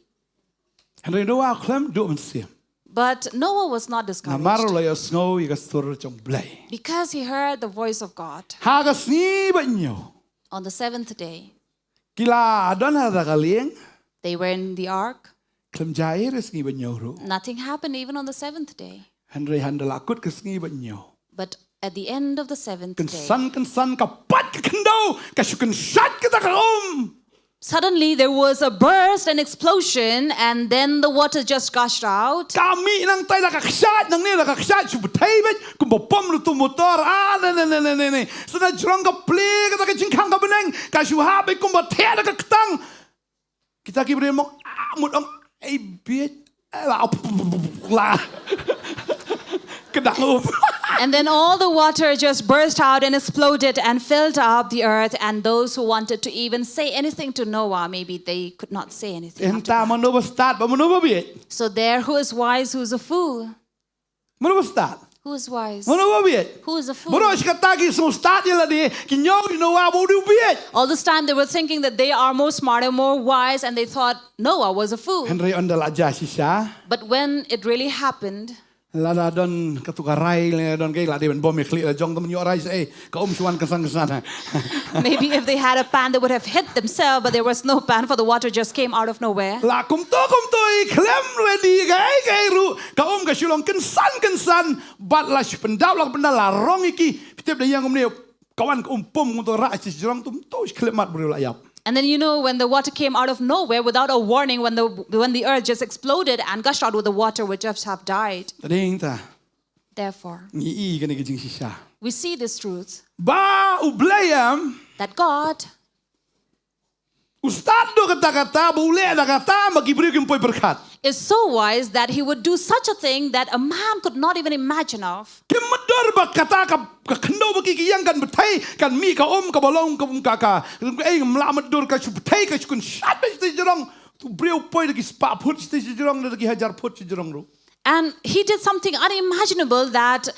Hynrei Noah khlem duh mynsiem. But Noah was not discouraged. Namar u la ïohsngew ïa ka sur jong Blei. Because he heard the voice of God. Ha ka sngi ba hynñiew. On the seventh day. Ki la don ha ka lieng. They were in the ark. Khlem jia ei ha sngi ba hynñiew ruh. Nothing happened even on the seventh day. Hynrei hynda la kut ka sngi ba hynñiew. But at the end of the seventh day, kynsan, kynsan ka pat ka khyndew, ka shu kynsait kata ka um. Suddenly there was a burst, an explosion, and then the water just gushed out. Ka mih nangtai la ka kshaid, nangne la ka kshaid, shu bthei beit, kumba pom lutu motor, ah, ne, ne, ne. Sa na jrong ka plie, kata ka jingkhang ka bneng, ka shu hap beit kumba thiah da ka ktang. Kita ki briew mong, ah, mut ong, ei bieit, eh, la, la. Ka dang um. And then all the water just burst out and exploded and filled up the earth. And those who wanted to even say anything to Noah, maybe they could not say anything after Ynta that. mano ba stad ba mano ba bieit? So there, who is wise, who is a fool? Mano ba stad? Who is wise? Mano ba bieit? Who is a fool? Mano shi kata ki sngewstad ïa lade, ki ñiew ïa Noah ba u dei u bieit. All this time they were thinking that they are more smarter, more wise, and they thought Noah was a fool. Hynrei ynda la jia shisha. But when it really happened, Lada don katu ka rai, lada don kaei, la dei ban bom ïa khlieh la jong, te ym ïoh rai shaei, ka um shu wan kynsan kynsan. maybe if they had a pan, they would have hit themselves, but there was no pan, for the water just came out of nowhere. La kumto kumto i khlem ready kaei kaei ruh, ka um ka shu long kynsan kynsan, bad la shu pyndap la pyndap la rong ïa ki, phi tip da ïeng kumne, ka wan ka um pum kumto rah sha shajrong, te kumto shi khlem mat briew la ïap. And then, you know, when the water came out of nowhere without a warning, when the when the earth just exploded and gushed out with the water, would just have died. Te dei ta. Therefore, Ngi i kane ka jingshisha. We see this truth, Ba U Blei em, that God u stad da kata kata, ba u leh da kata, ba ki briew kim poi pyrkhat. is so wise that he would do such a thing that a man could not even imagine of. Kim mutdur ba kata ka, ka khyndew ba ki ki ïeng kan bthei, kan mih ka um kaba long ka, ka, ka, ei, ngam lah mutdur, ka shu bthei, ka shu kynshat beit shatei shajrong. Tu briew poi da ki spah phut shatei shajrong, da ki hajar phut shajrong ruh. And he did something unimaginable, that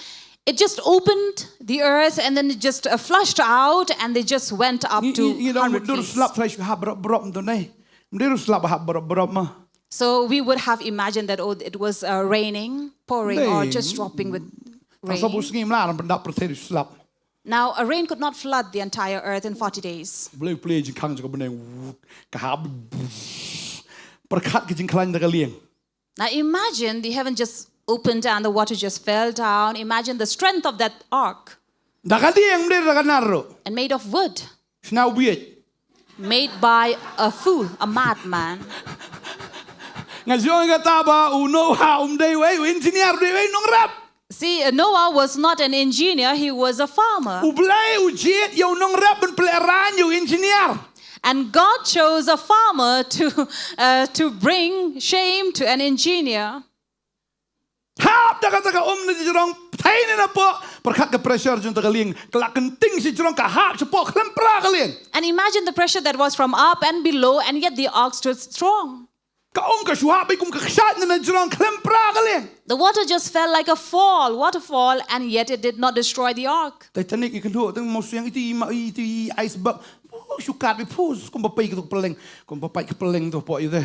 it just opened the earth and then it just uh, flushed out and they just went up Ngi, to ngi, ngi dang hundred mutdur feet. Slap trai shu hap brop brop tu nai. Mdei ruh slap hap brop brop ma. So we would have imagined that, oh, it was uh, raining, pouring, or Ngi. just dropping with Pasal bu rain. Sngi Mla ram pyndap pyrthei ruh slap. Now, a rain could not flood the entire earth in forty days. Blei plie jingkhang jong ka bneng, wut, ka hap, pyrkhat ka jingkhlaiñ da ka lieng. Now imagine the heaven just opened and the water just fell down. Imagine the strength of that ark. Da ka lieng, mdei da ka nar ruh. And made of wood, Shna u bieit. Made by a fool, a madman. Nga jong kata ba u Noah um dei wei u engineer, dei wei nongrep. See, uh, Noah was not an engineer, he was a farmer. U Blei u jied ïa u nongrep ban pynlehrain ïa u engineer. And God chose a farmer to, uh, to bring shame to an engineer. Hap da kata ka um na jrong, thei ne na poh, pyrkhat ka pressure jong ta ka lieng, ka la kynting shi jrong, ka hap shapoh khlem pra ka lieng. And imagine the pressure that was from up and below, and yet the ark stood strong. Ka um ka shu hap beit kum ka kshaid na jrong, khlem pra ka lieng. The water just fell like a fall, waterfall, and yet it did not destroy the ark. Titanic i kynduh tang mo siang iti ma iti iceberg. Oh, shu kat beit pus kum ba pai ka tu peleng, kum ba pai ka peleng tu poh ite.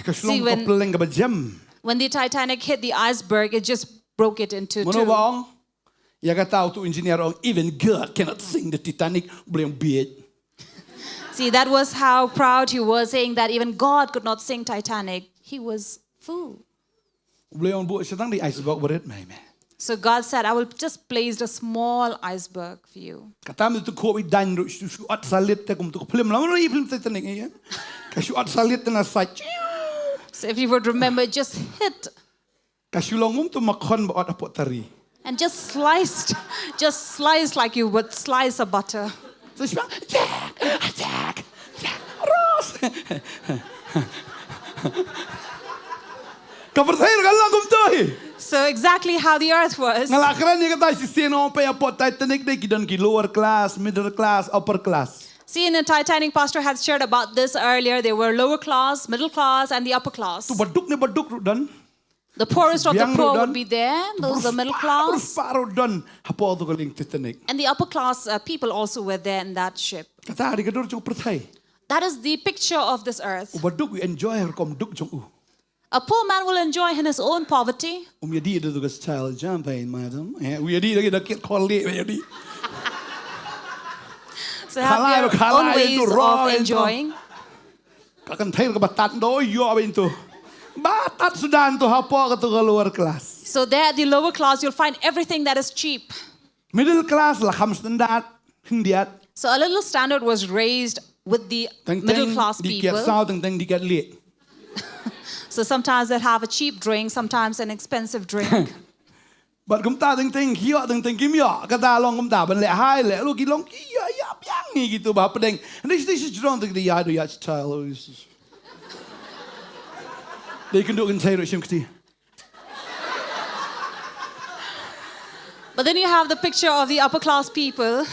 Ka shlong ka peleng ka ba jem. When the Titanic hit the iceberg, it just broke it into two. Mano ba ong? Ïa kata utu engineer ong, even God cannot sink the Titanic, Blei ong bieit. See, that was how proud he was, saying that even God could not sink Titanic. He was fool. Blei ong buh shatang di iceberg barit mai me. So God said, I will just place a small iceberg for you. Kata me tu ko i dan ru shu shu at salit te kum tu film lam ri film Titanic ya. Ka shu at salit te na sa. So if you would remember, it just hit. Ka shu long um tu makhon ba at apot tari. And just sliced, just sliced like you would slice a butter. So shu bang, Jack, Jack, Jack, Rose. Ka pyrthei ka long kum tu hi. So exactly how the earth was. Nga la kren ïa kata shisien ong peit apot Titanic dei ki don ki lower class, middle class, upper class. See, in a Titanic, Pastor had shared about this earlier. There were lower class, middle class, and the upper class. Tu baduk ne baduk ruh don. The poorest of the poor would be there, those the middle class. Don hapoh tu ka lieng Titanic. And the upper class uh, people also were there in that ship. Kata ka dei ka dur jong pyrthei. That is the picture of this earth. U baduk u enjoy rukom duk jong u. A poor man will enjoy in his own poverty. Um ïa di da tu ka style champagne, madam. Eh, u ïa di da ki da kit khol li, u ïa di. So have their own ways of enjoying. Ka kan thair ka batat do yo ben tu. Batat sudan tu hapoh ka tu ka lower class. So there at the lower class, you'll find everything that is cheap. Middle class la kham standard, hyndiat. So a little standard was raised with the middle class people. Teng teng di kiat saw, teng teng di kiat lieh. So sometimes they'll have a cheap drink, sometimes an expensive drink. Bad kumta teng teng ki ïoh, teng teng kim ïoh. Kata long kumta ban leh hai leh low ki long ki ïoh ïa biang ngi kitu ba pdeng. This this is wrong thing the ïa do ïa style. Dei kynduh kynthei ruh shim kti. But then you have the picture of the upper class people.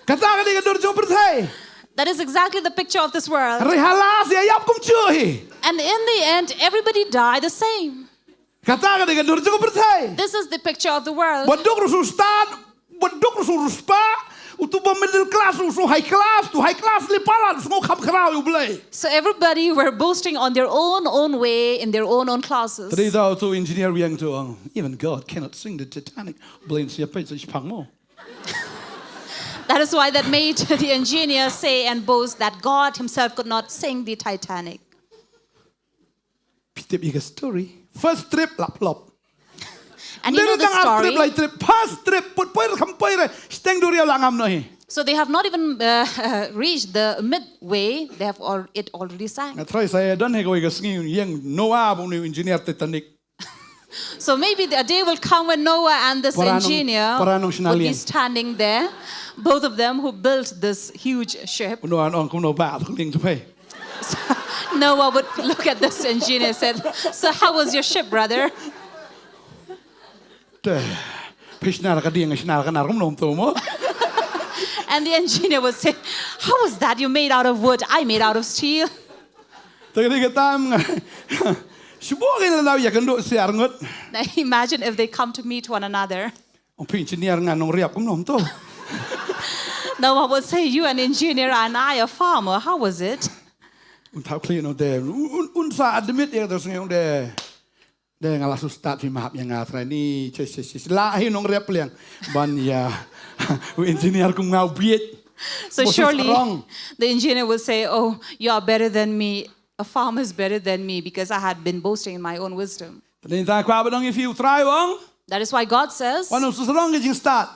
Kata ka dei ka dur jong pyrthei. That is exactly the picture of this world. Hynrei ha last ïa ïap kumjuh hi. And in the end, everybody die the same. Kata ka dei ka dur jong pyrthei. This is the picture of the world. Ba duk ruh shu stad, ba duk ruh shu riewspah, uto ba middle class ruh shu high class, uto high class leh palat ruh shu kham khraw ïa U Blei. So everybody were boasting on their own own way in their own own classes. Te dei da uto engineer u ïeng uto u ong, "Even God cannot sink the Titanic." Blei un sa ïa peit sa shipang mo. That is why that made the engineer say and boast that God himself could not sink the Titanic. Phi tip ïa ka story. First trip la flop. And you know the Dang ar trip story. Lai trip. First trip put poi re kham poi re. Shiteng duriaw la ngam noh hi. So they have not even uh, uh, reached the midway. They have all, it already sank. Nga tharai sa ïa don hi kawei ka sngi ïeng Noah bad une u engineer Titanic. So maybe the, a day will come when Noah and this Para nong- engineer para nong shna would be liang. Standing there, both of them who built this huge ship. U Noah u ong, "Kumno bah, pynlong to phi." Noah would look at this engineer and said, "So how was your ship, brother?" Te. Phi shna ka dieng, shna ka nar, kumno to mo. And the engineer would say, "How was that? You made out of wood, I made out of steel." Te ka dei ka tam nga. Shu bok ïa la ïa ka ndu siar ngut. Now imagine if they come to meet one another. Ong phi engineer nga nongriap kumno to. Noah would say, "You an engineer and I a farmer. How was it?" Un thaw khlieh noh te. Un, un, un sa admit ïa ka sngi ong de. De nga la shu stad phi map ïa nga trai ni. Che, che, che, che. La hi nongriap pliang. Ban ïa. U engineer kum nga u bieit. So Bos surely wrong. The engineer would say, "Oh, you are better than me. A farmer is better than me because I had been boasting in my own wisdom." Te dei ta kwah ba dang ïa phi U Trai u ong. That is why God says, Wan ong shu srong ka jingstad.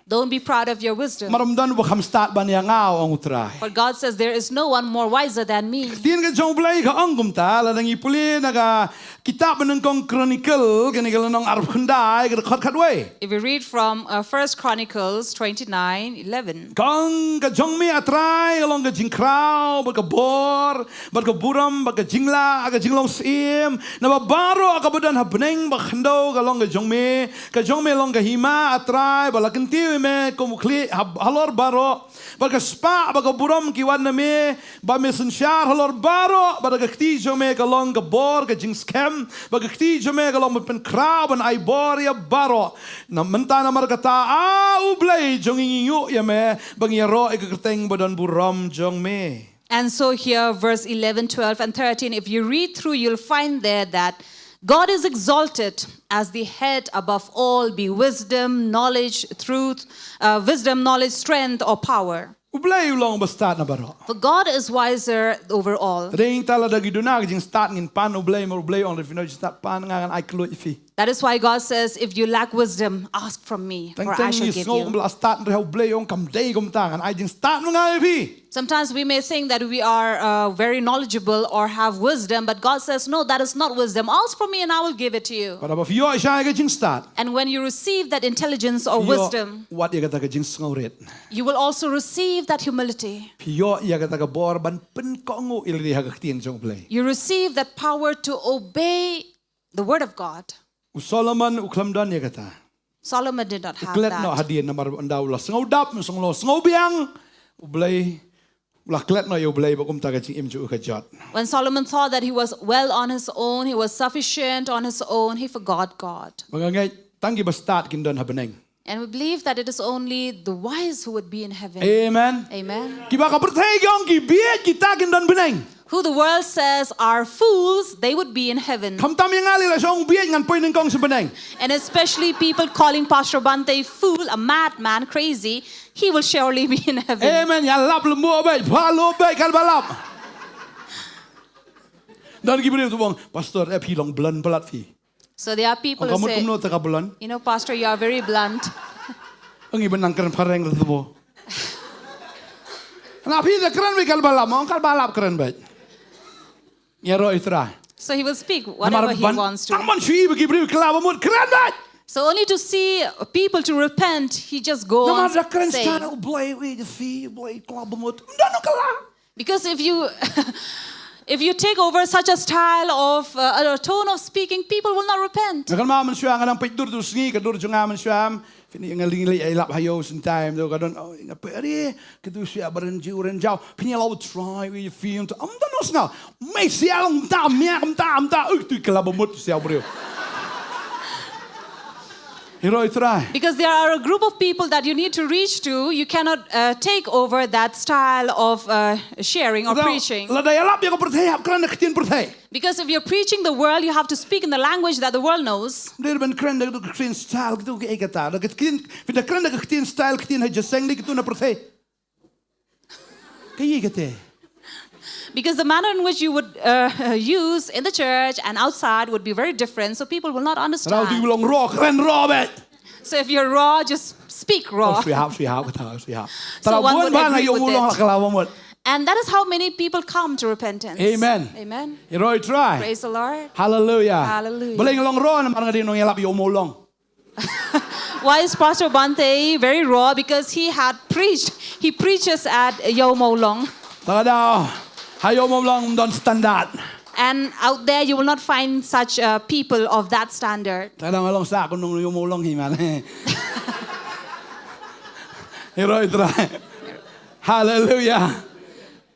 "Don't be proud of your wisdom." Mar ym don ba kham stad ban ïa nga u ong U Trai. For God says, "There is no one more wiser than me." Ktien ka jong U Blei ka ong kumta, lada ngi pule na ka kitab Banyngkong Chronicle, kane ka lynnong arphew khyndai, ka dkhot khatwei. If we read from uh, First Chronicles twenty-nine eleven. Ka ong ka jong me A Trai ka long ka jingkhraw, bad ka bor, bad ka burom, bad ka jinglah, ka jinglong syiem, naba baroh kaba don ha bneng bad khyndew ka long ka jong me, ka jong me long ka hima A Trai, ba la kyntiew ïa me kum u khlieh ha, halor baroh, bad ka spah bad ka burom ki wan na me, ba me synshar halor baroh, bad ka kti jong me ka long ka bor, ka jingskhem, bad ka kti jong me ka long ban pynkhraw ban ai bor ïa baroh. Na mynta namar kata, A U Blei jong ngi, ngi ïoh ïa me, ba ngi ïaroh ïa ka kyrteng ba don burom jong me. And so here, verse eleven, twelve, and thirteen, if you read through, you'll find there that God is exalted as the head above all, be wisdom, knowledge, truth, uh, wisdom, knowledge, strength, or power. U Blei u long ba stad na baroh. For God is wiser over all. Te dei ta lada ngi duna ka jingstad ngin pan U Blei, mar U Blei u ong, lada phi don jingstad pan nga, ngan ai kylluid ïa phi. That is why God says, "If you lack wisdom, ask from me, for I shall give you." Teng teng ngi sngew kumba la stad, hynrei U Blei u ong, kam dei kumta, ngan ai jingstad ma nga ïa phi. Sometimes we may think that we are uh, very knowledgeable or have wisdom, but God says, "No, that is not wisdom. Ask from me and I will give it to you." Bad haba phi ïoh shai ka jingstad, and when you receive that intelligence or wisdom, phi ïoh wat ïa kata ka jingsngewrit. You will also receive that humility. Phi ïoh ïa kata ka bor ban pynkohnguh ïa lade ha ka ktien jong U Blei. You receive that power to obey the word of God. U Solomon u khlem don ïa kata. Solomon did not have that. U klet noh hadien namar ynda u la sngewdap, sngewlong, sngewbiang, U Blei u la klet noh ïa U Blei, bad kumta ka jingim jong u ka jot. When Solomon thought that he was well on his own, he was sufficient on his own, he forgot God. Ba nga ngeit tang kiba stad kin don ha bneng. And we believe that it is only the wise who would be in heaven. Amen. Amen. Kiba ka pyrthei ki ong ki bieit kita kin don bneng. Who the world says are fools, they would be in heaven. Khamtam ïa nga lei, la shong bieit ngan poi nyngkong sha bneng. And especially people calling Pastor Bhante fool, a madman, crazy, he will surely be in heaven. Amen. Ïa lap lem beit, ba lo beit, kan ba lap. Don ki briew tu ba ong, "Pastor, eh, phi long blunt palat phi." So there are people who say, "Kumno te ka blunt?" "You know, Pastor, you are very blunt." Ngi ba nang kren phareng tu mo. Na phi te kren beit, kan ba lap, ong kan ba lap kren beit. Ïaroh ïa U Trai. So he will speak whatever he wants to. Namar ban tang ban shu i ba ki briew kylla ba mut, kren beit. So only to see people to repent, he just go on saying. Namar da kren stad, "U Blei, wi, da phi, U Blei, kylla ba mut." Ym don u kylla. Because if you if you take over such a style of uh, a tone of speaking, people will not repent. Nga kynmaw mynshuwa nga dang peit dur tu sngi, ka dur jong nga mynshuwa, Pynïa nga ling lei ai lap ha ïew sometime to ka don, oh, nga pynïa katu sia baran jiu ran jau. Pynïa lau try wi film to. Am da nos nga. Mai sia long ta mia kam ta am ta uk tu kala ba mut sia briew. Hero i try. Because there are a group of people that you need to reach to, you cannot uh, take over that style of uh, sharing or preaching. Lada ïa lap ïa ka pyrthei hap kren da ka ktien pyrthei. Because if you're preaching the world, you have to speak in the language that the world knows. Dei ban kren da ka ktien style katu ka ei kata. Da ka ktien, pynda kren da ka ktien style ktien ha jingïaseng dei katu na pyrthei. Ka ei kata. Because the manner in which you would uh, use in the church and outside would be very different, so people will not understand. Rau ti long raw, kren raw beit. So if you're raw, just speak raw. Oh, swi hap, swi hap, kata, swi hap. So one would agree with it. And that is how many people come to repentance. Amen. Amen. Hero i try. Praise the Lord. Hallelujah. Hallelujah. Balei nga long raw namar nga dei nongïalap ïa u Mawlong. Why is Pastor Bante very raw? Because he had preached. He preaches at Ïew Mawlong. Tada, ha Ïew Mawlong don standard. And out there you will not find such uh, people of that standard. Tada nga long sa kunung Ïew Mawlong hi man. Hero i try. Hallelujah.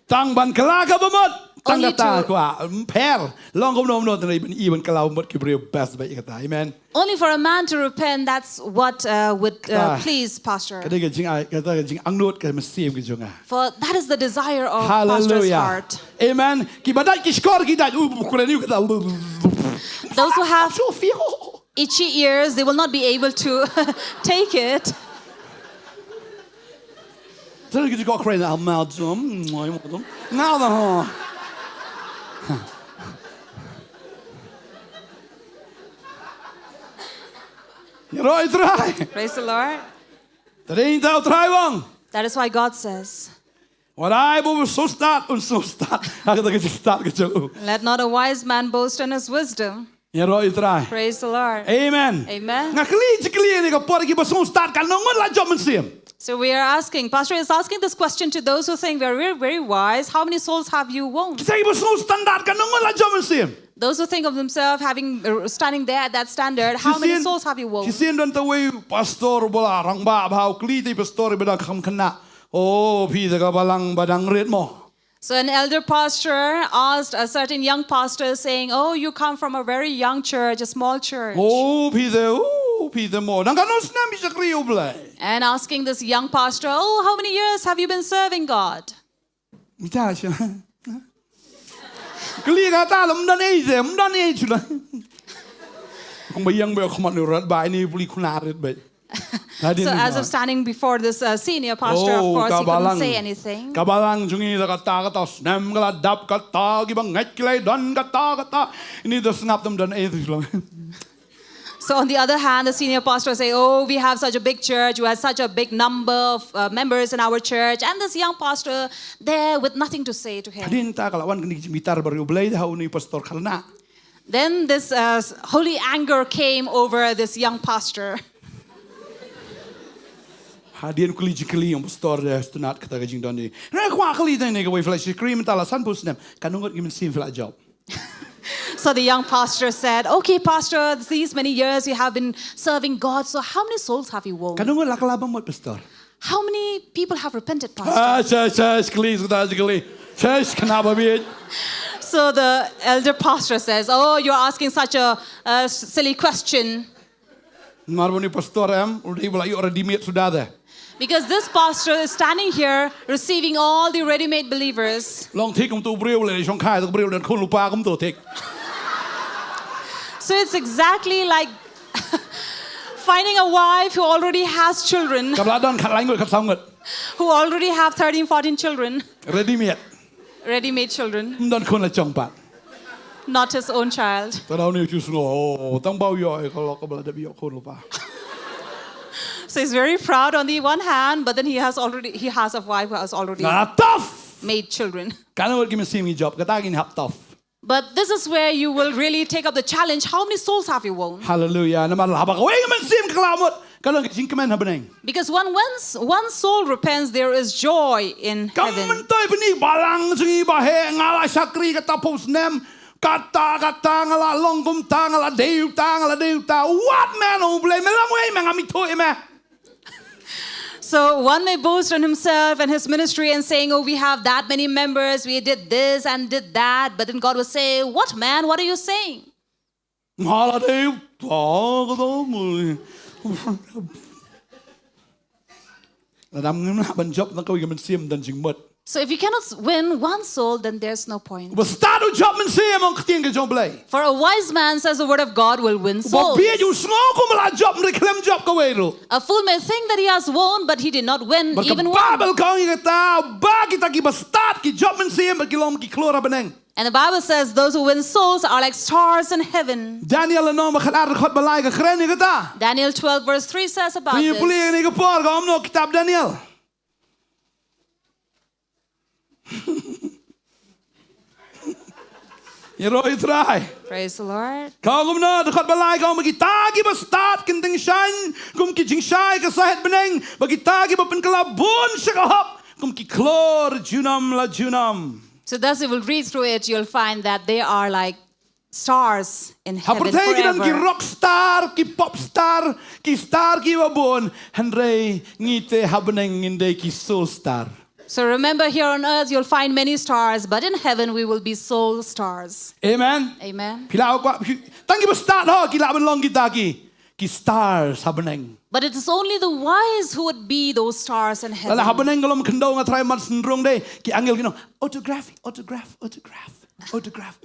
Tang ban kylla ka bamut. Tang kata kwah. Pher. Long kumno kumno tang ban i ban kylla bamut ki briew best ba i kata. Amen. Only for a man to repent, that's what uh, would uh, please Pastor. Kata ka jing ai, kata ka jingangnud ka mynsiem ka jong nga. For that is the desire of Pastor's heart. Amen. Ki ba dait ki shkor ki dait. U kren u kata. Those who have itchy ears, they will not be able to take it. Tell you to go cry in our mouth. Now the ho. You're right, right. Praise the Lord. Tadi tau trai wang. That is why God says, Wat ai bo so start un so start. Haka ta ka start ka jong u. Let not a wise man boast in his wisdom. Ïa ro i trai. Praise the Lord. Amen. Amen. Nga kylli ji kylli ni ka por ki ba sngewstad ka nongut la jop mynsiem. So we are asking, Pastor is asking this question to those who think they're very, very wise. How many souls have you won? Kita ki ba sngewstad ka nongut la jop mynsiem. Those who think of themselves having uh, standing there at that standard, how many souls have you won? Shisien don tawei pastor bala rang ba ba kylli te pastor ba dang kham khynnah. Oh, phi da ka balang ba dang rit mo. So an elder pastor asked a certain young pastor saying, "Oh, you come from a very young church, a small church." Oh, phi de, oh, phi de mo. Nang kano snem i shakri u Blei. And asking this young pastor, "Oh, how many years have you been serving God?" Ita sha. Kli kata lam dan ei de, lam dan ei chula. Kung ba yang ba khmat ni rat ba ini buli kuna rat ba. So as of standing before this uh, senior pastor, of course, he couldn't say anything. Ka balang jong ngi da kata kata snem ka la dap kata ki ba ngeit ki la don kata kata. Ini da sngap tam don eh tu lang. So on the other hand, the senior pastor say, "Oh, we have such a big church, we have such a big number of uh, members in our church, and this young pastor there with nothing to say to him." Hadien ta ka la wan kani ki jingbitar bariu Blei da ha uni pastor khynnah. Then this uh, holy anger came over this young pastor. Hadien kuli jikli yang pastor de stunat kata ka jingdon ni. Re kwa kali de ne ka wei flash screen ta la san pus nem. Kanungut gimin sim flash job. So the young pastor said, "Okay, Pastor, these many years you have been serving God. So how many souls have you won?" Kanungut la kala bamut pastor. How many people have repented, Pastor? Ah, shush, shush, kli, kli. Shush, kena babit. So the elder pastor says, "Oh, you're asking such a, a silly question." Mar bani pastor em, uldi bala yu ready made sudah deh. Because this pastor is standing here receiving all the ready-made believers. Long thik kum tu briew le shong khai tu briew dan khun lupa kum tu thik. So it's exactly like finding a wife who already has children. Kabla don khat langut khat sangut. Who already have thirteen, fourteen children. Ready made. Ready-made children. Don khun la chong pat. Not his own child. Tara ni chu sngo. Tang bau yo e ko ko bla de bi yo khun lupa. So he's very proud on the one hand, but then he has already he has a wife who has already made children. Kana wat gimin sim job. Kata gin hap tough. But this is where you will really take up the challenge. How many souls have you won? Hallelujah. Namar haba ka wei gimin sim ka la mut. Ka long ka jingkmen ha bneng. Because when once one soul repents, there is joy in heaven. Kam myntoi bini balang jong ngi ba he nga la shakri kata pos nem. Kata kata nga la long kumta nga la dei uta nga la dei uta. Wat me no Blei me lang wei me nga mi thoi me. So one may boast on himself and his ministry and saying, "Oh, we have that many members, we did this and did that." But then God will say, "What man, what are you saying?" Nga la dei, to, to, to. Lada ngim lah ban jop tang kawei ka mynsiem, don jingmut. So if you cannot win one soul, then there's no point. Uba stad u jop mynsiem, ong ka ktien ka jong U Blei. For a wise man, says the word of God, will win souls. Uba bieit u sngew kumba la jop, hynrei khlem jop kawei ruh. A fool may think that he has won, but he did not win even one. Bad ka Baibl ka ong ïa kata, ba kita kiba stad ki jop mynsiem, ba ki long ki khlur ha bneng. And the Bible says those who win souls are like stars in heaven. Daniel lynnong ba khatar dkhot ba lai ka kren ïa kata. Daniel twelve verse three says about this. Te ngi pule ïa kane ka por, ka ong kumno kitab Daniel? Ïaroh ïa U Trai. Praise the Lord. Ka ong kumno, dkhot ba lai ka ong ba kita kiba stad kin tyngshaiñ kum ki jingshai ka sahit bneng, ba kita kiba pynkylla bun sha ka hok kum ki khlur junom la junom. So thus you will read through it, you'll find that they are like stars in heaven forever. Ha pyrthei ki don ki rock star, ki pop star, ki star kiba bun, hynrei ngi te ha bneng ngin dei ki soul star. So remember, here on earth you'll find many stars, but in heaven we will be soul stars. Amen. Amen. Phi lah kwah, phi, tang kiba stad ho ki lah ban long kita ki, ki stars ha bneng. But it is only the wise who would be those stars in heaven. Lada ha bneng ka long khyndew, nga trai man sngewrung de, ki angel kin ong, "Autograph, autograph, autograph, autograph."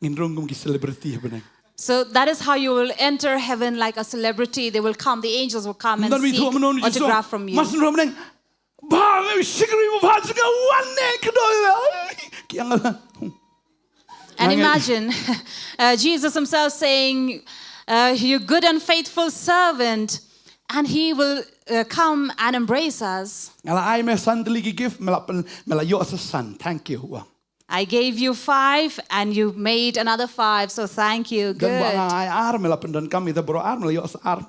Ngin rung kum ki celebrity ha bneng. So that is how you will enter heaven, like a celebrity. They will come, the angels will come and seek autograph from you. Ym don bi thuh mynno, Jisu. Man sngewrung ha bneng. Ba, me shikri mo ba jnga wan ne kdo. Ki angel. And imagine, uh, Jesus himself saying, uh, "You good and faithful servant," and he will, uh, come and embrace us. Nga la ai me san tylli ki gift, me la pyn, me la ïoh sa san. Thank you. Wow. "I gave you five and you made another five, so thank you." Don ba nga ai ar, me la pyndonkam ïa uta u briew ar, me la ïoh sa ar.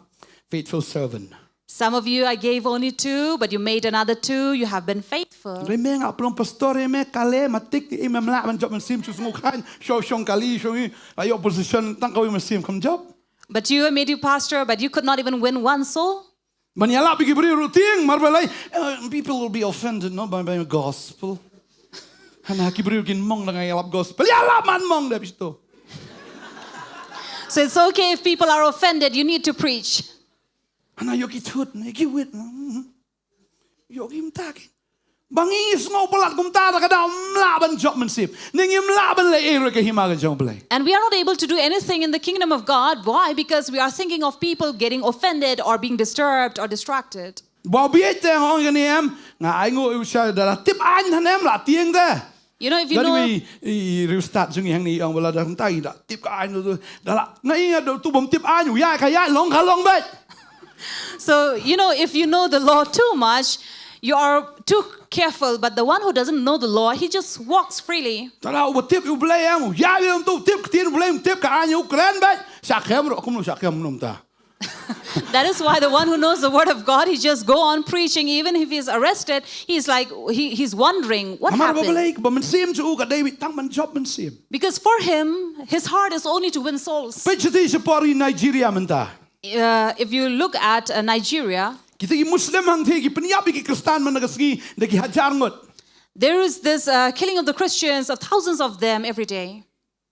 Faithful servant. Some of you I gave only two, but you made another two. You have been faithful. Hynrei me nga pynlong pastor ïa me, kale, matik, ïa me, me lah ban jop mynsiem, shu sngew khlaiñ, shu shong kali, shu ngi, la ïoh position, tang kawei mynsiem kam jop. But you, I made you pastor, but you could not even win one soul. Ban ïalap ïa ki briew ruh tieng, mar balei, eh, people will be offended, no, by, by gospel. Hana ki briew kin mong da nga ïalap gospel. Ïalap man mong da bisto. So it's okay if people are offended. You need to preach. Hana ïoh ki thut, ne ki wit. Ïoh ki mta ki. Ba ngi sngew palat kumta, da ka daw ym lah ban jop mynsiem. Ne ngim lah ban leh ei ruh ka hima ka jong U Blei. And we are not able to do anything in the kingdom of God. Why? Because we are thinking of people getting offended or being disturbed or distracted. Ba bieit te nga ong kane em, nga ai nguh ïa u sha da la tip aiñ than em la tieng te. You know, if you know. Dang i, i, i riewstad jong ngi hangne i ong ba la da kumta i da tip ka aiñ tu, da la, nga i nga tu bym tip aiñ, u ïaid ka ïaid, long ka long beit. So, you know, if you know the law too much, you are too careful, but the one who doesn't know the law, he just walks freely. Tang uba tip U Blei em, u ïaid lem tu, tip ktien U Blei, tip ka aiñ u kren beit. Shah kem ruh, kumno shah kem, kumno mynta. That is why the one who knows the word of God, he just go on preaching, even if he's arrested, he's like, he, he's wondering, "What happened?" Namar ba balei, ba mynsiem jong u ka dei beit tang ban jop mynsiem. Because for him, his heart is only to win souls. Peit shatei sha por i Nigeria mynta. Uh, if you look at, uh, Nigeria, kita ki Muslim hangtei ki pynïap ïa ki Khristan man la ka sngi da ki hajar ngut. There is this, uh, killing of the Christians, of thousands of them every day.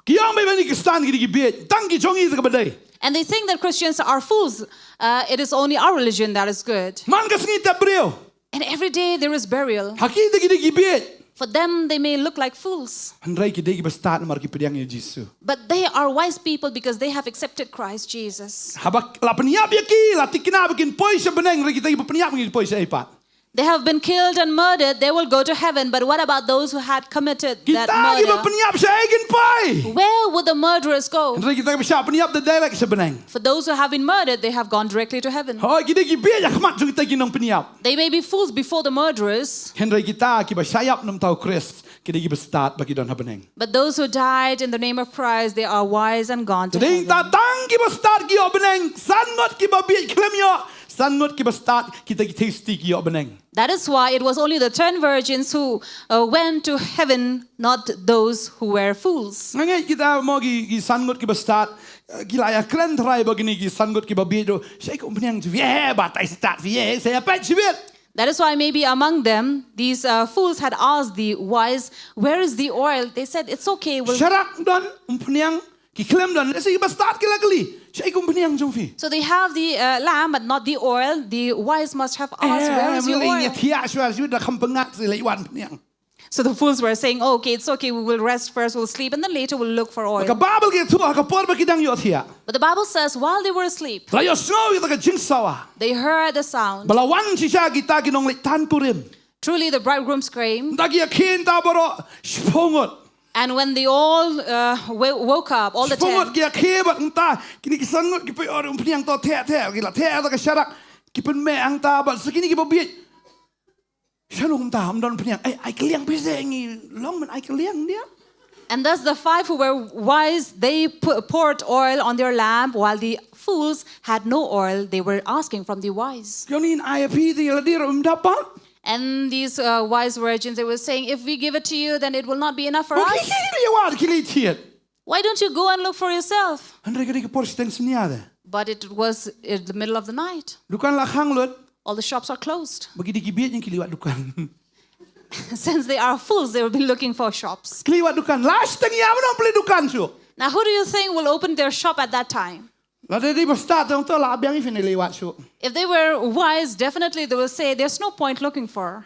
Ki ong ba ki Khristan ki dei ki bieit, tang ki jong ngi te kaba dei. And they think that Christians are fools. Uh, it is only our religion that is good. Man ka sngi tep briew. And every day there is burial. Ha ki te ki dei ki bieit. For them, they may look like fools. Hynrei ki dei kiba stad namar ki pdiang ïa u Jisu. But they are wise people because they have accepted Christ Jesus. Haba la pynïap ïa ki, la thikna ba kin poi sha bneng, hynrei kita kiba pynïap kin poi shaei pat? They have been killed and murdered, they will go to heaven. But what about those who had committed that murder? Kita kiba pynïap shaei kin poi? Where would the murderers go? Hynrei kita kiba shah pynïap te direct sha bneng. For those who have been murdered, they have gone directly to heaven. Hooid, ki dei ki bieit ha khmat jong kita ki nongpynïap. They may be fools before the murderers. Hynrei kita kiba shah ïap namar u Khrist, ki dei kiba stad ba ki don ha bneng. But those who died in the name of Christ, they are wise and gone to heaven. Te dei tang kiba stad ki ïoh bneng, san ngut kiba bieit khlem ïoh, san ngut kiba stad kita ki thirsty ki ïoh bneng. That is why it was only the ten virgins who uh, went to heaven, not those who were fools. Nga ngeit kita mo ki, ki san ngut ki bastad, eh, ki la ïa kren trai ba kine ki san ngut ki babieit ruh. Shaei ka umphniang jong phi, eh, batai stad phi, eh, sa ïa peit shibit. That is why maybe among them, these uh, fools had asked the wise, "Where is the oil?" They said, "It's okay. We'll." Sharak don, umphniang ki khlem don. Lehse ki bastad ki la kylli, "Shaei ka umphniang jong phi?" So they have the uh, lamp, but not the oil. The wise must have asked, "Where is your oil?" Ngi thiah shuwa shuwa da kham pyngngad sa leit wad umphniang. So the fools were saying, "Oh, okay, it's okay, we will rest first, we'll sleep, and then later we'll look for oil." Ka Baibl ka ïathuh ha ka por ba ki dang ïohthiah. But the Bible says, while they were asleep, la ïohsngew ïa ka jingsawa. They heard the sound. Ba la wan shisha kita ki nongleit tan kurim. Truly, the bridegrooms came. Nda ki ïakhie nta baroh shiphew ngut. And when they all uh, wa- woke up, all the ten, shiphew ngut ki ïakhie bad nta, kine ki san ngut ki poi, "Oh, umphniang to theh theh," ki la theh da ka sharak, ki pynmeh hangta bad sa kine ki babieit. Shano kumta, ym don phniang. Ai, ai kylliang phi seh, ngi long ban ai kylliang dia. And thus the five who were wise, they pu- poured oil on their lamp, while the fools had no oil. They were asking from the wise. Ki ong, "Ngin ai ïa phi te ïa lade ruh ym dap pat." And these uh, wise virgins, they were saying, "If we give it to you, then it will not be enough for us. Ki la ïa wad, ki la ïa thied. Why don't you go and look for yourself?" Hynrei ka dei ka por shiteng synñia te. But it was in the middle of the night. Dukan la khang lut. All the shops are closed. Ba ki dei ki bieit, ki la ïa wad dukan. Since they are fools, they will be looking for shops. Ki la ïa wad dukan. La shiteng ïa, mano plie dukan shuh? Now, who do you think will open their shop at that time? Lada dei bastad tang to, la biang, phin ïa leit wad shuh. If they were wise, definitely they will say, "There's no point looking for."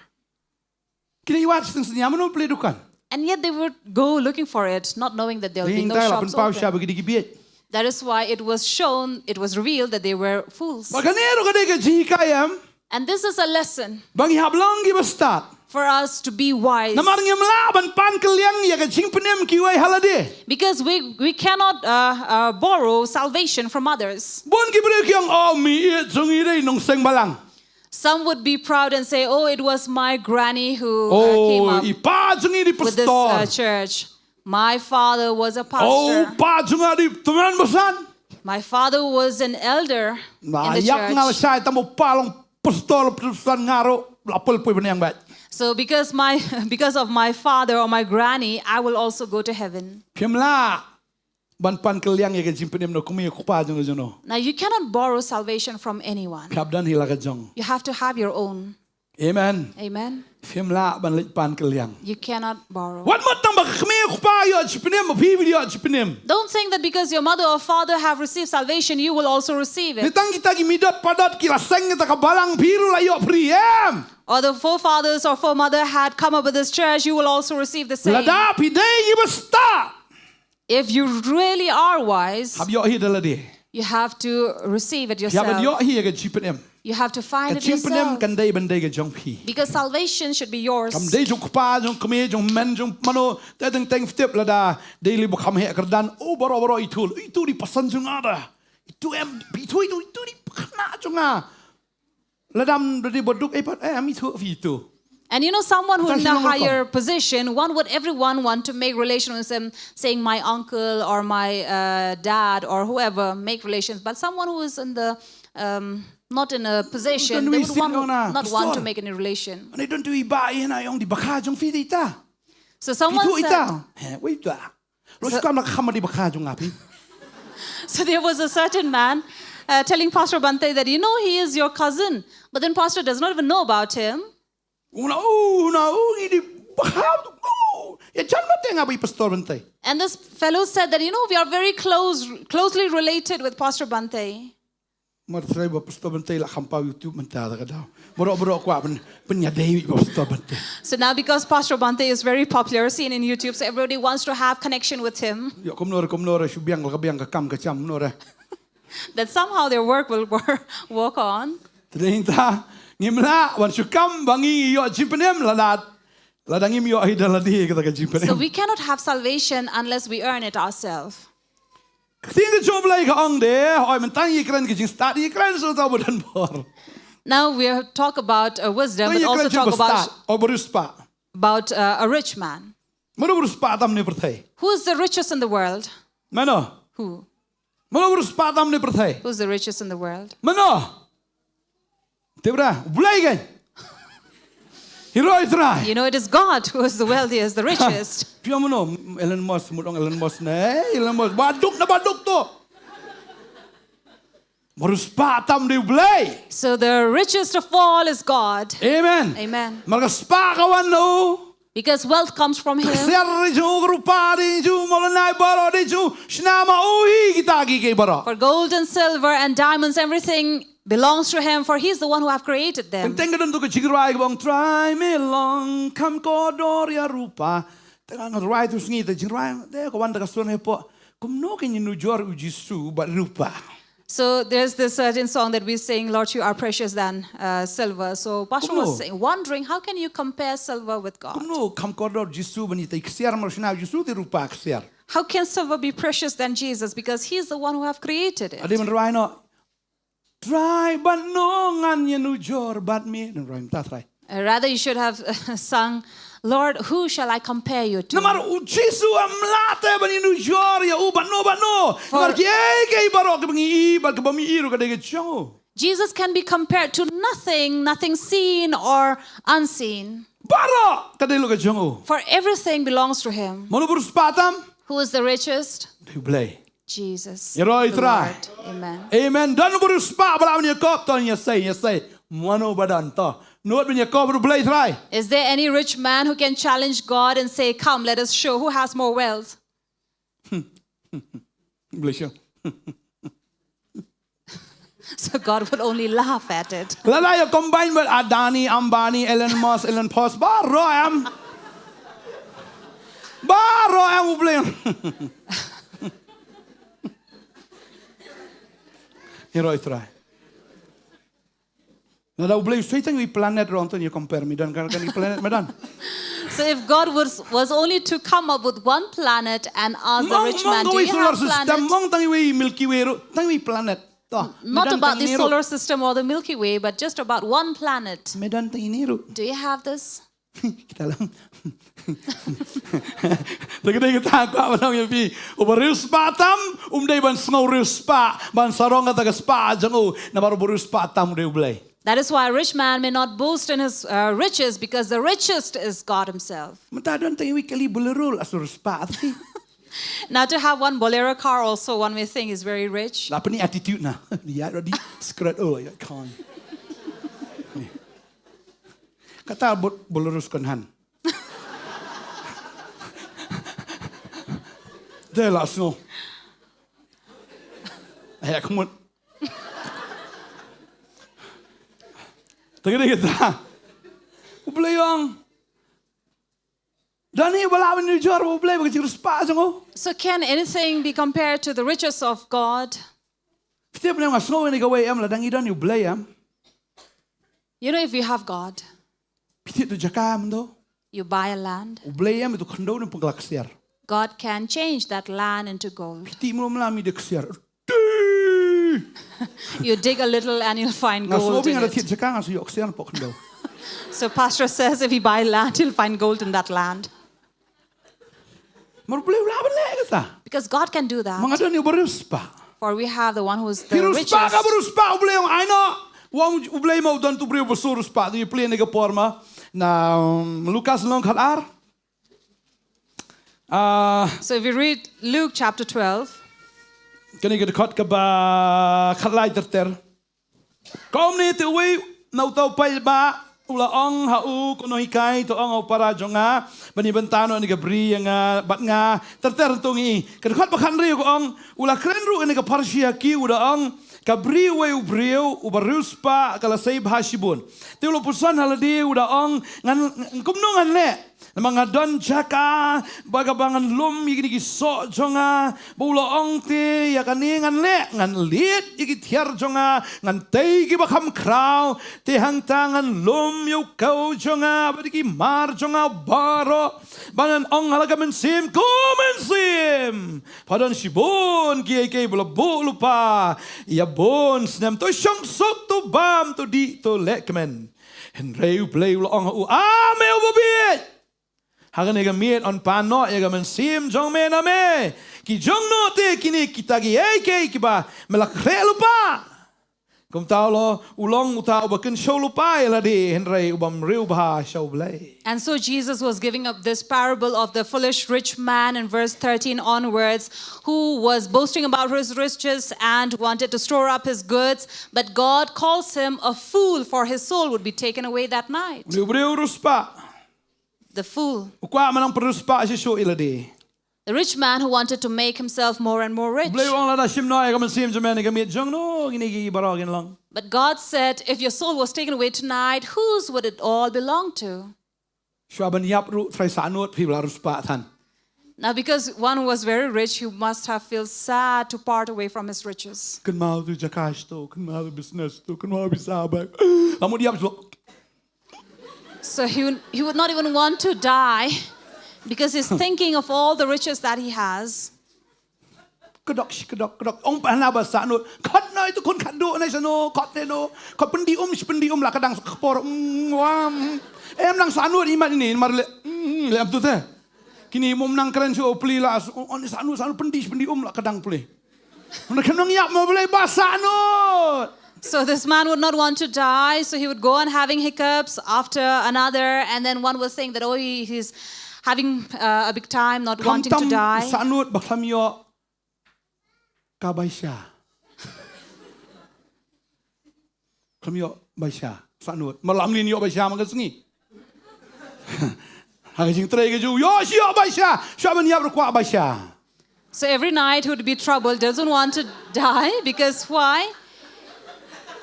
Ki la ïa wad shiteng synñia, mano plie dukan? And yet they would go looking for it, not knowing that there will be no shops open. Te hynrei la pynpaw sha ba ki dei ki bieit. That is why it was shown, it was revealed that they were fools. Bad kane ruh ka dei ka jinghikai, em? And this is a lesson, ba ngi hap long ki bastad, for us to be wise. Namar ngim lah ban pan kylliang ïa ka jingpynim kiwei ha lade. Because we, we cannot uh, uh, borrow salvation from others. Bun ki briew ki ong, "Oh, meieit jong ngi dei nongseng balang." Some would be proud and say, "Oh, it was my granny who uh, came up with this uh, church. Oh, i pa jong ngi dei pastor. My father was a pastor. Oh, pa jong nga dei tymmen basan. My father was an elder in the church." Ïa nga lashai, tang ba u pa long pastor, pastor, nga ruh la poi pynïaid bad. So because my because of my father or my granny, I will also go to heaven. Phim lah ban pan kylliang ïa ka jingpynim na u kmie u kpa jong u jong no. Now you cannot borrow salvation from anyone. Phi hap don hi la ka jong. You have to have your own. Amen. Amen. Phim lah ban leit pan kylliang. You cannot borrow. Wat mut tang ba ka kmie u kpa ïoh jingpynim, ba phi phi ïoh jingpynim. Don't think that because your mother or father have received salvation, you will also receive it. Ne tang kita ki midot padot ki la seng kita ka balang, phi ruh la ïoh free, em? Or the forefathers or foremother had come up with this church, you will also receive the same. Lada phi dei ki bastad, if you really are wise, hap ïoh hi da lade. You have to receive it yourself. Phi hap ban ïoh hi ïa ka jingpynim. You have to find it yourself. Ka jingpynim kan dei ban dei ka jong phi. Because salvation should be yours. Kam dei jong u kpa, jong u kmie, jong u men, jong mano. Te teng teng phi tip lada dei lei ba kham heh kyrdan, oh, baroh baroh ithuh, ithuh dei pasan jong nga da. Ithuh em, ithuh, ithuh, ithuh dei pakhynnah jong nga. Lada ym dei ba duk ei pat, eh, em ithuh phi ithuh. And you know, someone who in a higher position, one would, everyone want to make relation with them, saying my uncle or my uh, dad or whoever, make relations. But someone who is in the um, not in a position, they would want, not want to make any relation. Ane don tu i ba i na yong di bakha jong phi di ta. So someone said, he, wei ta. Lo kam la kham di bakha jong nga phi. So there was a certain man uh, telling Pastor Bante that, you know, he is your cousin. But then Pastor does not even know about him. Una u, una u, ngi di bakha u. Ya jan ma te nga ba i Pastor Bante. And this fellow said that, you know, we are very close, closely related with Pastor Bante. Mar trai ba Pastor Bante la kham paw YouTube mynta da ka daw. Baroh baroh kwah pyn pynïadei ba Pastor Bante. So now because Pastor Bante is very popular, seen in YouTube, so everybody wants to have connection with him. Ïoh kumno re, kumno re, shu biang la ka biang ka kam ka jam kumno re. That somehow their work will wor- work on. Te dei ta ngim lah ban shu kam ba ngi ïoh jingpynim lada, lada ngim ïoh hi da lade kata ka jingpynim. So we cannot have salvation unless we earn it ourselves. Ka ktien ka jong U Blei ka ong de, hooid mynta ngi kren ka jingstad, ngi kren shuh ta ba don bor. Now we talk about uh, wisdom, but also talk about, oh, ba riewspah, about uh, a rich man. Mano ba riewspah tam ne pyrthei? Who is the richest in the world? Mano? Who? Mano ba riewspah tam ne pyrthei? Who is the richest in the world? Mano? Te bra, U Blei kan. Hi ruh i Trai. You know, it is God who is the wealthiest, the richest. Phi ong mano, Elon Musk, mut ong Elon Musk ne, Elon Musk. Ba duk na ba duk to. Ba riewspah tam dei U Blei. So the richest of all is God. Amen. Amen. Namar ka spah ka wan na u. Because wealth comes from Him. Ksiar dei jong u, ka rupa dei jong u, mawlynnai baroh dei jong u. Shna ma u hi kita kiei kiei baroh. For gold and silver and diamonds, everything belongs to Him, for He is the one who have created them. Teng teng ka don tu ka jingrwai kaba ong Trai me long kham kordor ïa rupa. Te nga rwai tu sngi te jingrwai te ka wan te ka sngewthuh hapoh. Kumno kin ïanujor u Jisu bad rupa. So there's this certain song that we sing, Lord, you are precious than uh, silver. So Pastor Kumno? Was saying, wondering, how can you compare silver with God? Kumno kham kordor Jisu ban ïa te ksiar mar shna Jisu te rupa ksiar. How can silver be precious than Jesus? Because He is the one who have created it. Ade ban rwai noh. Trai bad no ngan ïanujor bad me. Ngan rwai mynta Trai. Uh, rather, you should have uh, sung, Lord, who shall I compare you to? Namar u Jisu em lah te ban ïanujor ïa u bad no bad no. Namar kiei kiei baroh kiba ngi i bad kiba mi i ruh ka dei ka jong u. Jesus can be compared to nothing, nothing seen or unseen. Baroh ka dei ruh ka jong u. For everything belongs to Him. Mano ba riewspah tam? Who is the richest? Dei U Blei. Jesus. Ïa ruh i The Trai. Lord. Amen. Amen. Don ba riewspah ba lah ban ïakob to ïasei ïasei. Mano ba don to. Nud ban ïakob bad U Blei Trai. Is there any rich man who can challenge God and say, come, let us show who has more wealth? Blei sha. So God will only laugh at it. Lada ïa combine bad Adani, Ambani, Elon Musk, Elon Musk, baroh em. Baroh em U Blei. Ïa ruh i Trai. Lada U Blei u sei tang iwei planet ruh ong to ïa compare, me don kan kan planet me don. So if God was, was only to come up with one planet and ask the rich man, do you have planets? Mong tang iwei Milky Way ruh, tang iwei planet. To. Not about the solar system or the Milky Way, but just about one planet. Me don tang ine ruh. Do you have this? Kita lang. Te ka dei kata ka ba long ïa phi. Uba riewspah tam um dei ban sngew riewspah ban sarong kata ka spah jong u. Namar uba riewspah tam u dei U Blei. That is why a rich man may not boast in his uh, riches, because the richest is God Himself. Mynta don tang iwei kali Bolero la shu riewspah te. Now to have one Bolero car also, one may think is very rich. La pynïaid attitude na. Dia ready scratch oh ya kan. Kata bot Bolero second hand. Dei la sngew. Ai khmut. Tang dei kata. U Blei ong. Don hi ba lah ban ïanujor bad U Blei bad ka jingriewspah jong u. So can anything be compared to the riches of God? Phi tip ne nga sngew ïa kane kawei em, lada ngi don ïa U Blei em. You know, if you have God, Phi tip tu jaka em to. You buy a land. U Blei em, tu khyndew ne pynkylla ksiar. God can change that land into gold. Phi tip mlo mla mi de ksiar. You dig a little and you'll find gold in it. Nga sngewbha nga da thied jaka nga shu ïoh ksiar hapoh khyndew. So pastor says if he buy land, he'll find gold in that land. Namar U Blei u lah ban leh kata. Because God can do that. Namar nga don ïa u bariewspah. For we have the one who is the richest. Riewspah ka bariewspah, U Blei u ong ai noh. U ong U Blei ma u don tu briew ba shu riewspah, tu ïa plie ne ka por ma. Na, um, Lukas lynnong khatar. Ah. So if you read Luke chapter twelve. Kane ka dkhot kaba khatlai ter ter. Kumne te uwei na uta u paidbah u la ong ha u, ko nonghikai, to ong ha u para jong nga ban ïa bynta noh ïa kane ka bri ïa nga bad nga ter ter. To ngi ka dkhot ba khathynriew ka ong, u la kren ruh ïa kane ka pharshi ha ki, u da ong, ka bri uwei u briew uba riewspah ka la sei bha shibun. Te u la puson ha lade, u da ong, ngan, kumno ngan leh? Namar nga don jaka ba kaba ngan lum ïa kine ki soh jong nga. Ba u la ong te, ïa kane ngan leh, ngan lied ïa ki tiar jong nga, ngan tei kiba kham khraw. Te hangta ngan lum ïa u kaw jong nga bad ïa ki mar jong nga baroh. Ba ngan ong ha la ka mynsiem, ko mynsiem, pha don shibun kiei kiei ba la buh lypa ïa bun snem. To shong suk, to bam, to dih, to leh kmen. Hynrei U Blei u la ong ha u, a me uba bieit, ha kane ka miet yn pan noh ïa ka mynsiem jong me na me. Ki jong noh te kine kita kiei kiei kiba me la khreh lypa. Kumta u long, u long uta uba kynshew lypa ïa lade, hynrei u bym riewbha sha U Blei. And so Jesus was giving up this parable of the foolish rich man in verse thirteen onwards, who was boasting about his riches and wanted to store up his goods. But God calls him a fool, for his soul would be taken away that night. Une u briew u riewspah. The fool. U kwah ban nang pynriewspah shisha ïa lade. The rich man who wanted to make himself more and more rich. Blei u ong, lada shim noh ïa ka mynsiem jong me ne ka miet jong no, kine ki baroh kin long. But God said, "If your soul was taken away tonight, whose would it all belong to?" Shuwa ban ïap ruh, trai sahnud, phi ba la riewspah than. Now, because one was very rich, he must have felt sad to part away from his riches. Kynmaw tu jaka to, kynmaw tu business to, kynmaw pisa bha. La mut ïap shuh. So he would, he would not even want to die because he's thinking of all the riches that he has. Kdok shi kdok kdok. Ong pa na ba sahnud. Khat na itu khun khat duh na sano, khat te no. Khat pyndi um, shi pyndi um la ka dang sa ka por. Mm, wam. Em nang sahnud imat ini, mar le. Mm, le am tu te. Kini mum nang kren shu pli la. Oh, ni sahnud, sahnud pyndi, shi pyndi um la ka dang pli. Nang kren nang ïap ma Blei ba sahnud. So this man would not want to die, so he would go on having hiccups after another, and then one will think that, oh, he, he's having uh, a big time, not wanting to die. Sahnud ba kham ïoh ka baisa. Kham ïoh baisa. Sahnud. Malam ni ïoh baisa ma ka sngi. Ha ka jingtrei ka ju ïoh shi ïoh baisa. Shuwa ban ïap ruh kwah baisa. So every night he would be troubled, doesn't want to die because why?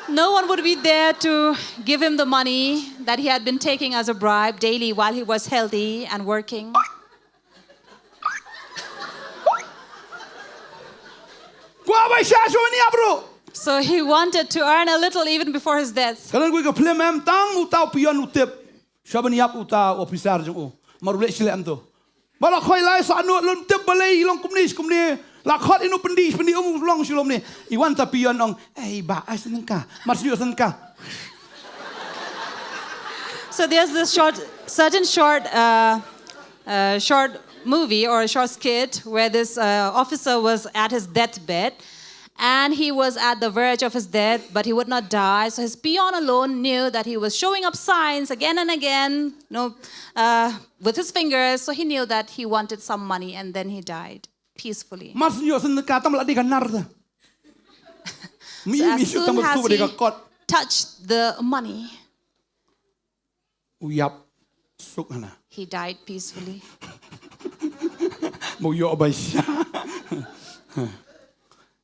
No one would be there to give him the money that he had been taking as a bribe daily while he was healthy and working. Kwah baisa shuwa ban ïap ruh. So he wanted to earn a little even before his death. Ka don kawei ka film em tang uta u pion u tip. Shuwa ban ïap uta u officer jong u. Mar u leh shi lem tu. Ba la khoi lai sahnud lum tip balei long kumne shi kumne. La khot ïa u pyndi, pyndi um long shi lum ne. I wan ta pion ong, "Ei ba ai sngewthuh ka. Mar shu sngewthuh ka." So there's this short, certain short, uh, uh, short movie or a short skit where this uh, officer was at his deathbed. And he was at the verge of his death, but he would not die. So his peon alone knew that he was showing up signs again and again, you know, uh, with his fingers. So he knew that he wanted some money, and then he died peacefully. Mar shu sngewthuh ka tam la dei ka nar ta. Mi So mi as shu soon tam as tu he dei ka kot. Touched the money, U ïap suk hana. He died peacefully. Mo yo ba sha.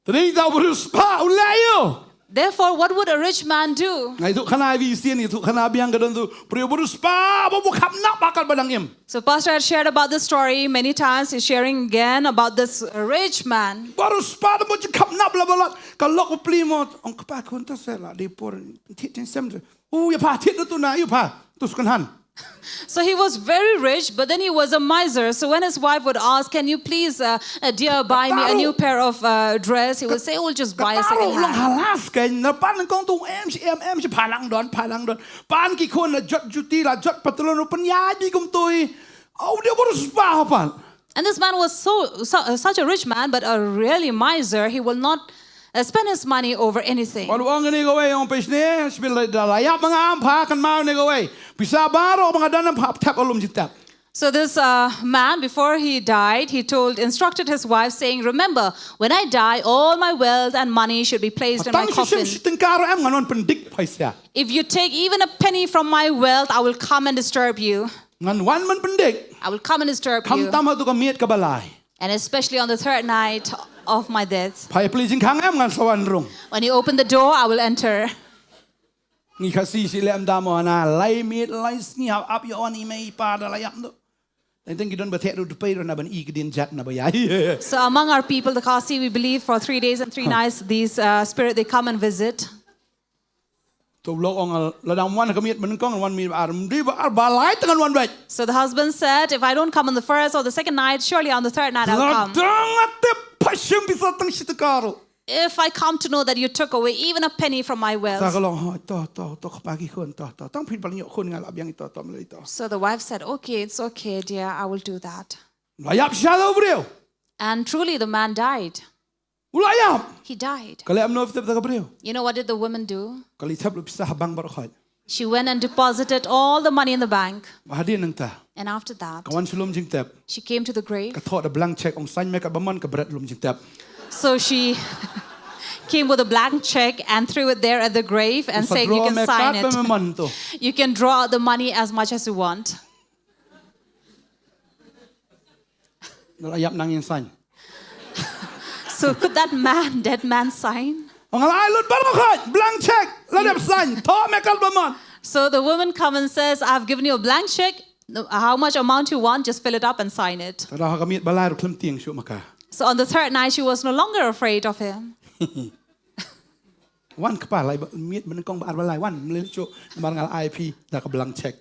Tadi ta u riewspah u leh ïa u. Therefore, what would a rich man do? Nga ïathuh khana ïa phi sien, ïathuh khana biang ka don tu. Briew u riewspah ba u khapnap ha ka ba dang im. So Pastor had shared about this story many times. He's sharing again about this rich man. Ba u riewspah ba u khapnap la ba la ka lok u pli mo. Ong kpa khun ta se la dei por thied jingsem. U ïa pha thied tu na ïa pha tu second hand. So he was very rich, but then he was a miser. So when his wife would ask, "Can you please, uh, uh, dear, buy me a new pair of uh, dress?" He would say, "Oh, we'll just buy a second hand." Long halas ka na pan kong tu em shi em em shi phalang don phalang don pan ki khun la jot juti la jot patlon u pynïaid bi kum tui. Au dia baru spa pan. And this man was so, so uh, such a rich man, but a really miser. He will not uh, spend his money over anything. Wan ong ni kawei ong pis ni, sbil da la ïap ma nga am pha kan mau ni kawei. Pisa baroh ma nga don am pha tap alum ji tap. So this uh, man, before he died, he told, instructed his wife, saying, "Remember, when I die, all my wealth and money should be placed in my coffin. Tang shi shim shi tyngka ruh em ngan wan pyndik pisa. If you take even a penny from my wealth, I will come and disturb you." Ngan wan ban pyndik. I will come and disturb you. Khamtam ha tu ka miet ka ba lai. And especially on the third night of my death. Pha ïa plie jingkhang em ngan sa wan rung. When you open the door, I will enter. Ngi Khasi shi leh em da mo na lai miet lai sngi hap ap ïa wan i mei i pa da la ïap ndu. Teng teng ki don ba theh ruh dpei ruh na ban i ki dien jat na ba ïa. So among our people, the Khasi, we believe for three days and three nights, these uh, spirit, they come and visit. To u lok ong la dang wan ka miet ba nyngkong wan miet ba ar, mdei ba ar ba lai tang wan bad. So the husband said, "If I don't come on the first or the second night, surely on the third night I'll come." La dang nga tip pha shim pisa tang shi tyngka ruh. If I come to know that you took away even a penny from my wealth. Sa ka long ho to to to kpa ki khun to to tang phi ba la ïoh khun nga la biang to to mlei to. So the wife said, "Okay, it's okay, dear, I will do that." La ïap sha u briew. And truly the man died. U la ïap. He died. Ka leh kumno phi tip da ka briew? You know what did the woman do? Ka leit thep lut pisa ha bank baroh khoit. She went and deposited all the money in the bank. Hadien nangta, And after that, ka wan sha lum jingtep. She came to the grave. Ka thoh da blank check, ong sign me katba mon, ka bret lum jingtep. So she came with a blank check and threw it there at the grave and Sa saying, "You draw can me sign katba me it. mon to. You can draw out the money as much as you want." Nala ïap nang ïeng sign. So could that man, dead man, sign? Ong la ai lut baroh khoit, blank check, la dep sign, thoh me katba mon. So the woman come and says, "I've given you a blank check. How much amount you want, just fill it up and sign it." Ka dei ha ka miet ba lai ruh khlem tieng shuh ma ka. So on the third night, she was no longer afraid of him. Wan kpa lai ba miet mynnyngkong ba ar ba lai, wan, mlien shuh, namar nga la ai phi da ka blank check.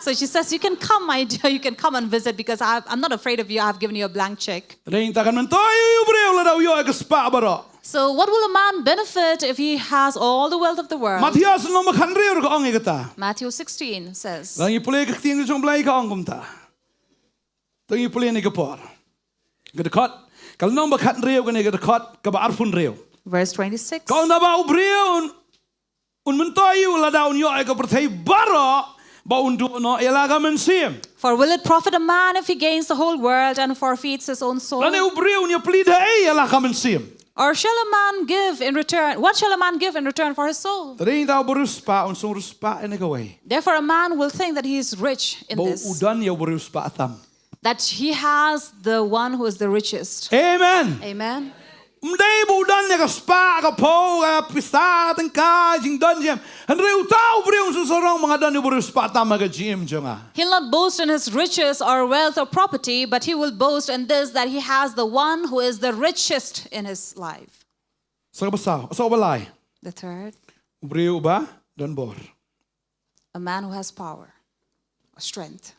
So she says, "You can come, my dear, you can come and visit because I've, I'm not afraid of you. I've given you a blank check." Te dei nangta kan myntoi u briew lada u ïoh ïa ka spah baroh. So what will a man benefit if he has all the wealth of the world? Mathaios lynnong ba khathynriew ruh ka ong ïa kata. Matthew sixteen says. Lada ngi pule ka ktien jong U Blei ka ong kumta. To ngi pule ïa kane ka por. Ka dkhot, ka lynnong ba khathynriew, kane ka dkhot kaba arphew hynriew. Verse twenty-six. Ka ong, naba u briew un, un myntoi ïa u lada un ïoh ïa ka pyrthei baroh, ba un duh noh ïa la ka mynsiem. For will it profit a man if he gains the whole world and forfeits his own soul? Lane u briew un ïaplie da ei ïa la ka mynsiem? Or shall a man give in return? What shall a man give in return for his soul? Te dei nangta u briew spah un sngewspah ïa kane kawei. Therefore, a man will think that he is rich in Ba u this, don ïa u briew spah tam. that he has the one who is the richest. Amen. Amen. Ym dei ba u don ïa ka spah, ka phew, ka pisa, tyngka, jingdon jingem. Hynrei uta u briew un sngewsarong ba nga don ïa u briew spah tam ha ka jingim jong nga. He'll not boast in his riches or wealth or property, but he will boast in this, that he has the one who is the richest in his life. Sa kaba saw, sa kaba lai. The third, U briew uba don bor. A man who has power, strength.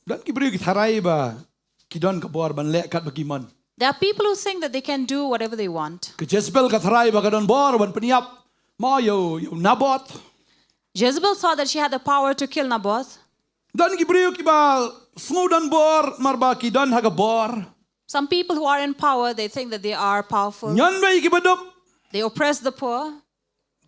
Don ki briew ki tharai ba ki don ka bor ban leh katba ki mon. There are people who think that they can do whatever they want. Ka Jezebel ka tharai ba ka don bor ban pynïap ma ïa u, ïa u Naboth. Jezebel thought that she had the power to kill Naboth. Don ki briew kiba sngew don bor namar ba ki don ha ka bor. Some people who are in power, they think that they are powerful. Ñion bha ïa kiba duk. They oppress the poor.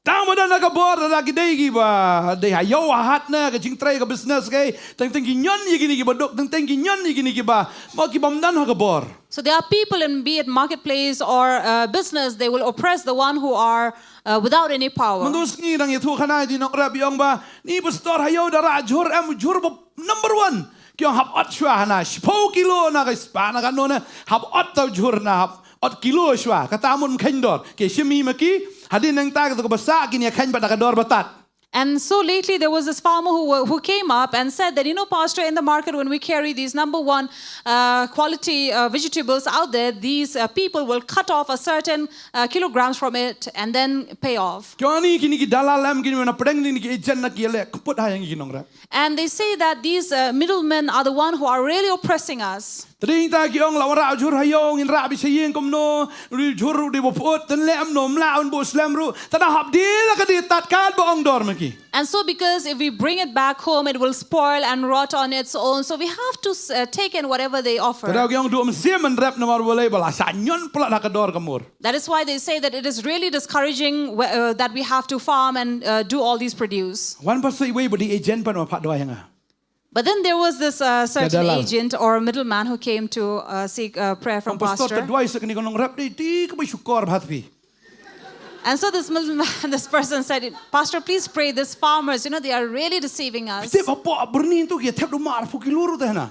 Tang ba don ha ka bor, lada ki dei kiba dei ha ïew ha hat ne ka jingtrei ka business, ki teng teng ki ñion ïa kine kiba duk, teng teng ki ñion ïa kine kiba, ma kibym don ha ka bor. So there are people in, be it marketplace or uh, business, they will oppress the one who are uh, without any power. Mynta ka sngi nga dang ïathuh khana ïa ki nongrep, ki ong ba, ni pastor, ha ïew da rah jhur em? U jhur ba number one ki ong hap ot shuwa hana, shiphew kilo na ka spah na kano ne, hap ot, uta u jhur na hap ot kilo shuwa. Kata mut ym kheiñ dor. Ki shim hi ma ki, hadien nangta kito kiba sah kin ïa kheiñ pat da ka dor ba tad. And so lately there was this farmer who, wa- who came up and said that, you know, Pastor, in the market when we carry these number one uh, quality uh, vegetables out there, these uh, people will cut off a certain uh, kilograms from it and then pay off. Ki ong, ni kine ki dalal em, kine na pdeng, ni ki agent na ki ïaleh kput ha ïa ngi ki nongrep. And they say that these uh, middlemen are the one who are really oppressing us. Te dei nangta ki ong, la wanrah u jhur ha ïew, ngin rah beit sha ïing kumno, u jhur u dei ba pyut, te leh kumno, ym lah ban buh slem ruh. Te da hap die la ka die tad katba ong dor ma ki. And so, because if we bring it back home, it will spoil and rot on its own. So we have to uh, take in whatever they offer. Te da ki ong, duh mynsiem ban rep namar balei, ba la shah ñion palat ha ka dor ka mur. That is why they say that it is really discouraging wh- uh, that we have to farm and uh, do all these produce. Wan pastor iwei ba dei agent pat ma phah duwai ha nga. But then there was this uh, certain Dalal. agent or a middleman who came to uh, seek uh, prayer from Ong, pastor, te pastor. duwai sa kine ki nongrep, dei, dei kaba shukor bha phi. And so this middleman, this person said, "Pastor, please pray. These farmers, you know, they are really deceiving us." Te ba pok byrni tu ki thep duma arphew kilo ruh te hana.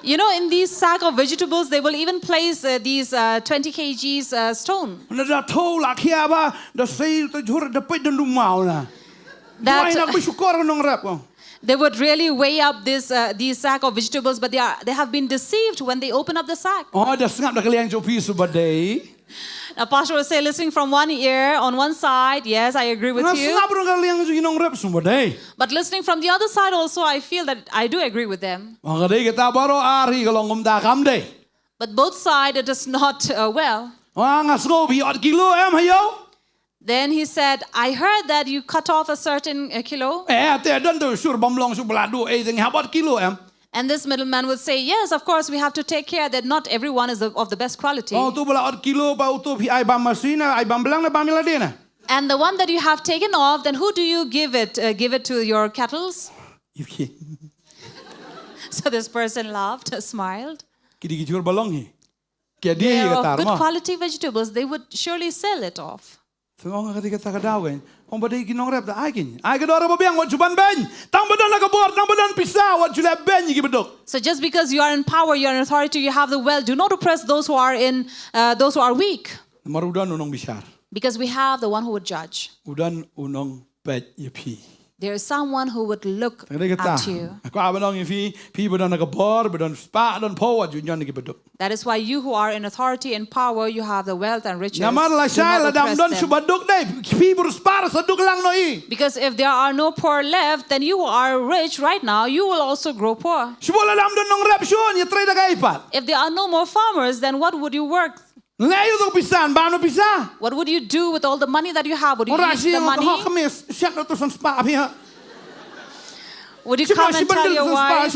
You know, in these sack of vegetables, they will even place uh, these uh, twenty kgs uh, stone. Na da thoh la khia ba, da sei te jhur da peit da duma na. That- Duwai na kaba shukor nongrep ko. They would really weigh up this, uh, these sack of vegetables, but they, are, they have been deceived when they open up the sack. Oh, da sngap da ka liang jong phi, shu ba dei. Now, pastor will say, listening from one ear, on one side, yes, I agree with Nga you. sngap ruh ka liang jong ki nongrep, shu ba dei. But listening from the other side also, I feel that I do agree with them. Ong, ka dei kata baroh ar hi ka long kumta, kam dei. But both side, it is not uh, well. Ong, nga sngew phi ot kilo em ha ïew. Then he said, "I heard that you cut off a certain uh, kilo." Eh, te don tu sur bam long sur ba la duh, eh, te ngi hap ot kilo em. And this middleman would say, "Yes, of course, we have to take care that not everyone is of, of the best quality." Oh, tu bala ot kilo ba utu phi ai bam masina, ai bam belang na bam ila dena. And the one that you have taken off, then who do you give it? Uh, give it to your cattles? Yuki. So this person laughed, smiled. Kidi ki jur balong hi. Ki dia hi kata, good quality vegetables, they would surely sell it off. Tengok nga kata kata ka daw kan. Ong ba dei ki nongrep da ai kin. Ai ka dor ba biang wat juban ben. Tang ba don la ka bor, tang ba don pisa wat julep ben ki baduk. So just because you are in power, you are in authority, you have the wealth, do not oppress those who are in uh, those who are weak. Mar u don u nongbishar. Because we have the one who would judge. U don u nongpeit ïa phi. There is someone who would look at you. Ka ba nong ïa phi, phi ba don ka bor, ba don spah, don phew wat ju ñion ki baduk. That is why you who are in authority and power, you have the wealth and riches. Namar la shai la dam don shu baduk dei, phi bru spah sa duk lang no i. Because if there are no poor left, then you who are rich right now, you will also grow poor. Shu la dam don nongrep shu ïa trei da ka iPad. If there are no more farmers, then what would you work? Ngai u tu pisa, ba no pisa. What would you do with all the money that you have? Would you use the money? Hok mes, siap tu san spah phi ha. Would you come and tell your wife,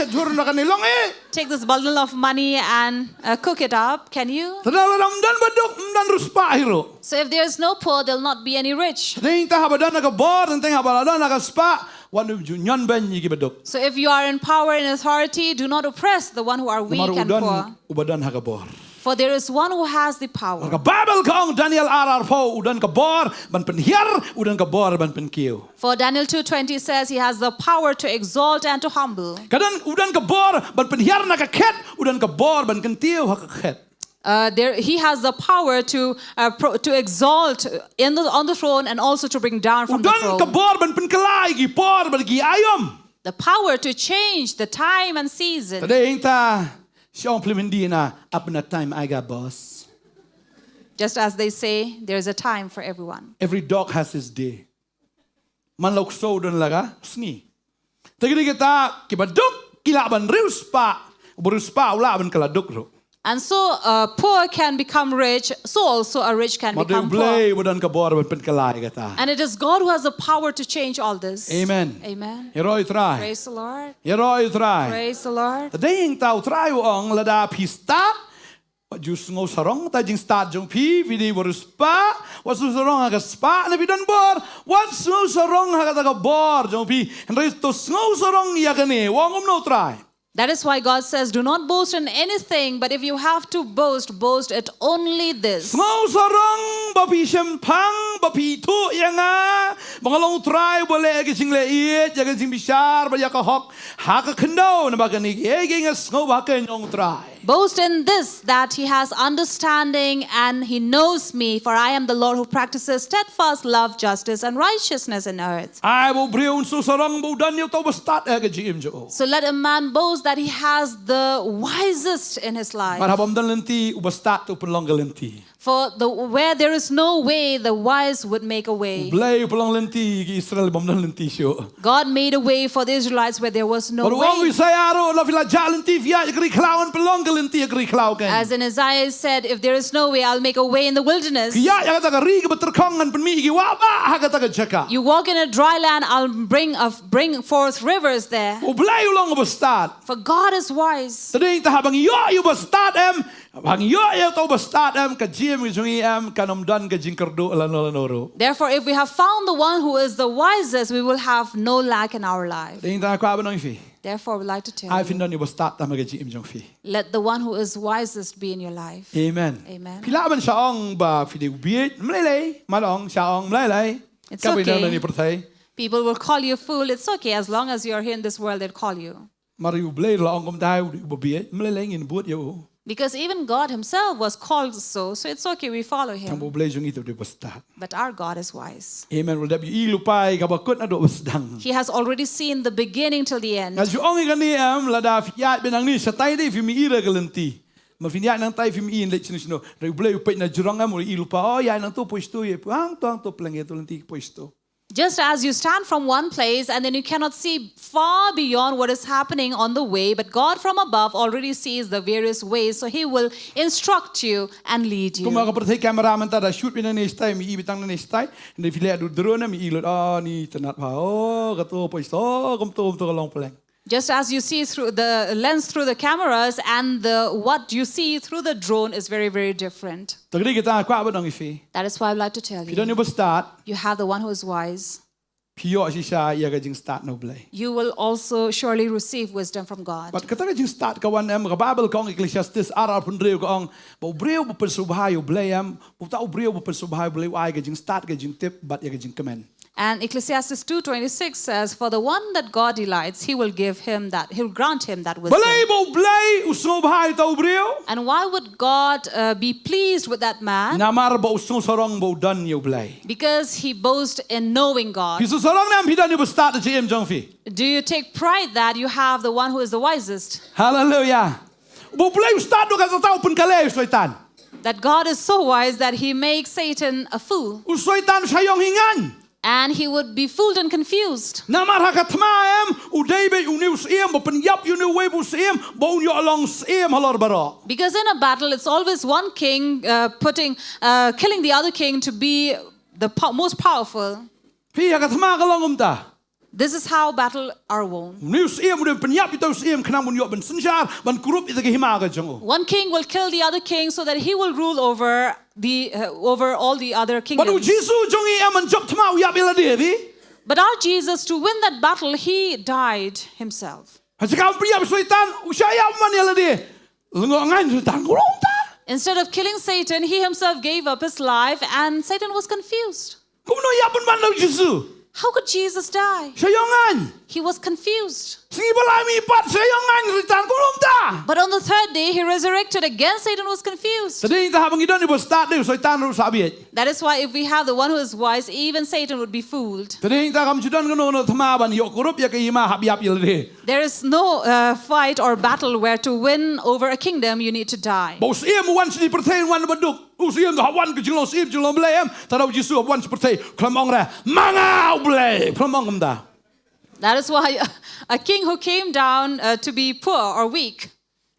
"Take this bundle of money and uh, cook it up"? Can you? Tadala dam dan baduk, dan ruspa hiro. So if there's no poor, there'll not be any rich. Ding ta haba dan ka bor, ding ta haba dan ka spah, wan ju ñion ben ïa ki baduk. So if you are in power and authority, do not oppress the one who are weak and poor. U ba dan ha ka bor. For there is one who has the power. Ka Bible ka ong Daniel ar ar phew u don ka bor ban pynhiar, u don ka bor ban pynkiew. For Daniel two twenty says he has the power to exalt and to humble. Ka don u don ka bor ban pynhiar na ka khet, u don ka bor ban kyntiew ha ka khet. Uh, there, he has the power to uh, pro, to exalt in the, on the throne and also to bring down from the throne. U don ka bor ban pynkylla ïa ki por bad ki aïom. The power to change the time and season. Tade ing ta shong plim hindi na apna time aayega boss. Just as they say, there is a time for everyone. Every dog has his day. Man la u ksew u don la ka sngi. Te kine kita ki baduk ki lah ban riewspah, u ba riewspah u lah ban kylla duk ruh. And so a poor can become rich, so also a rich can become poor. Ma dei U Blei u ba don ka bor ban pynkylla ïa kata. And it is God who has the power to change all this. Amen. Amen. Ïaroh ïa U Trai. Praise the Lord. Ïaroh ïa U Trai. Praise the Lord. Te dei ing ta U Trai u ong lada phi stad, wat ju sngew sarong ta jingstad jong phi, phi dei u ba riewspah, wat sngew sarong ha ka spah, ne phi don bor, wat sngew sarong ha kata ka bor jong phi. Hynrei to sngew sarong ïa kane, u ong kumno U Trai. That is why God says, "Do not boast in anything, but if you have to boast, boast at only this." Sngew sarong ba phi shemphang, ba phi ithuh ïa nga, ba nga long U Trai u ba leh ïa ka jingleh ïeit, ïa ka jingbishar, bad ïa ka hok ha ka khyndew, namar kane kiei kiei nga sngew ba ha ka ïong U Trai. Boast in this, that he has understanding and he knows me, for I am the Lord who practices steadfast love, justice, and righteousness in earth. Ai ba u briew un sngew sarong ba u don ïa uta u bastad ha ka jingim jong u. So let a man boast that he has the wisest in his life. Namar haba ym don lynti, u bastad u pynlong ka lynti. For the, where there is no way, the wise would make a way. U Blei u pynlong lynti ïa ki Israel ba ym don lynti shuh. God made a way for the Israelites where there was no way. Bad u ong u Isaïah ruh, lada phi la jah lynti phi ïaid ïa ka ri khlaw, ngan pynlong ka lynti ha ka ri khlaw kein. As in Isaiah said, "If there is no way, I'll make a way in the wilderness." Phi ïaid ïa kata ka ri kaba tyrkhong, ngan pynmih ïa ki wahbah ha kata ka jaka. You walk in a dry land, I'll bring a, bring forth rivers there. U Blei u long u bastad. For God is wise. Te dei ing ta haba ngi ïoh ïa u bastad em, haba ngi ïoh ïa uta u bastad em, ka jingim ka jong ngi em kan ym don ka jingkyrduh lano lano ruh. Therefore, if we have found the one who is the wisest, we will have no lack in our life. Te dei ing ta nga kwah ban ong ïa phi. Therefore, I would like to tell you. Ai phin don ïa u bastad tam ha ka jingim jong phi. Let the one who is wisest be in your life. Amen. Amen. Phi lah ban shah ong ba phi dei u bieit, ym lei lei, man ong shah ong ym lei lei. It's okay. Ka ba ïa nang na pyrthei. People will call you a fool. It's okay, as long as you are here in this world, they'll call you. Namar U Blei ruh la ong kumta, u dei u babieit, ym lei lei ngin bud ïa u. Because even God himself was called so, so it's okay, we follow him. Tang ba U Blei jong ngi u dei u bastad. But our God is wise. Amen. U la dep ïohi lypa ïa kaba kut naduh ba sdang. He has already seen the beginning till the end. Nga ju ong ïa kane em, lada phi ïaid beit nangne shatai dei phim ïohi ïa ka lynti. Ma phin ïaid nangtai phim ïohi leit shano shano. Hynrei U Blei u peit na jrong em, u la ïohi lypa, oh ïaid nangto poi shto ïa, hangto hangto pleng ïa to lynti poi shto. Just as you stand from one place and then you cannot see far beyond what is happening on the way, but God from above already sees the various ways, so he will instruct you and lead you. Kum ka pyrthei camera mynta da shoot beit nangne shatai, mi i beit tang nangne shatai, hynrei phi leh da u drone mi i lut, oh ni tynnat bha, oh kato poi shto, oh kumto kumto ka long pleng. Just as you see through the lens through the cameras and the what you see through the drone is very, very different. Te kane kata nga kwah ban ong ïa phi. That is why I'd like to tell you. Phi don ïa uba stad. You have the one who is wise. Phi ïoh shisha ïa ka jingstad na U Blei. You will also surely receive wisdom from God. Bad kata ka jingstad ka wan em, ka Baibl ka ong, Ecclesiastes ar, ar phew hynriew ka ong, ba u briew uba pynsngewbha ïa U Blei em, uta u briew uba pynsngewbha ïa U Blei u ai ka jingstad, ka jingtip bad ïa ka jingkmen. And Ecclesiastes two twenty-six says, "For the one that God delights, he will give him that, he'll grant him that wisdom." Balei ba U Blei u sngewbha ïa uta u briew? And why would God, uh, be pleased with that man? Namar ba u sngewsarong ba u don ïa U Blei. Because he boasts in knowing God. Phi sngewsarong ne em phi don ïa uba stad ha jingim jong phi? Do you take pride that you have the one who is the wisest? Hallelujah. Ba U Blei u stad, ka kata u pynkhlaiñ ïa u Soitan. That God is so wise that he makes Satan a fool. U Soitan u shah ïoh hi ngan. And he would be fooled and confused. Namar ha ka thma em, u dei beit une u syiem ba pynïap ïa une uwei ba u syiem, ba un ïoh long syiem halor baroh. Because in a battle, it's always one king, uh, putting, uh, killing the other king to be the po-, most powerful. Phi, ha ka thma ka long kumta. This is how battle are won. Une u syiem u dei ban pynïap ïa uta u syiem khnang ba un ïoh ban synshar, ban kurup ïa ka hima ka jong u. One king will kill the other king so that he will rule over the, uh, over all the other kingdoms. Bad u Jisu jong ngi em, ban jop thma u ïap ïa lade, phi. But our Jesus, to win that battle, he died himself. Ha jaka ban pynïap Soitan, u shah ïap man ïa lade. Lyngngoh ngan Soitan, kumno kumta? Instead of killing Satan, he himself gave up his life and Satan was confused. Kumno ïap pynban da u Jisu? How could Jesus die? Shah ïoh ngan. He was confused. Sngi ba lai mih pat, shah ïoh ngan Soitan, kumno kumta? But on the third day, he resurrected again. Satan was confused. Te dei nangta haba ngi don ïa uba stad, dei u Soitan ruh u shah bieit. That is why if we have the one who is wise, even Satan would be fooled. Te dei nangta kam ju don kano kano thma ban ïoh kurup ïa ka hima hap ïap ïa lade. There is no, uh, fight or battle where to win over a kingdom, you need to die. Ba u syiem u wan sha pyrthei, wan ba duk. U syiem da hap wan ka jinglong syiem, jinglong Blei em. Te da u Jisu hap wan sha pyrthei, khlem ong re, ma nga u Blei, khlem ong kumta. That is why a, a king who came down, uh, to be poor or weak.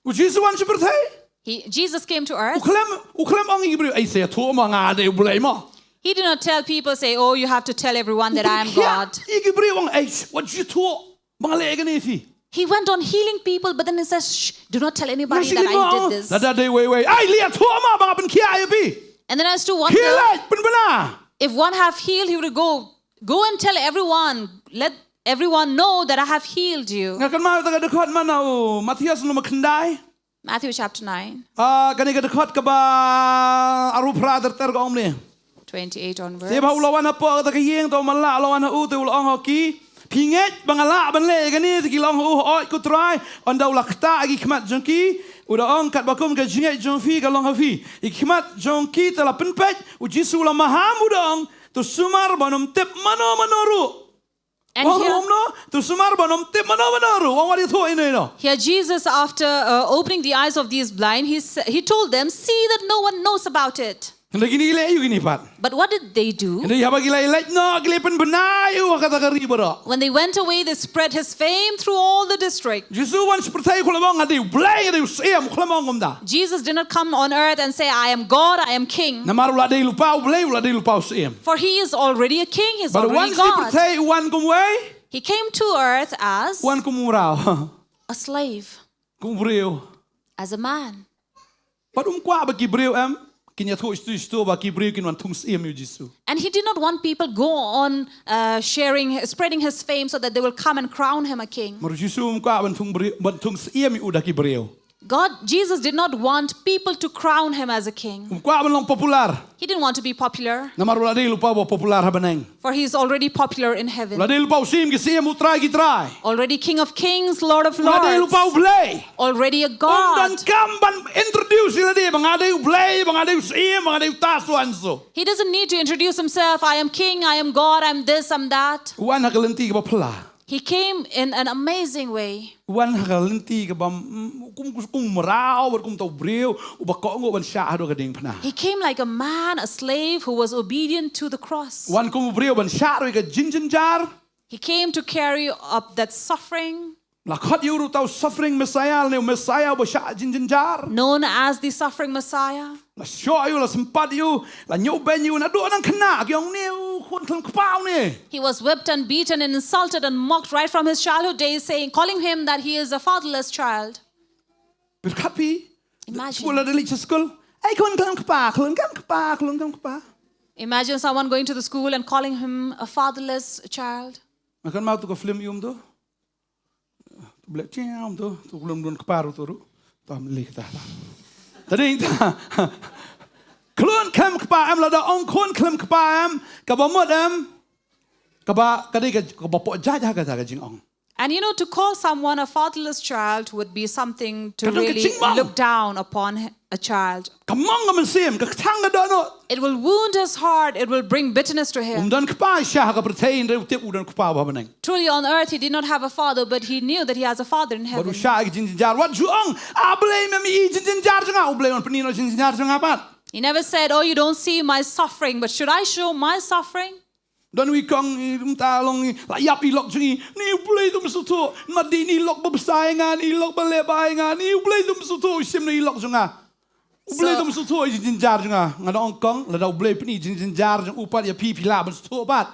U Jisu wan sha pyrthei. He, Jesus came to earth. U khlem, u khlem ong ïa ki briew, "Ei, sa ïathuh ma nga dei u Blei mo." He did not tell people, say, "Oh, you have to tell everyone that I am God." Ïa ki briew ong, "Ei, wat ju thoh ba nga leh kane, phi." He went on healing people, but then he says, "Shh, do not tell anybody that I did this." Lada dei uwei uwei, "Ei, leit ïathuh ma ba nga pynkhiah ïa phi." And then I used to wonder, khie leit pynbna. If one have healed, he would go, "Go and tell everyone, let everyone know that I have healed you." Nga kynmaw ïa ka dkhot man na u Mathaios lynnong khyndai. Matthew chapter nine. Ah, kane ka dkhot kaba arphew phra ter ter ka ong kumne. Twenty-eight onwards. Te haba u la wan hapoh kata ka ïing, te u matlah u la wan ha u, te u la ong ha ki, "Phi ngeit ba nga lah ban leh ïa kane?" Te ki la ong ha u, "Hooid ko Trai." Ynda u la ktah ha ki khmat jong ki, u da ong, "Katba kum ka jingngeit jong phi ka long ha phi." Ïa ki khmat jong ki te la pynpeit, u Jisu u la maham, u da ong, "To sumar ban ym tip mano mano ruh." And u ong here, kumno? To sumar ban ym tip mano mano ruh. U ong wat ïathuh ïano ïano. Here Jesus, after, uh, opening the eyes of these blind, he sa-, he told them, "See that no one knows about it." Hynrei kine ki leit aïu kine pat? But what did they do? Hynrei haba ki la leit noh, ki la pynbna ïa u ha kata ka ri baroh. When they went away, they spread his fame through all the district. Jisu wan sha pyrthei, u khlem ong nga dei u Blei, nga dei u Syiem, u khlem ong kumta. Jesus did not come on earth and say, "I am God, I am King." Namar u la dei lypa u Blei, u la dei lypa u Syiem. For he is already a king, he is already God. Bad u wan sha pyrthei, u wan kum uwei. He came to earth as, u wan kum u mraw, a slave, kum u briew, as a man. Bad um kwah ba ki briew em, kin ïathuh shatu shatu ba ki briew kin wan thung syiem ïa u Jisu. And he did not want people go on, uh, sharing, spreading his fame so that they will come and crown him a king. Namar u Jisu um kwah ban thung briew, ban thung syiem ïa u da ki briew. God, Jesus did not want people to crown him as a king. Um kwah ban long popular. He didn't want to be popular. Namar u la dei lypa uba popular ha bneng. For he is already popular in heaven. U la dei lypa u Syiem ki syiem, u Trai ki trai. Already King of kings, Lord of lords. U la dei lypa u Blei. Already a God. Um donkam ban introduce ïa lade ba nga dei u Blei, ba nga dei u Syiem, ba nga dei uta, so and so. He doesn't need to introduce himself, "I am king, I am God, I'm this, I'm that." U wan ha ka lynti kaba phylla. He came in an amazing way. U wan ha ka lynti kaba, mm, kum, kum u mraw, bad kum uta u briew uba kohnguh ban shah haduh ka diengphna. He came like a man, a slave who was obedient to the cross. U wan kum u briew ban shah ruh ïa ka jingjynjar. He came to carry up that suffering. La khot ïa u ruh uta u suffering Messiah, lane u Messiah uba shah jingjynjar. Known as the suffering Messiah. La shoh ïa u, la sympat ïa u, la ñiewbeiñ ïa u, naduh nang khynnah ki ong, "Une u khun khlem kpa une." He was whipped and beaten and insulted and mocked right from his childhood days, saying, calling him that he is a fatherless child. Pyrkhat phi. Imagine. Shu la da leit sha skul. "Ai khun khlem kpa, khun khlem kpa, khun khlem kpa." Imagine someone going to the school and calling him a fatherless child. Nga kynmaw tu ka film ïum tu. Blek chiam tu, tu khun don kpa ruh tu ruh. Tam leh ta. Tadi ta. Khun khlem kpa em, lada ong khun khlem kpa em, kaba mut em, kaba, ka dei ka, kaba pok jait ha kata ka jingong. And you know, to call someone a fatherless child would be something to Ka don ka really jingmong. Look down upon a child. Ka mong ka mynsiem, ka kthang ka dohnud. It will wound his heart, it will bring bitterness to him. Um don kpa sha ha ka pyrthei, hynrei u tip u don kpa ba ha bneng. Truly on earth he did not have a father, but he knew that he has a father in heaven. Bad u shah ïa ki jingjynjar. Wat ju ong, "A Blei, mem ïohi jingjynjar jong nga." U Blei un pyni noh jingjynjar jong nga pat. He never said, "Oh, you don't see my suffering, but should I show my suffering?" Don uwei u kong, i, mynta long i, la ïap i lok jong i. "Ni U Blei, to me sngewthuh. Ym dei ni lok ba bsa ïa nga, ni lok ba leh bha ïa nga. Ni U Blei, to me sngewthuh, shim noh i lok jong nga. U Blei, to me sngewthuh ïa jingjynjar jong nga." Nga da ong kong, lada U Blei pyni jingjynjar jong u pat ïa phi, phi lah ban sngewthuh pat.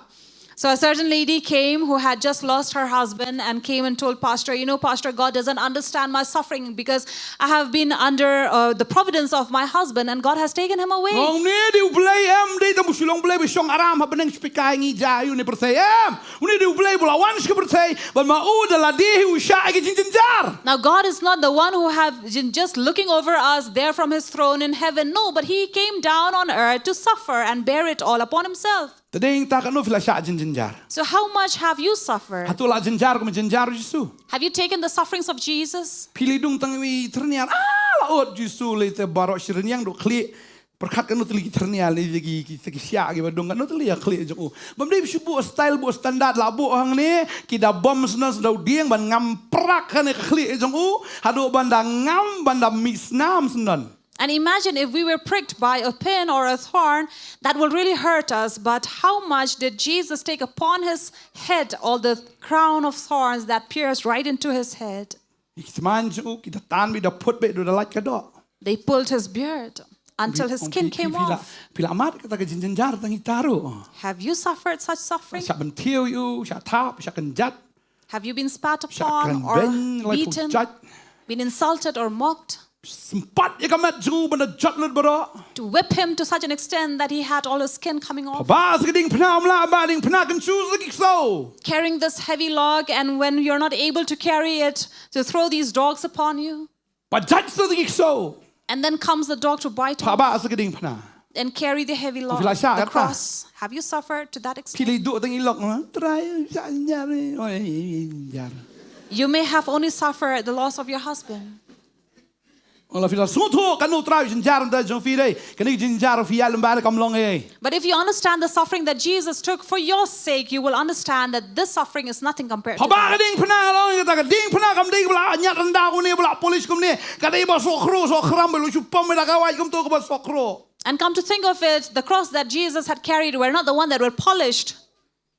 So a certain lady came who had just lost her husband and came and told Pastor, "You know, Pastor, God doesn't understand my suffering because I have been under, uh, the providence of my husband and God has taken him away." Ong, "Une dei U Blei em, dei tang ba shu long Blei ba shong aram ha bneng, shu pyrkhat ïa ngi, ja ïa une pyrthei em. Une dei U Blei ba la wan sha ka pyrthei, bad ma u da lade hi u shah ïa ki jingjynjar." Now God is not the one who have been just looking over us there from his throne in heaven. No, but he came down on earth to suffer and bear it all upon himself. Tadei ta, katno phi la shah jingjynjar? So how much have you suffered? Hato la jynjar kum ka jynjar u Jisu? Have you taken the sufferings of Jesus? Phi leit dung tang iwei i tyrniar, ah, la ud u Jisu leit te baroh shi rynïeng, duh khlieh. Pyrkhat katno tylli ki tyrniar, leit ki, ki, ki shah kiba dung, katno tylli ïa khlieh jong u. Bym dei shu buh style, buh standard, la buh hangne, ki da bom syndon, syndon dieng ban ngam prak kane ka khlieh jong u, haduh ban da ngam, ban da mih snam syndon. And imagine if we were pricked by a pin or a thorn, that will really hurt us. But how much did Jesus take upon his head all the crown of thorns that pierced right into his head? Ki tymmen jong u ki da tan beit, da phut beit, da lait ka doh. They pulled his beard until his skin came off. Phi la, phi la mad kata ka jingjynjar tang ita ruh? Have you suffered such suffering? Shah bynthiew ïa u, shah thap, shah kynjat. Have you been spat upon or beaten, been insulted or mocked? Sympat ïa ka met jong u ban da jot lut baroh. To whip him to such an extent that he had all his skin coming off. Ba sa ka diengphna, ym lah ba diengphna kyntu sa ki ksew. Carrying this heavy log, and when you're not able to carry it, to throw these dogs upon you. Ba jait sa ki ksew. And then comes the dog to bite off. Ba sa ka diengphna. And carry the heavy log, the cross. Have you suffered to that extent? Phi leit duh tang i lok, ha? Trai, sa jar, oi, jar. You may have only suffered the loss of your husband. Ong la phi la sngewthuh katno trai jynjar da jong phi dei. Kane jynjar phi ïa lem ba kam long ei. But if you understand the suffering that Jesus took for your sake, you will understand that this suffering is nothing compared to that. Haba ka diengphna long, kata ka diengphna kam dei ba la ñiad rynda kumne, ba la polish kumne. Ka dei ba sohkhruh, sohkhram, ba la shu pom da ka wait kumto kaba sohkhruh. And come to think of it, the cross that Jesus had carried were not the one that were polished.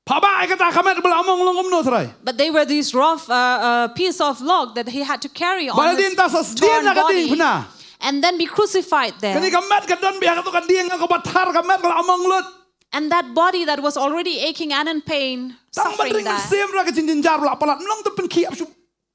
Haba ïa kata ka met ba la mong long kumno trai. But they were these rough, uh, uh, piece of log that he had to carry on his torn body. Ba la dien ta sa sdien na ka diengphna. And then be crucified there. Kane ka met ka don beit ha kato ka dieng kaba thar, ka met ka la mong lut. And that body that was already aching and in pain, suffering there. Tang ba ring mynsiem ruh ka jingjynjar ba la palat, ym long tang pynkhiah shu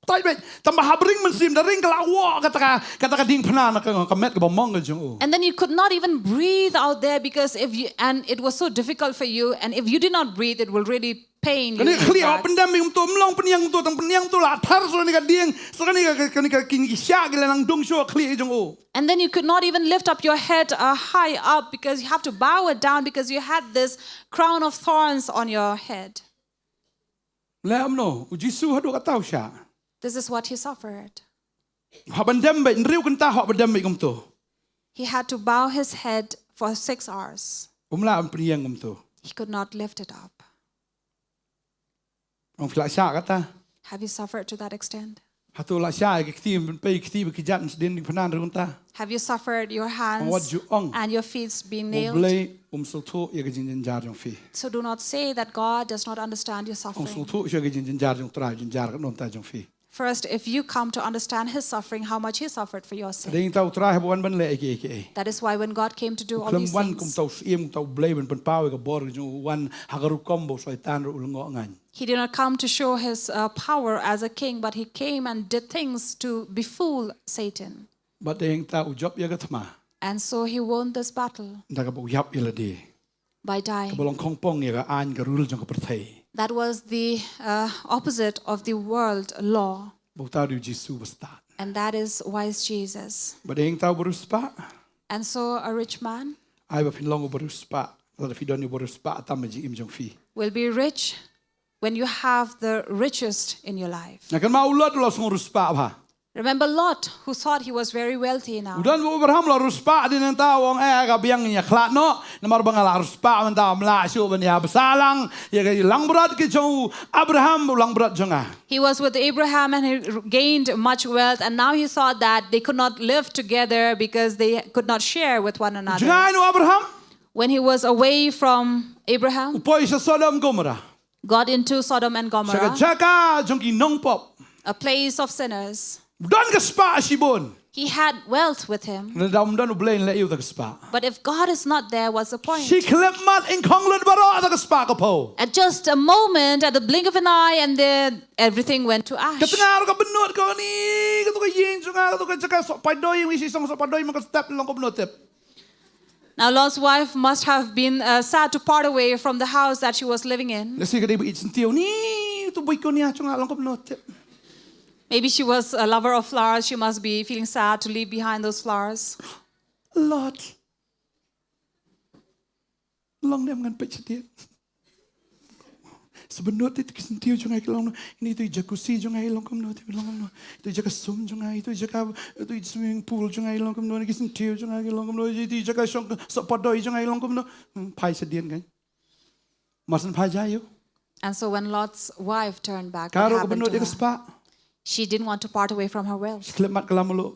tai beit, tang ba haba ring mynsiem, da ring ka la wah kata ka, kata ka diengphna na ka, ka met kaba mong ka jong u. And then you could not even breathe out there because if you, and it was so difficult for you, and if you did not breathe, it will really pain you in the back. Kane ka khlieh haba pyndem beit kumto, ym long pynïeng kumto, tang pynïeng kumto la thar sa kane ka dieng, sa kane ka, kane ka, kine ki shah ki la nang dung shuh ka khlieh jong u. And then you could not even lift up your head, uh, high up because you have to bow it down because you had this crown of thorns on your head. Leh kumno, u Jisu haduh katta u shah. This is what he suffered. Haba dem beit, hynriew kynta haba dem beit kumto. He had to bow his head for six hours. Um lah ban pynïeng kumto. He could not lift it up. Ong phi la shah kata. Have you suffered to that extent? Hato la shah ïa ki kti, pynpei ki kti bad ki kjat, sdien diengphna hynriew kynta. Have you suffered your hands and your feet being nailed? Ong wat ju ong, U Blei um sngewthuh ïa ka jingjynjar jong phi. So do not say that God does not understand your suffering. Um sngewthuh shuh ïa ka jingjynjar jong u Trai, jynjar ka nongta jong phi. First, if you come to understand his suffering, how much he suffered for your Ka dei sin. tang u Trai haba wan ban leh ïa kiei kiei. That is why when God came to do all Khlem these wan kum things, tang u Syiem, kum tang u Blei ban pynpaw ïa ka bor ka jong u, u wan ha ka rukom ba u Soitan ruh u lyngngoh ngan. he did not come to show his uh, power as a king, but he came and did things to befool Satan. Bad dei tang u jop ïa ka thma. And so he won this battle Da kaba u ïap ïa lade. by dying. Kaba long khongpong ïa ka aiñ ka rule jong ka pyrthei. That was the uh, opposite of the world law. Ba uta u dei u Jisu ba stad. And that is wise Jesus. Bad dei tang u bariewspah. And so a rich man Ai ba phin long u bariewspah. Lada phi don u bariewspah tam ha jingim jong phi. Will be rich when you have the richest in your life. Nga kynmaw u Lot u la sngew riewspah bha. Remember Lot, who thought he was very wealthy now. U don u Abraham u la riewspah, dei nangta u ong, eh, ka biang ïa khlad noh. Namar ba nga la riewspah mynta, ym lah shuh ban ïa bsa lang ïa ka langbrot ka jong u Abraham, u langbrot jong nga. He was with Abraham and he gained much wealth, and now he thought that they could not live together because they could not share with one another. Jngai u Abraham. When he was away from Abraham, U poi sha Sodom Gomorrah. Got into Sodom and Sha ka Gomorrah, jaka jong ki nongpop. A place of sinners. Don ka spah shibun. He had wealth with him. Lada ym don u Blei, leh aïu da ka spah. But if God is not there, what's the point? Shi khyllipmat, ïngkhong lut baroh, da ka spah ka phew. At just a moment, at the blink of an eye, and then everything went to Ka ash. tnga ruh ka bynnud, kane kato ka ïing jong nga, kato ka jaka sohpadoi, ïing shi song sohpadoi, man ka step long kumno tip. Now, Lot's wife must have been uh, sad to part away from the house that she was living in. Lehse ka dei ba ïeit syntiew, ne to begonia jong nga long kumno tip. Maybe she was a lover of flowers. She must be feeling sad to leave behind those flowers. Lot. Long ne em, ngan peit shadien. Sa bynnud te, to ki syntiew jong nga ki long kumno. Ïa ito i jacuzzi jong nga i long kumno, te i long kumno. Ito i jaka sum jong nga, ito i jaka, ito i swimming pool jong nga i long kumno, ki syntiew jong nga ki long kumno, ito i jaka shong sohpadoi jong nga i long kumno. Hmm, phai shadien kan. Mar shen phai, jia aïu? And so when Lot's wife turned back, Ka what ruh ka happened bynnud to ïa ka her? spah. She didn't want to part away from her wealth. Khyllipmat ka lam u luh.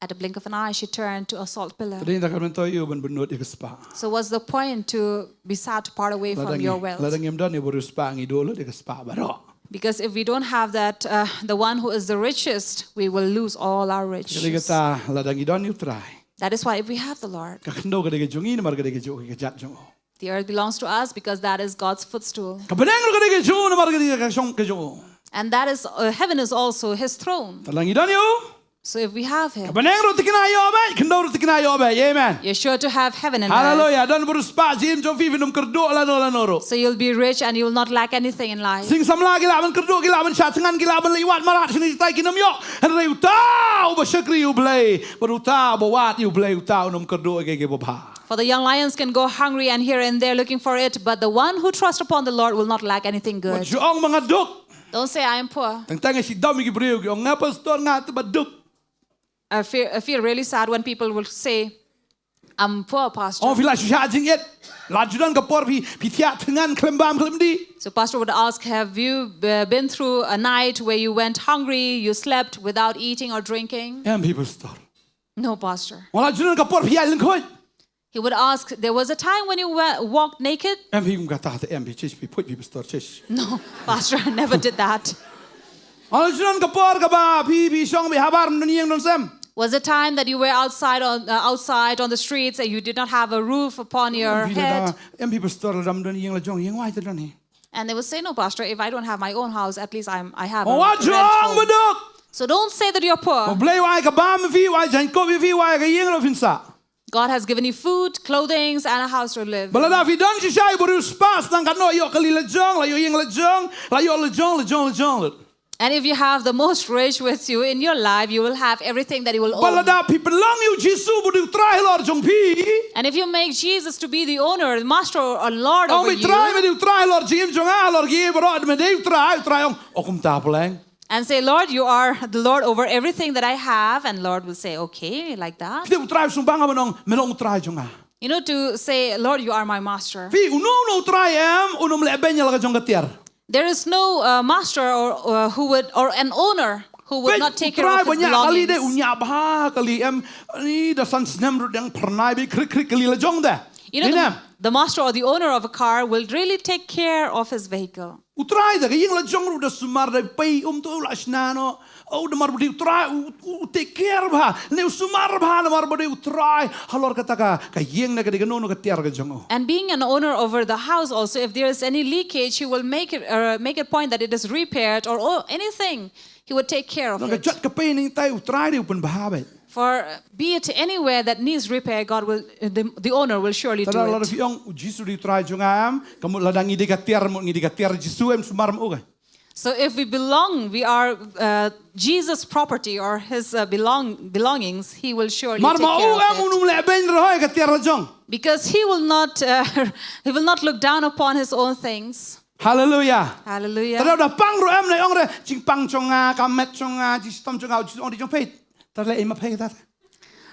At a blink of an eye, she turned to a salt pillar. Dei da ka myntoi aïu ban bynnud ïa ka spah. So what's the point to be sad to part away from your wealth? Lada ngim don ïa u bariewspah, ngi duh lut ïa ka spah baroh. Because if we don't have that, uh, the one who is the richest, we will lose all our Ka dei riches. kata, lada ngi don ïa u Trai, That is why if we have the Lord, ka khyndew ka dei ka jong ngi, namar ka dei ka jong, ka jait jong u. The earth belongs to us because that is God's footstool. Ka bneng ruh ka dei ka jong u, namar ka dei ka shong ka jong u. And that is, uh, heaven is also his throne. Te lada ngi don ïa u, So if we have him, ka bneng ruh thikna ïoh bad, khyndew ruh thikna ïoh bad. Amen. You're sure to have heaven and earth. Hallelujah. Don bariewspah, jingim jong phi phim kyrduh lano lano ruh. So you'll be rich and you will not lack anything in life. Sing samla ki lah ban kyrduh, ki lah ban shah thngan, ki lah ban leit wad marat shane shatai, kim ïoh. Hynrei uta uba shakri ïa u Blei, bad uta uba wad ïa u Blei, uta un ym kyrduh ïa kiei kiei ba bha. For the young lions can go hungry and here and there looking for it, but the one who trusts upon the Lord will not lack anything Wat good. shu ong ba nga duk. Don't say, "I am poor." Tang tang shu dom ïa ki briew, ki ong, "Nga pastor, nga te ba duk." I feel, I feel really sad when people will say, "I'm poor, Pastor." Ong, phi la shu shah jingit? La ju don ka por phi, phi thiah thngan khlem bam khlem dih? So Pastor would ask, "Have you uh, been through a night where you went hungry, you slept without eating or drinking?" Em, phi pastor. "No, Pastor." Ong, la ju don ka por phi ïaid lyngkhuid? He would ask, "There was a time when you wa- walked naked?" Em, phi kum kata te, em, phi chish, phi phuid, phi pastor chish. "No, Pastor, I never did that." Ong, la ju don ka por kaba phi, phi shong beit habar, ym don ïing don sem? Was the time that you were outside on, uh, outside on the streets and you did not have a roof upon your Em, phi head? da, em, phi pastor, lada ym don ïing la jong, ïing wai te don hi. And they would say, "No, Pastor, if I don't have my own house, at least I'm, I have a Ong, wat rent ju ong home." ba duk. So don't say that you're U poor. Blei u ai ka bam ïa phi, u ai jaiñkup ïa phi, u ai ka ïing ruh phin sah. God has given you food, clothings, and a house to live. Bad lada phi don shisha u bariewspah, tang katno, ïoh kali la jong, la ïoh ïing la jong, la ïoh la jong, la jong, la jong. And if you have the most rich with you in your life, you will have everything that you will Bad own. lada phi pynlong ïa u Jisu ba u dei u Trai halor jong phi. And if you make Jesus to be the owner, the master, or Lord Ong, over me Trai, you, me dei u Trai halor jingim jong nga, halor kiei baroh, me dei u Trai, u Trai ong, "O, kumta pleng." and say, "Lord, you are the Lord over everything that I have," and Lord will say, "Okay, like that." Phi tip u Trai u sngewbang ban ong, "Me long u Trai jong nga." You know, to say, "Lord, you are my master." Phi, uno uno u Trai em un ym leh beiñ ïa la ka jong ka tiar. There is no uh, master or, or who would, or an owner who would not take care of his belongings. Phi, u Trai ba ñiah kali de, u ñiah bha kali em. Ni da san snem ruh dang phyrnai beit, khrik khrik kali la jong de. You know, the, the master or the owner of a car will really take care of his vehicle. U trai da ka ïing la jong ruh da sumar da pei um tu la shna no. Oh, da mar budi u trai u, u, u take care bha. Ne u sumar bha na mar budi u trai. Halor kata ka, ka ïing na ka di ka no no ka tiar ka jong u. And being an owner over the house also, if there is any leakage, he will make it, uh, make it point that it is repaired or, oh, anything. He would take care of it. Ka jot ka pei ni tai u trai di u pun bha ba. For, uh, be it anywhere that needs repair, God will, uh, the, the owner will surely do it. Tada la da phi ong u Jisu di u trai jong nga em, ka mut lada ngi di ka tiar mut ngi di ka tiar Jisu em sumar mo ka. So if we belong, we are, uh, Jesus' property or his, uh, belong, belongings, he will surely take care of it. Mar ma u em u num le ben rohoi ka tiar la jong. Because he will not, uh, he will not look down upon his own things. Hallelujah. Hallelujah. Tada da pang ruh em na ong re jingpang jong nga, ka met jong nga, jingshitom jong nga, jong di jong peit. Tada le ima peit tada.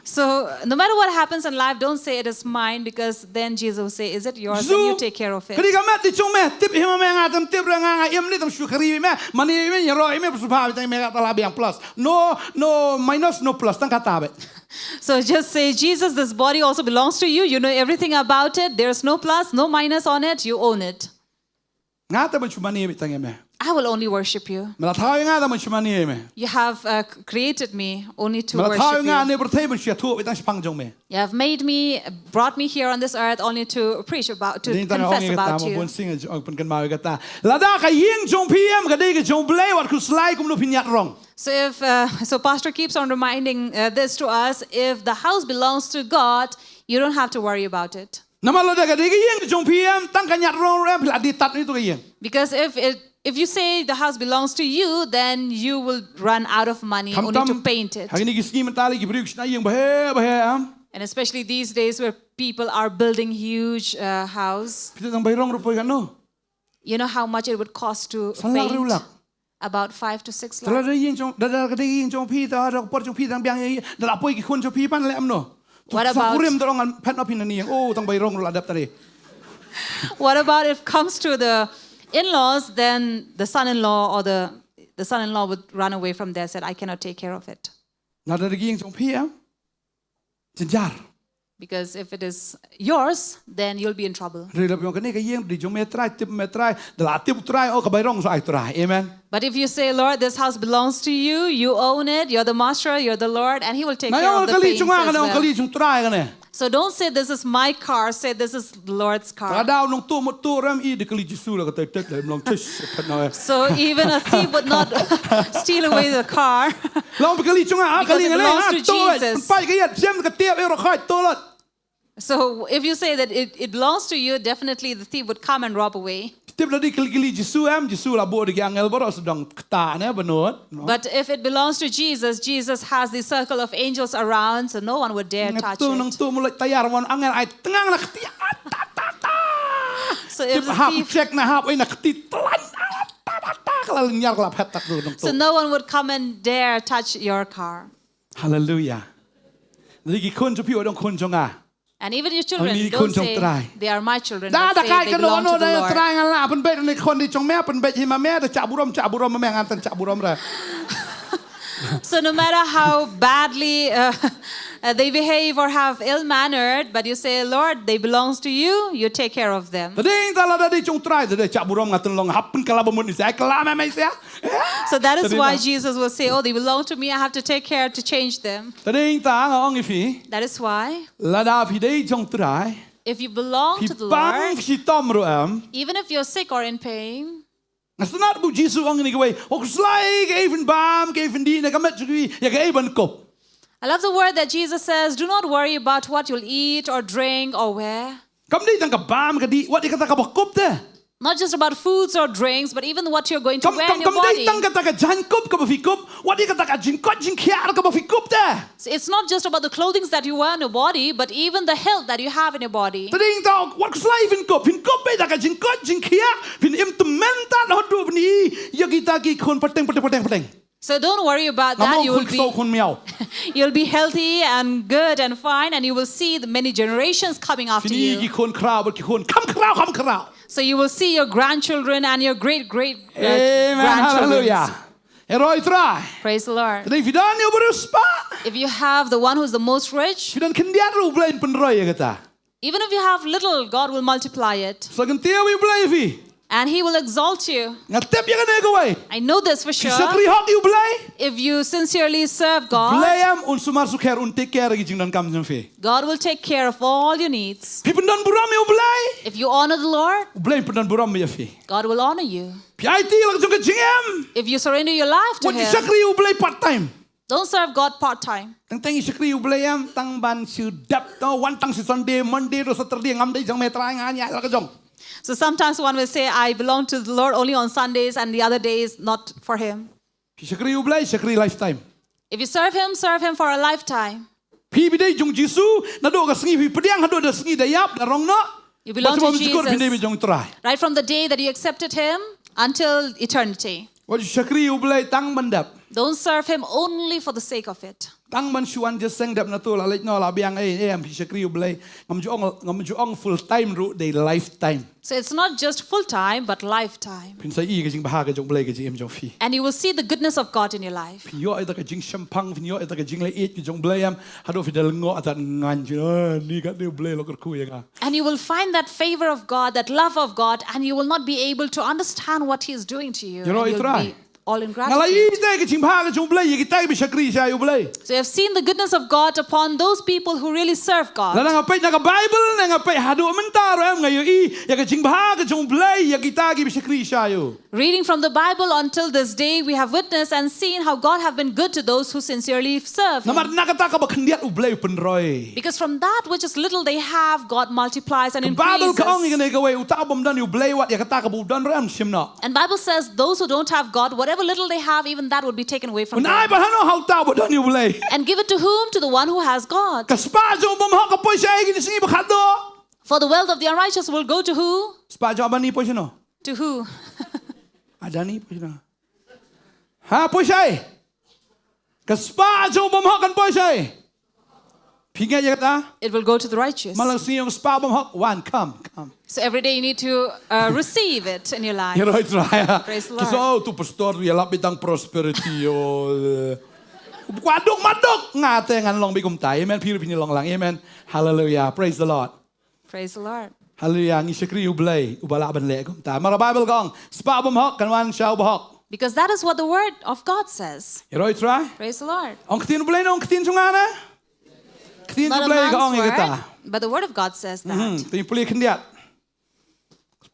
So, no matter what happens in life, don't say it is mine, because then Jesus will say, is it yours? And you take care of it. Kadi ka met di jong me, tip hima me nga tam tip re nga nga im ni tam shukri me, mani me, yaro me, psuba me, me ka tala biang plus. No, no minus, no plus, tang kata be. So just say, Jesus, this body also belongs to you. You know everything about it. There's no plus, no minus on it. You own it. Nga ta ban chumani bi tang me. I will only worship you. Me la thaw nga ta ban chumani me. You have, uh, c-, created me only to worship you. Me la thaw nga ne pyrthei ban shia thu bi tang shipang jong me. You have made me, brought me here on this earth only to preach about, to confess about you. Ding tang ong kata mo bun sing ong pun kan mau kata. Lada ka ïing jong phi em ka dei ka jong Blei wat khuslai kum no phin ïatrong. So if, uh, so pastor keeps on reminding, uh, this to us, if the house belongs to God, you don't have to worry about it. Namar lada ka dei ka ïing jong phi em tang ka ñiat rong rem phi la di tat ni tu ka ïing. Because if it, if you say the house belongs to you, then you will run out of money only to paint it. Khamtam, ha kine ki sngi mynta lei ki briew ki shna ïing ba heh ba heh em. And especially these days where people are building huge, uh, house. Phi tang bai rong ruh poi katno? You know how much it would cost to paint? San lak hynriew lak. About five to six lakhs. Te lada ïing jong, da, da, da ïing jong phi, da, da por jong phi, dang biang ïa, da la poi ki khun jong phi pan leh kumno. What about, kurim da ong phet na phi na ïing. Oh, tang bai rong la dep tadi. What about if comes to the in-laws, then the son-in-law or the, the son-in-law would run away from there, said, I cannot take care of it. Na da ïing jong phi, eh? Jynjar. Because if it is yours, then you'll be in trouble. Hynrei lada phi ong kane ka ïing dei jong me Trai, tip me Trai, da la tip Trai, oh ka bai rong sa ai Trai. Amen. But if you say, Lord, this house belongs to you, you own it, you're the master, you're the Lord, and he will take care of the things as well. Na ïa ka kali jong nga kane, ong kali jong Trai kane. So don't say, this is my car, say, this is the Lord's car. Ka daw nong tu mut tu ram i de kali Jisu la ka tai tet la mlong tish phet na. So even a thief would not steal away the car. Long phi kali jong nga, ah, kali nga ne, ah, to, pai ka ïat, jem ka tiap, eh, ro khai, to lot. So if you say that it, it belongs to you, definitely the thief would come and rob away. Tip lada kali kali Jisu em, Jisu la buh da ki angel baroh sdang kata ne, banut, no? But if it belongs to Jesus, Jesus has the circle of angels around, so no one would dare touch it. Nang tu, nang tu mulai tayar wan angel ai tengang na kti, ah, ta, ta, ta. So if the thief, tip hap, check na hap, ai na kti, tlan, ah, ta, ta, ta, kala nyar kala phet tak tu, nang tu. So no one would come and dare touch your car. Hallelujah. Lada ki khun jong phi, wat ong khun jong nga. And even your children, don't say, they are my children, but say they belong to the Lord. Da, da kai kano kano da Trai nga la, pynbeit ni khun di jong me, pynbeit hi ma me, da chah burom, chah burom ma me, ngan tan chah burom ra. So no matter how badly, uh, uh, they behave or have ill-mannered, but you say, Lord, they belongs to you, you take care of them. Te dei ta lada dei jong Trai, te dei chah burom nga tan long, hap pynkylla ba mut ni sa, kylla me me sa. So that is why Jesus will say, oh, they belong to me, I have to take care to change them. Te dei ta nga ong ïa phi. That is why. Lada phi dei jong Trai. If you belong to the Lord, phi pang phi shitom ruh em, even if you're sick or in pain, nga sngewtynnat ba u Jisu ong ïa kane kawei, wat khuslai kaei phin bam, kaei phin dih, na ka met jong phi ïa kaei ban kup. I love the word that Jesus says, do not worry about what you'll eat or drink or wear. Kam dei tang ka bam ka dih, wat ïa kata kaba kup te. Not just about foods or drinks, but even what you're going to wear in your body. Kam, kam, kam dei tang kata ka jaiñkup kaba phi kup, wat ïa kata ka jingkoit jingkhiah kaba phi kup te. So it's not just about the clothings that you wear on your body, but even the health that you have in your body. Te dei tang wat khuslai phin kup, phin kup beit da ka jingkoit jingkhiah, phin im tymmen tad haduh ban i ïa kita ki khun pateng, pateng, pateng, pateng. So don't worry about that. You will be, you'll be healthy and good and fine, and you will see the many generations coming after you. Phin i ki khun khraw bad ki khun kham khraw, kham khraw. So you will see your grandchildren and your great, great, uh, grandchildren. Amen. Hallelujah. Ïaroh ïa u Trai. Praise the Lord. Te dei phi don ïa u ba riewspah. If you have the one who's the most rich, phi don khyndiat ruh u Blei un pynroi ïa kata. Even if you have little, God will multiply it. Sa kyntiew ïa u Blei ïa phi. And He will exalt you. Nga tip ïa kane kawei. I know this for Phi sure. shakri hok ïa u Blei. If you sincerely serve God, Blei em un sumar sukher, un take care ïa ki jingdonkam jong phi. God will take care of all your needs. Phi pyndon burom ïa u Blei. If you honor the Lord, U Blei un pyndon burom ïa phi. God will honor you. Phi aiti ïa la ka jong ka jingim. If you surrender your life to Wat ïa Him, shakri ïa u Blei part time. Don't serve God part time. Teng teng ïa shakri ïa u Blei em tang ban shu dap, to wan tang shu Sunday, Monday to Saturday ngam dei jong me Trai, nga ñiah la ka jong. So sometimes one will say, "I belong to the Lord only on Sundays and the other days not for Him." Phi shakri ïa u Blei, shakri lifetime. If you serve Him, serve Him for a lifetime. Phi ba dei jong u Jisu, naduh ka sngi phi pdiang haduh ka sngi da ïap da rong noh. You belong Wat to shu shakri phi dei Jesus. ba jong u Trai. Right from the day that you accepted Him until eternity. Wat shu shakri ïa u Blei tang ban dap. Don't serve Him only for the sake of it. Tang ban shu wan jingïaseng dap na tu, la leit noh la biang, eh, eh, em phi shakri ïa u Blei. Ngam ju ong, ngam ju ong full time ruh, dei lifetime. So it's not just full time, but lifetime. Phin sa ïohi ka jingbha ka jong u Blei ka jingim jong phi. And you will see the goodness of God in your life. Phin ïoh ïa ka jingshemphang, phin ïoh ïa ka jingleh ïeit ka jong u Blei em. Haduh phi da lyngngoh, ata ngan ju, "Ah, ni katne u Blei la kyrkhu ïa nga." And you will find that favor of God, that love of God, and you will not be able to understand what He is doing to you. Ïaroh And you'll Trai. be all in Nga la ïohi gratitude. te ka jingbha ka jong u Blei ïa kita kiba shakri sha ïa u Blei. So you have seen the goodness of God upon those people who really serve God. Lada nga peit na ka Bible ne nga peit haduh mynta ruh em, nga ïohi ïa ka jingbha ka jong u Blei ïa kita kiba shakri sha ïa u. Reading from the Bible until this day, we have witnessed and seen how God have been good to those who sincerely serve Him. Namar na kata kaba khyndiat u Blei u pynroi. Because from that which is little they have, God multiplies and Ka Bible ka ong ïa increases. Kane kawei, uta u bym don ïa u Blei, wat ïa kata kaba u don ruh em shim noh. And Bible says, "Those who don't have God, whatever little they have, even that would be taken away from Un ai them." bad hano ha uta uba don ïa u Blei. And give it to whom? To the one who has God. Ka spah jong u bymhok ka poi shaei ha kine ki sngi ba khatduh? For the wealth of the unrighteous will go to who? Spah jong u Adani poi shano? To who? Adani poi shano? Ha, poi shaei? Ka spah jong u bymhok kan poi shaei? Phi ngeit ïa kata? It will go to the righteous. Man la ka sngi ong spah bymhok, wan, come, come. So every day you need to uh, receive it in your life. Ïaroh Trai. Praise the Ki Lord. sa tu pastor ïalap beit tang prosperity, oh. Kwah duk ma duk, nga te ngan long beit kumta. Amen. Phi ruh phin long lang. Amen. Hallelujah. Praise the Lord. Praise the Lord. Hallelujah. Ngi shakri ïa u Blei uba lah ban leh kumta. Namar Bible ka ong, spah bymhok kan wan sha u bahok. Because that is what the word of God says. Ïaroh Trai. Praise the Lord. Ong ktien u Blei ne ong ktien jong nga ne? Ktien Not u a Blei ka ong man's ïa kata. word, but the word of God says that. Hmm, te pule khyndiat.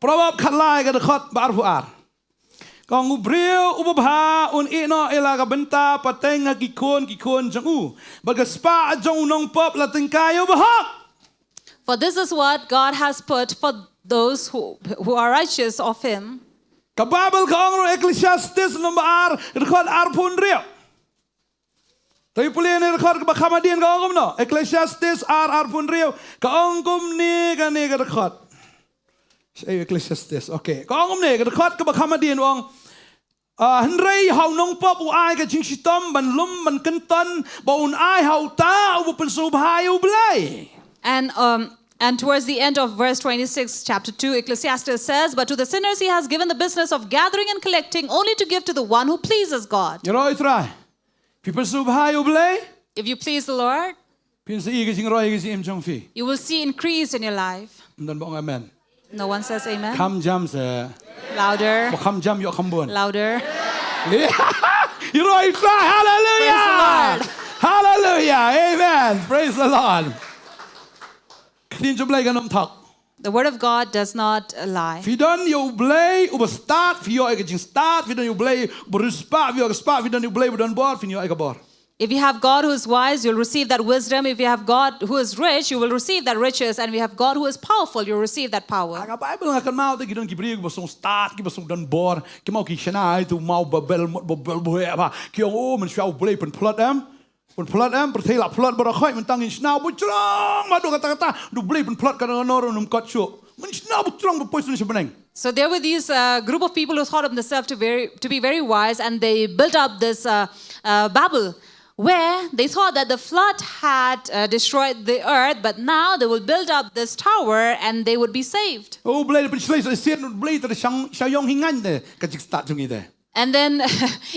Proverb khatlai ka dkhot ba arphew ar. Ka ong, u briew uba bha un ïeh noh ïa la ka bynta pateng ha ki khun ki khun jong u. Bad ka spah jong u nongpop la tyngkai ïa u bahok. For this is what God has put for those who, who are righteous of him. Ka Bible ka ong ruh, Ecclesiastes lynnong ba ar, dkhot arphew hynriew. Te pule ne dkhot kaba kham hadien ka ong kumno? Ecclesiastes ar arphew hynriew. Ka ong kumne kane ka dkhot. Shaei Ecclesiastes. Okay. Ka ong kumne ka dkhot kaba kham hadien, u ong, ah, hynrei ha u nongpop u ai ka jingshitom ban lum ban kynton, ba un ai ha uta uba pynsngewbha ïa u Blei. And um, and towards the end of verse twenty-six, chapter two, Ecclesiastes says, "But to the sinners he has given the business of gathering and collecting, only to give to the one who pleases God." Ïaroh Trai. Phi pynsngewbha ïa u Blei, If you please the Lord, phin sa ïohi ka jingroi ha ka jingim jong phi. you will see increase in your life. Ym don ba ong amen. No one says amen. Kham jam se. Louder. Ba kham jam ïoh kham bun. Louder. Ïaroh Trai. Hallelujah. Praise the Lord. Hallelujah. Amen. Praise the Lord. Ktien jong u Blei kam thok. The word of God does not lie. Phi don ïa u Blei uba stad, phi ïoh ïa ka jingstad, phi don ïa u Blei uba riewspah, phi ïoh ka spah, phi don ïa u Blei uba don bor, phin ïoh ïa ka bor. If you have God who is wise, you'll receive that wisdom. If you have God who is rich, you will receive that riches. And if you have God who is powerful, you'll receive that power. Ha ka Bible nga kynmaw te ki don ki briew kiba sngewstad, kiba sngewdon bor, ki maw ki shna ïa utu u maw Babel, mut Babel ba heh bha. Ki ong, oh, mynshuwa u Blei pynphlot em. Pynphlot em, pyrthei la phlot baroh khoit, mynta ngin shna uba jrong, ba duk katta katta, u Blei pynphlot, kano kano ruh um kot shuh. Ngin shna uba jrong, ba poi sha bneng. So there were these uh, group of people who thought of themselves to very to be very wise, and they built up this uh, uh, Babel, where they thought that the flood had uh, destroyed the earth, but now they will build up this tower and they would be saved. Oh, u Blei da pynshlei sa shisien, u Blei te da shang, shang ïong hi ngan te ka jingstad jong ngi te. And then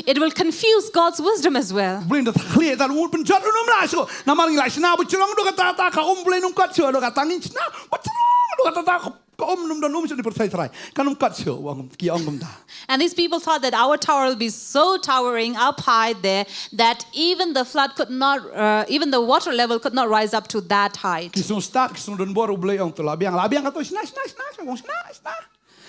it will confuse God's wisdom as well. Blei da khlieh da u pynjot u num la shu. Namar ngi la shna ba jrong do kata ta ka um Blei num kat shu do kata ngin shna. Ba jrong do kata ta ka um num don um shu ni pyrthei trai. Kan um kat shu wang ki ong kumta. And these people thought that our tower will be so towering up high there that even the flood could not, uh, even the water level could not rise up to that height. Ki sung stad ki sung don bor u Blei ong to la biang la biang ka to shna shna shna shna wang shna shna.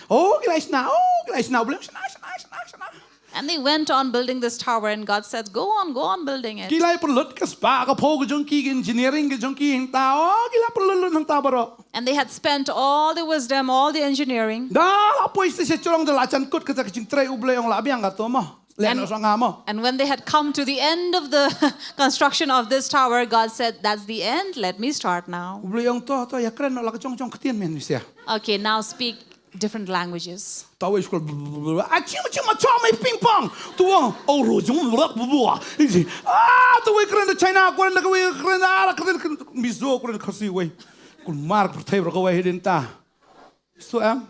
Oh, ki la shna, oh, ki la shna, u Blei shna, shna, shna, shna. And they went on building this tower, and God said, "Go on, go on building it." Ki la pynlut ka spah ka phew ka jong ki, ki engineering ka jong ki hangta, oh, ki la pynlut lut hangta baroh. And they had spent all the wisdom, all the engineering. Da la poi sha jrong da la jan kut kata ka jingtrei u Blei ong la biang ka to mo. Leh And, na sanga mo. and when they had come to the end of the construction of this tower, God said, "That's the end. Let me start now." U Blei ong to, to, ïa kren noh la ka jong jong ktien Melanesia. Okay, now speak different languages. Tawei skul. Achim achim achom ai ping pong. Tu ong, oh ro jong lak bua. Iji. Ah, tawei kren da China, kren da kawei kren da Arab, kren Mizo, kren Khasi wei. Kun mar pyrthei bro kawei hidin ta. So em.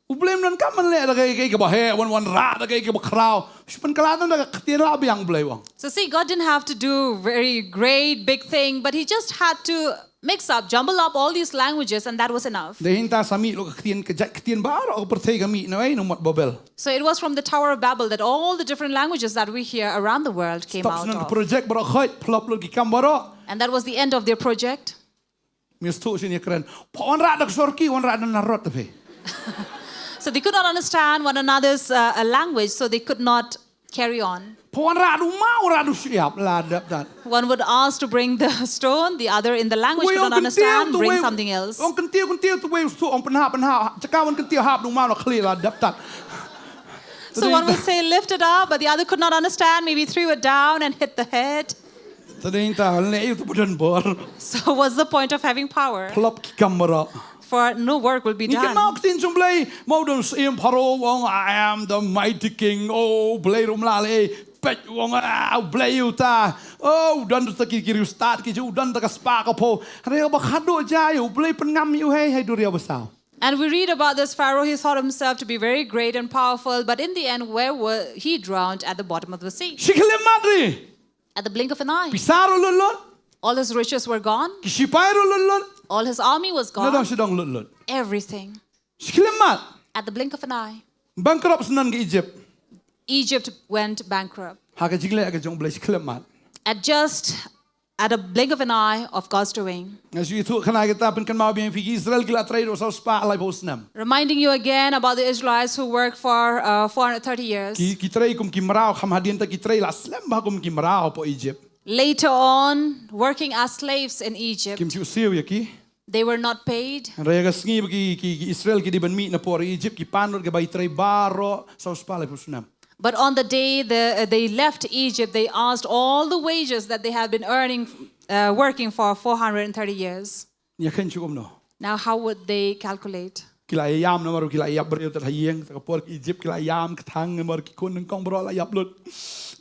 U Blei ym don kam ban leh da kaei kaei kaba heh, wan wanrah da kaei kaei kaba khraw. Shu pynkylla da ka ktien la biang u Blei u ong. So see, God didn't have to do very great big thing, but he just had to mix up, jumble up all these languages, and that was enough. Dei hangta sa mih lo ka ktien, ka jait ktien baroh ka pyrthei ka mih na ei na mot Babel. So it was from the Tower of Babel that all the different languages that we hear around the world came Stop out shen ka of. project baroh khoit, phlop lut ki kam baroh. And that was the end of their project. Miss tu sini kren. Pha wanrah da ka sorki, wanrah da narot tapi. So they could not understand one another's, uh, uh, language, so they could not carry on. Pha wanrah da u maw, wanrah da u shyiap, la dep dat. One would ask to bring the stone, the other in the language Wei could ong not understand, kyntiew tu bring wei, something else. Ong kyntiew kyntiew tu wei u stu ong pynhap pynhap. Jaka wan kyntiew hap da u maw na khlieh la dep dat. So one would say, "Lift it up," but the other could not understand, maybe threw it down and hit the head. Tadei ta leh ïa u tu ba don bor. So what's the point of having power? Phlop ki kam baroh. For no work will be Ngi done. kynmaw ktien jong u Blei, mo don syiem Pharaoh u ong, "I am the mighty king." Oh, Blei rum la leh, peit u ong, ah, u Blei uta. Oh, u don ta ki riewstad ki ju, u don ta ka spah ka phew. Hynrei ba khadduh jai, u Blei pynngam ïa u hei, hei duriaw basaw. And we read about this Pharaoh, he thought himself to be very great and powerful, but in the end, where were he drowned at the bottom of the sea? Shi khyllipmat ri. At the blink of an eye. Pisa ruh lut lut. All his riches were gone. Ki shipai ruh lut lut. All his army was gone. Na dong shi dong lut lut. Everything. Shi khyllipmat. At the blink of an eye. Bankrupt shen ka Egypt. Egypt went bankrupt. Ha ka jingleh ka jong u Blei shi khyllipmat. At just at a blink of an eye of God's doing. Nga shu ïathuh kane kita pynkynmaw biang ïa phi ki Israel ki la trei ruh saw spah laiphew snem. Reminding you again about the Israelites who worked for, uh, four hundred thirty years. Ki, ki trei kum ki mraw, kham hadien ta ki trei la slem bha kum ki mraw hapoh Egypt. Later on, working as slaves in Egypt. Kim ju siew ïa ki. They were not paid. Hynrei ha ka sngi ba ki, ki, ki Israel ki dei ban mih na por Egypt, ki pan ruh ki bai trei baroh saw spah laiphew snem. But on the day the, uh, they left Egypt, they asked all the wages that they had been earning, uh, working for four hundred thirty years. Ïa khein shu kumno. Now, how would they calculate? Ki la ïam namar ki la ïap briew tat ha ïing, ta ka por ki Egypt ki la ïam kthang namar ki khun nyngkong baroh la ïap lut.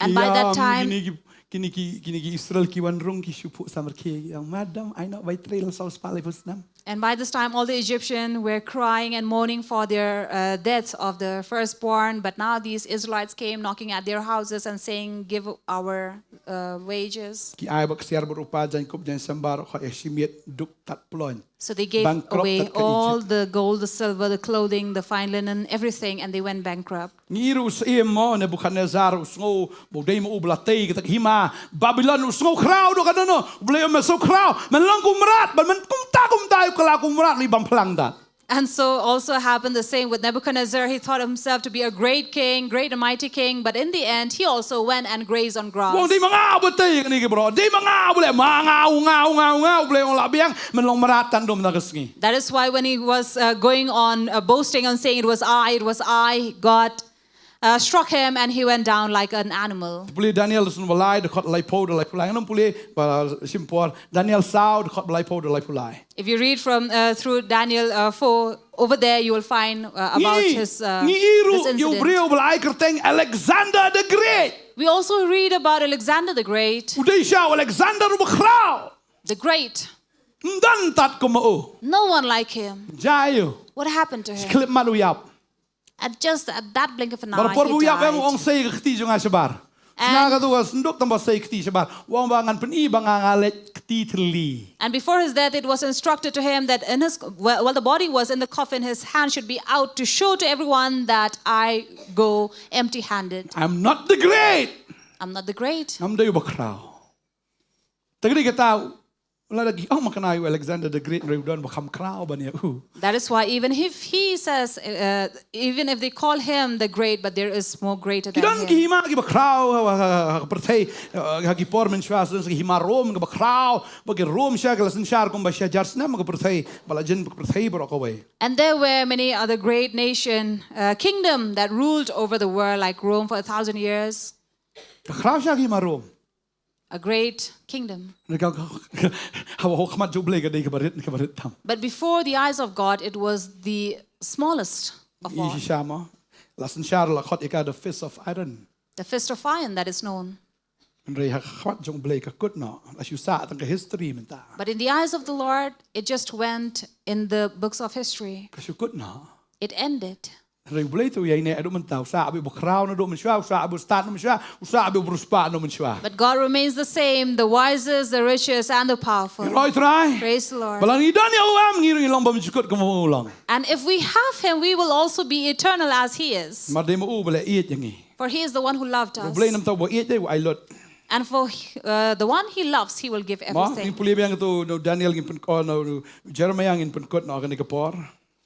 And by that Ïam, time, kine ki, kine ki, kine ki Israel ki wan rung ki shu phuh samrkhie, ki ong, "Madam, ai noh bai trei la saw spah laiphew snem." And by this time, all the Egyptians were crying and mourning for their, uh, death of the firstborn. But now these Israelites came knocking at their houses and saying, "Give our, uh, wages." Ki ai bad ksiar bad rupa, jaiñkup jaiñsymbar, kha ïa shimiet, duk tad ploiñ. So they gave Bankrupt away tad ka all Egypt. the gold, the silver, the clothing, the fine linen, everything, and they went bankrupt. Ngi ruh syiem mo Nebuchadnezzar u sngew ba u dei mo u ba la tei kata ka hima Babilon, u sngew khraw doh ka dohnud. U Blei u ong me sngew khraw, men long kum u mrad, bad men kumta kumta ïa u kylla kum u mrad, li bam phlang dat. And so also happened the same with Nebuchadnezzar. He thought himself to be a great king, great and mighty king, but in the end he also went and grazed on grass. Wong dei ma nga u ba tei kane ki bro, dei ma nga u ba leh, ma nga u, nga u, nga u, nga u, U Blei u ong la biang, men long mrad tang dum na ka sngi. That is why when he was, uh, going on, uh, boasting and saying, "It was I, it was I, God," uh, struck him and he went down like an animal. Pule Daniel lynnong ba lai, dkhot laiphew da laiphew lai. Ngam pule ba shim por. Daniel saw, dkhot ba laiphew da laiphew lai. If you read from, uh, through Daniel, uh, four, over there you will find, uh, about Ngi, his, uh, ngi i ruh this ïa u incident. briew ba la ai kyrteng Alexander the Great. We also read about Alexander the Great. U dei sha u Alexander u ba khraw. The Great. Ym don tad kum u. No one like him. Jai u. What happened to him? Khyllipmat u ïap. At just at that blink of an eye, he died. Bar por ba u ïap em u ong, sei ka kti jong nga shabar. Nga ka tu ka synduk tang ba sei kti shabar. U ong ba ngan pyni ba nga nga leh kti thylli. And before his death, it was instructed to him that in his, while, while the body was in the coffin, his hand should be out to show to everyone that I go empty-handed. I'm not the great. I'm not the great. Ngam dei uba khraw. Te kane kata, la da ki ong ma kane u Alexander the Great, hynrei u don ba kham khraw ban ïa u. That is why even if he says, uh, even if they call him the great, but there is more greater than him. Ki don ki hima kiba khraw ha, ha, ha, ha ka pyrthei, uh, ha ki por mynshuwa, don ki hima Rom kiba khraw, ba ki Rom sha ki la synshar kumba sha jar snem ha ka pyrthei, ba la jin ka pyrthei baroh kawei. And there were many other great nation, uh, kingdom that ruled over the world, like Rome for a thousand years. Ka khraw sha ki hima Rom. A great kingdom. Haba ha khmat jong U Blei ka dei kaba rit, kaba rit tam. But before the eyes of God, it was the smallest of all. Shisha mo, la synshar la khot ïa ka the fist of iron. The fist of iron that is known. Hynrei ha khmat jong U Blei ka kut noh, la shu sah tang ka history mynta. But in the eyes of the Lord, it just went in the books of history. Ka shu kut noh. It ended. Hynrei U Blei te u ïaineh haduh mynta, u sah ba u khraw naduh mynshuwa, u sah ba u stad naduh mynshuwa, u sah ba u riewspah naduh mynshuwa. But God remains the same, the wisest, the richest, and the powerful. Ïaroh ïa U Trai. Praise the Lord. Ba lada ngi don ïa u em, ngi ruh ngi long bymjukut kum u long. And if we have him, we will also be eternal as he is. Namar dei ma u ba la ïeit ïa ngi. For he is the one who loved us. U Blei namar u ba ïeit dei u ai lut. And for, uh, the one he loves, he will give everything. Mo, ngin pule biang tu, no, Daniel ngin pynkut, no, no, Jeremiah ngin pynkut, no, ha kane ka por.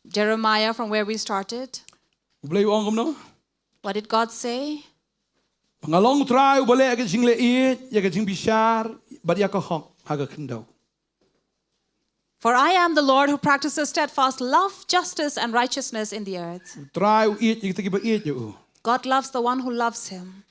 Jeremiah, from where we started. U Blei u ong kumno? What did God say? Ba nga long U Trai uba leh ka jingleh ïeit, ïa ka jingbishar, bad ïa ka hok ha ka khyndew. For I am the Lord who practices steadfast love, justice, and righteousness in the earth. U Trai u ïeit ïa kita kiba ïeit ïa u. God loves the one who loves him.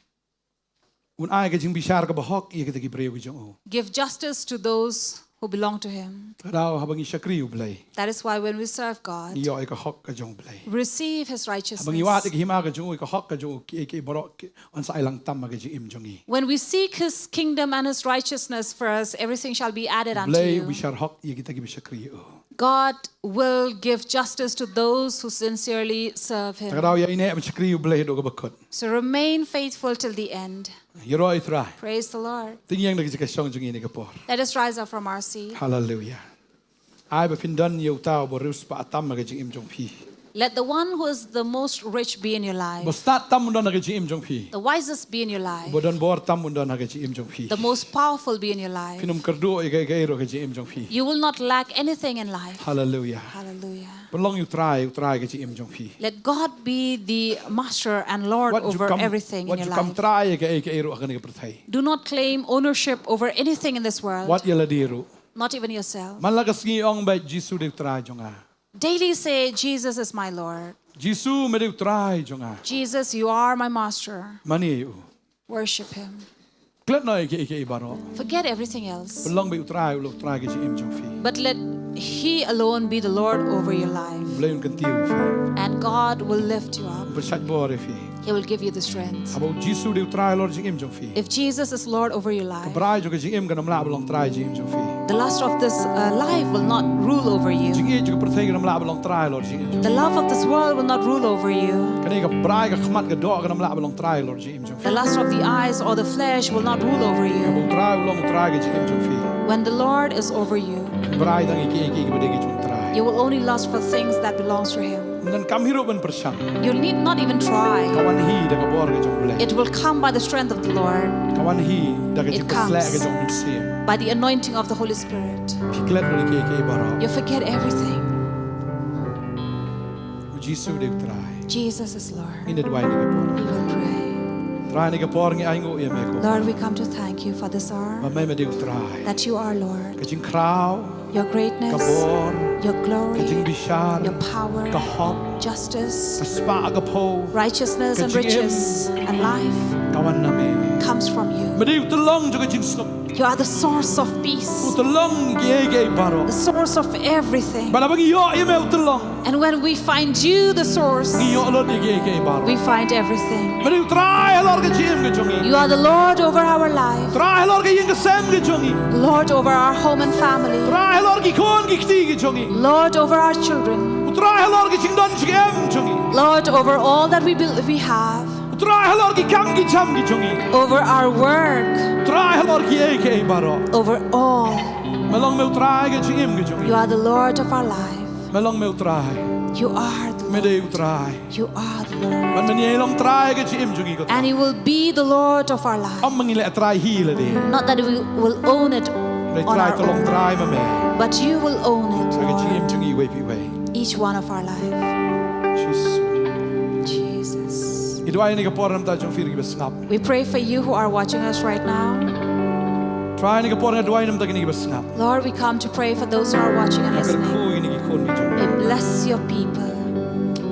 Un ai ka jingbishar kaba hok ïa kita ki briew ki jong u. Give justice to those who belong to him. Te kata haba ngi shakri U Blei, that is why when we serve God, ngi ïoh ïa ka hok ka jong U Blei. Receive his righteousness. Haba ngi wad ïa ka hima ka jong u, ïa ka hok ka jong u, ki, ki baroh ki, yn sa ai lang tam ha ka jingim jong ngi. When we seek his kingdom and his righteousness first, everything shall be added unto you. U Blei u bishar hok ïa kita kiba shakri ïa u. God will give justice to those who sincerely serve him. Te kata ïaineh ban shakri U Blei haduh kaba kut. So remain faithful till the end. Ïaroh ïa U Trai. Praise the Lord. Te ngin ïeng na ka jaka shong jong ngi ha kane ka por. Let us rise up from our seat. Hallelujah. Ai ba phin don ïa uta uba riewspah tam ha ka jingim jong phi. Let the one who is the most rich be in your life. Uba stad tam un don ha ka jingim jong phi. The wisest be in your life. Uba don bor tam un don ha ka jingim jong phi. The most powerful be in your life. Phin ym kyrduh ïa kaei kaei ruh ha ka jingim jong phi. You will not lack anything in life. Hallelujah. Hallelujah. Pynlong ïa U Trai, U Trai ha ka jingim jong phi. Let God be the master and Lord over everything in your life. Wat ju kam trai ïa kaei kaei ruh ha kane ka pyrthei. Do not claim ownership over anything in this world. Wat ïa lade ruh. Not even yourself. Man la ka sngi ong beit, Jisu dei U Trai jong nga. Daily say, "Jesus is my Lord." Jisu, me dei U Trai jong nga. Jesus, you are my master. Mane ïa u. Worship him. Klet noh ïa kiei kiei baroh. Forget everything else. Pynlong beit U Trai, U Trai ha ka jingim jong phi. But let he alone be the Lord over your life. U Blei un kyntiew ïa phi. And God will lift you up. Un pynshait bor ïa phi. He will give you the strength. Haba U Jisu dei U Trai halor jingim jong phi, if Jesus is Lord over your life, ka brai jong ka jingim kan ym lah ban long trai jingim jong phi. The lust of this, uh, life will not rule over you. Jingïeit jong ka pyrthei kan ym lah ban long trai halor jingim jong phi. The love of this world will not rule over you. Kane ka brai ka khmat ka doh kan ym lah ban long trai halor jingim jong phi. The lust of the eyes or the flesh will not rule over you. Haba U Trai u long U Trai ha ka jingim jong phi, when the Lord is over you, brai tang ïa kiei kiei kiba dei ki jong U Trai. You will only lust for things that belongs to him. Ym donkam hi ruh ban pyrshang. You need not even try. Ka wan hi da ka bor ka jong U Blei. It will come by the strength of the Lord. Ka wan hi da ka jingpynshlur ka jong U Mynsiem. It comes by the anointing of the Holy Spirit. Phi klet ruh ïa kiei kiei baroh. You forget everything. U Jisu dei U Trai. Jesus is Lord. Ngin ïa duwai ha kane ka por. We will pray. Trai, ha kane ka por ngi ainguh ïa me ko. Lord, we come to thank you for this hour. Ba me me dei U Trai. That you are Lord. Ka jingkhraw, your greatness, ka bor, your glory, ka jingbishar, your power, ka hok, justice, ka spah ka phew, righteousness and riches, ka jingim, and life, ka wan na me, comes from you. Me dei u tyllong jong ka jingsuk. You are the source of peace. U tyllong kiei kiei baroh. The source of everything. Bad haba ngi ïoh ïa me u tyllong, and when we find you the source, ngi ïoh lut ïa kiei kiei baroh. We find everything. Me dei U Trai halor ka jingim ka jong ngi. You are the Lord over our life. Trai halor ka ïing ka sem ka jong ngi. Lord over our home and family. Trai halor ki khun ki kti ki jong ngi. Lord over our children. U Trai halor ka jingdon jingem jong ngi. Lord, over all that we, be- we have, U Trai halor ki kam ki jam ki jong ngi. Over our work, U Trai halor kiei kiei baroh. Over all. Me long me U Trai ka jingim ka jong ngi. You are the Lord of our life. Me long me U Trai. You are the Me Lord. Dei U Trai. You are the Lord. Ban me long Trai ka jingim jong ngi ko. And you will be the Lord of our life. Ym ma ngi leh Trai hi lade. Not that we will own it on our own. Me Trai to long Trai ma me. But you will own it, Lord. Ka jingim jong ngi iwei pa iwei. Each one of our life. Jesus. Ngi duwai ïa kine ki por namar ta jong phi kiba sngap. We pray for you who are watching us right now. Trai, ïa kine ki por ngi duwai namar ta kine kiba sngap. Lord, we come to pray for those who are watching and listening. Kyrkhu ïa kine ki khun ki jong. May bless your people.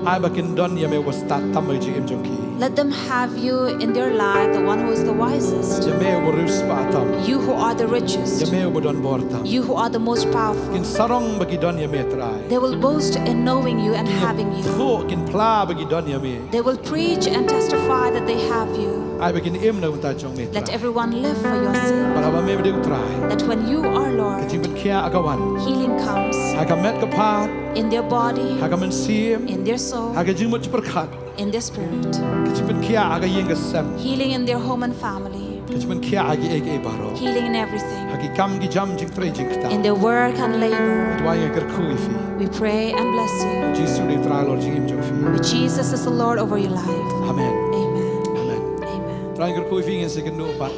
Ai ba kin don ïa me uba stad tam ha ka jingim jong ki. Let them have you in their life, the one who is the wisest. Ïa me uba riewspah tam. You who are the richest. Ïa me uba don bor tam. You who are the most powerful. Kin sarong ba ki don ïa me Trai. They will boast in knowing you and having you. Kin kin phla ba ki don ïa me. They will preach and testify that they have you. Ai ba kin im na ka bynta jong me Trai. Let everyone live for your sake. Ba la ba me ba dei u Trai. That when you are Lord, ka jingpynkhiah ka wan. Healing comes. Ha ka met ka phad. In their body. Ha ka mynsiem. In their soul. Ha ka jingmut jingpyrkhat. In their spirit. Ka jingpynkhiah ha ka ïing ka sem. Healing in their home and family. Ka jingpynkhiah ha kiei kiei baroh. Healing in everything. Ha ki kam ki jam jingtrei jingktah. In their work and labor. Duwai ngi kyrkhu ïa phi. We pray and bless you. Jisu dei Trai halor jingim jong phi. Jesus is the Lord over your life. Amen. Amen. Amen. Amen. Trai kyrkhu ïa phi, ngin sa ïakynduh pat.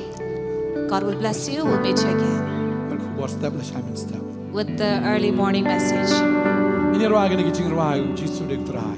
God will bless you. We'll meet you again. Kyrkhu bor step la shai mynstep. With the early morning message. Ngin ïa rwai kine ki jingrwai, Jisu dei Trai.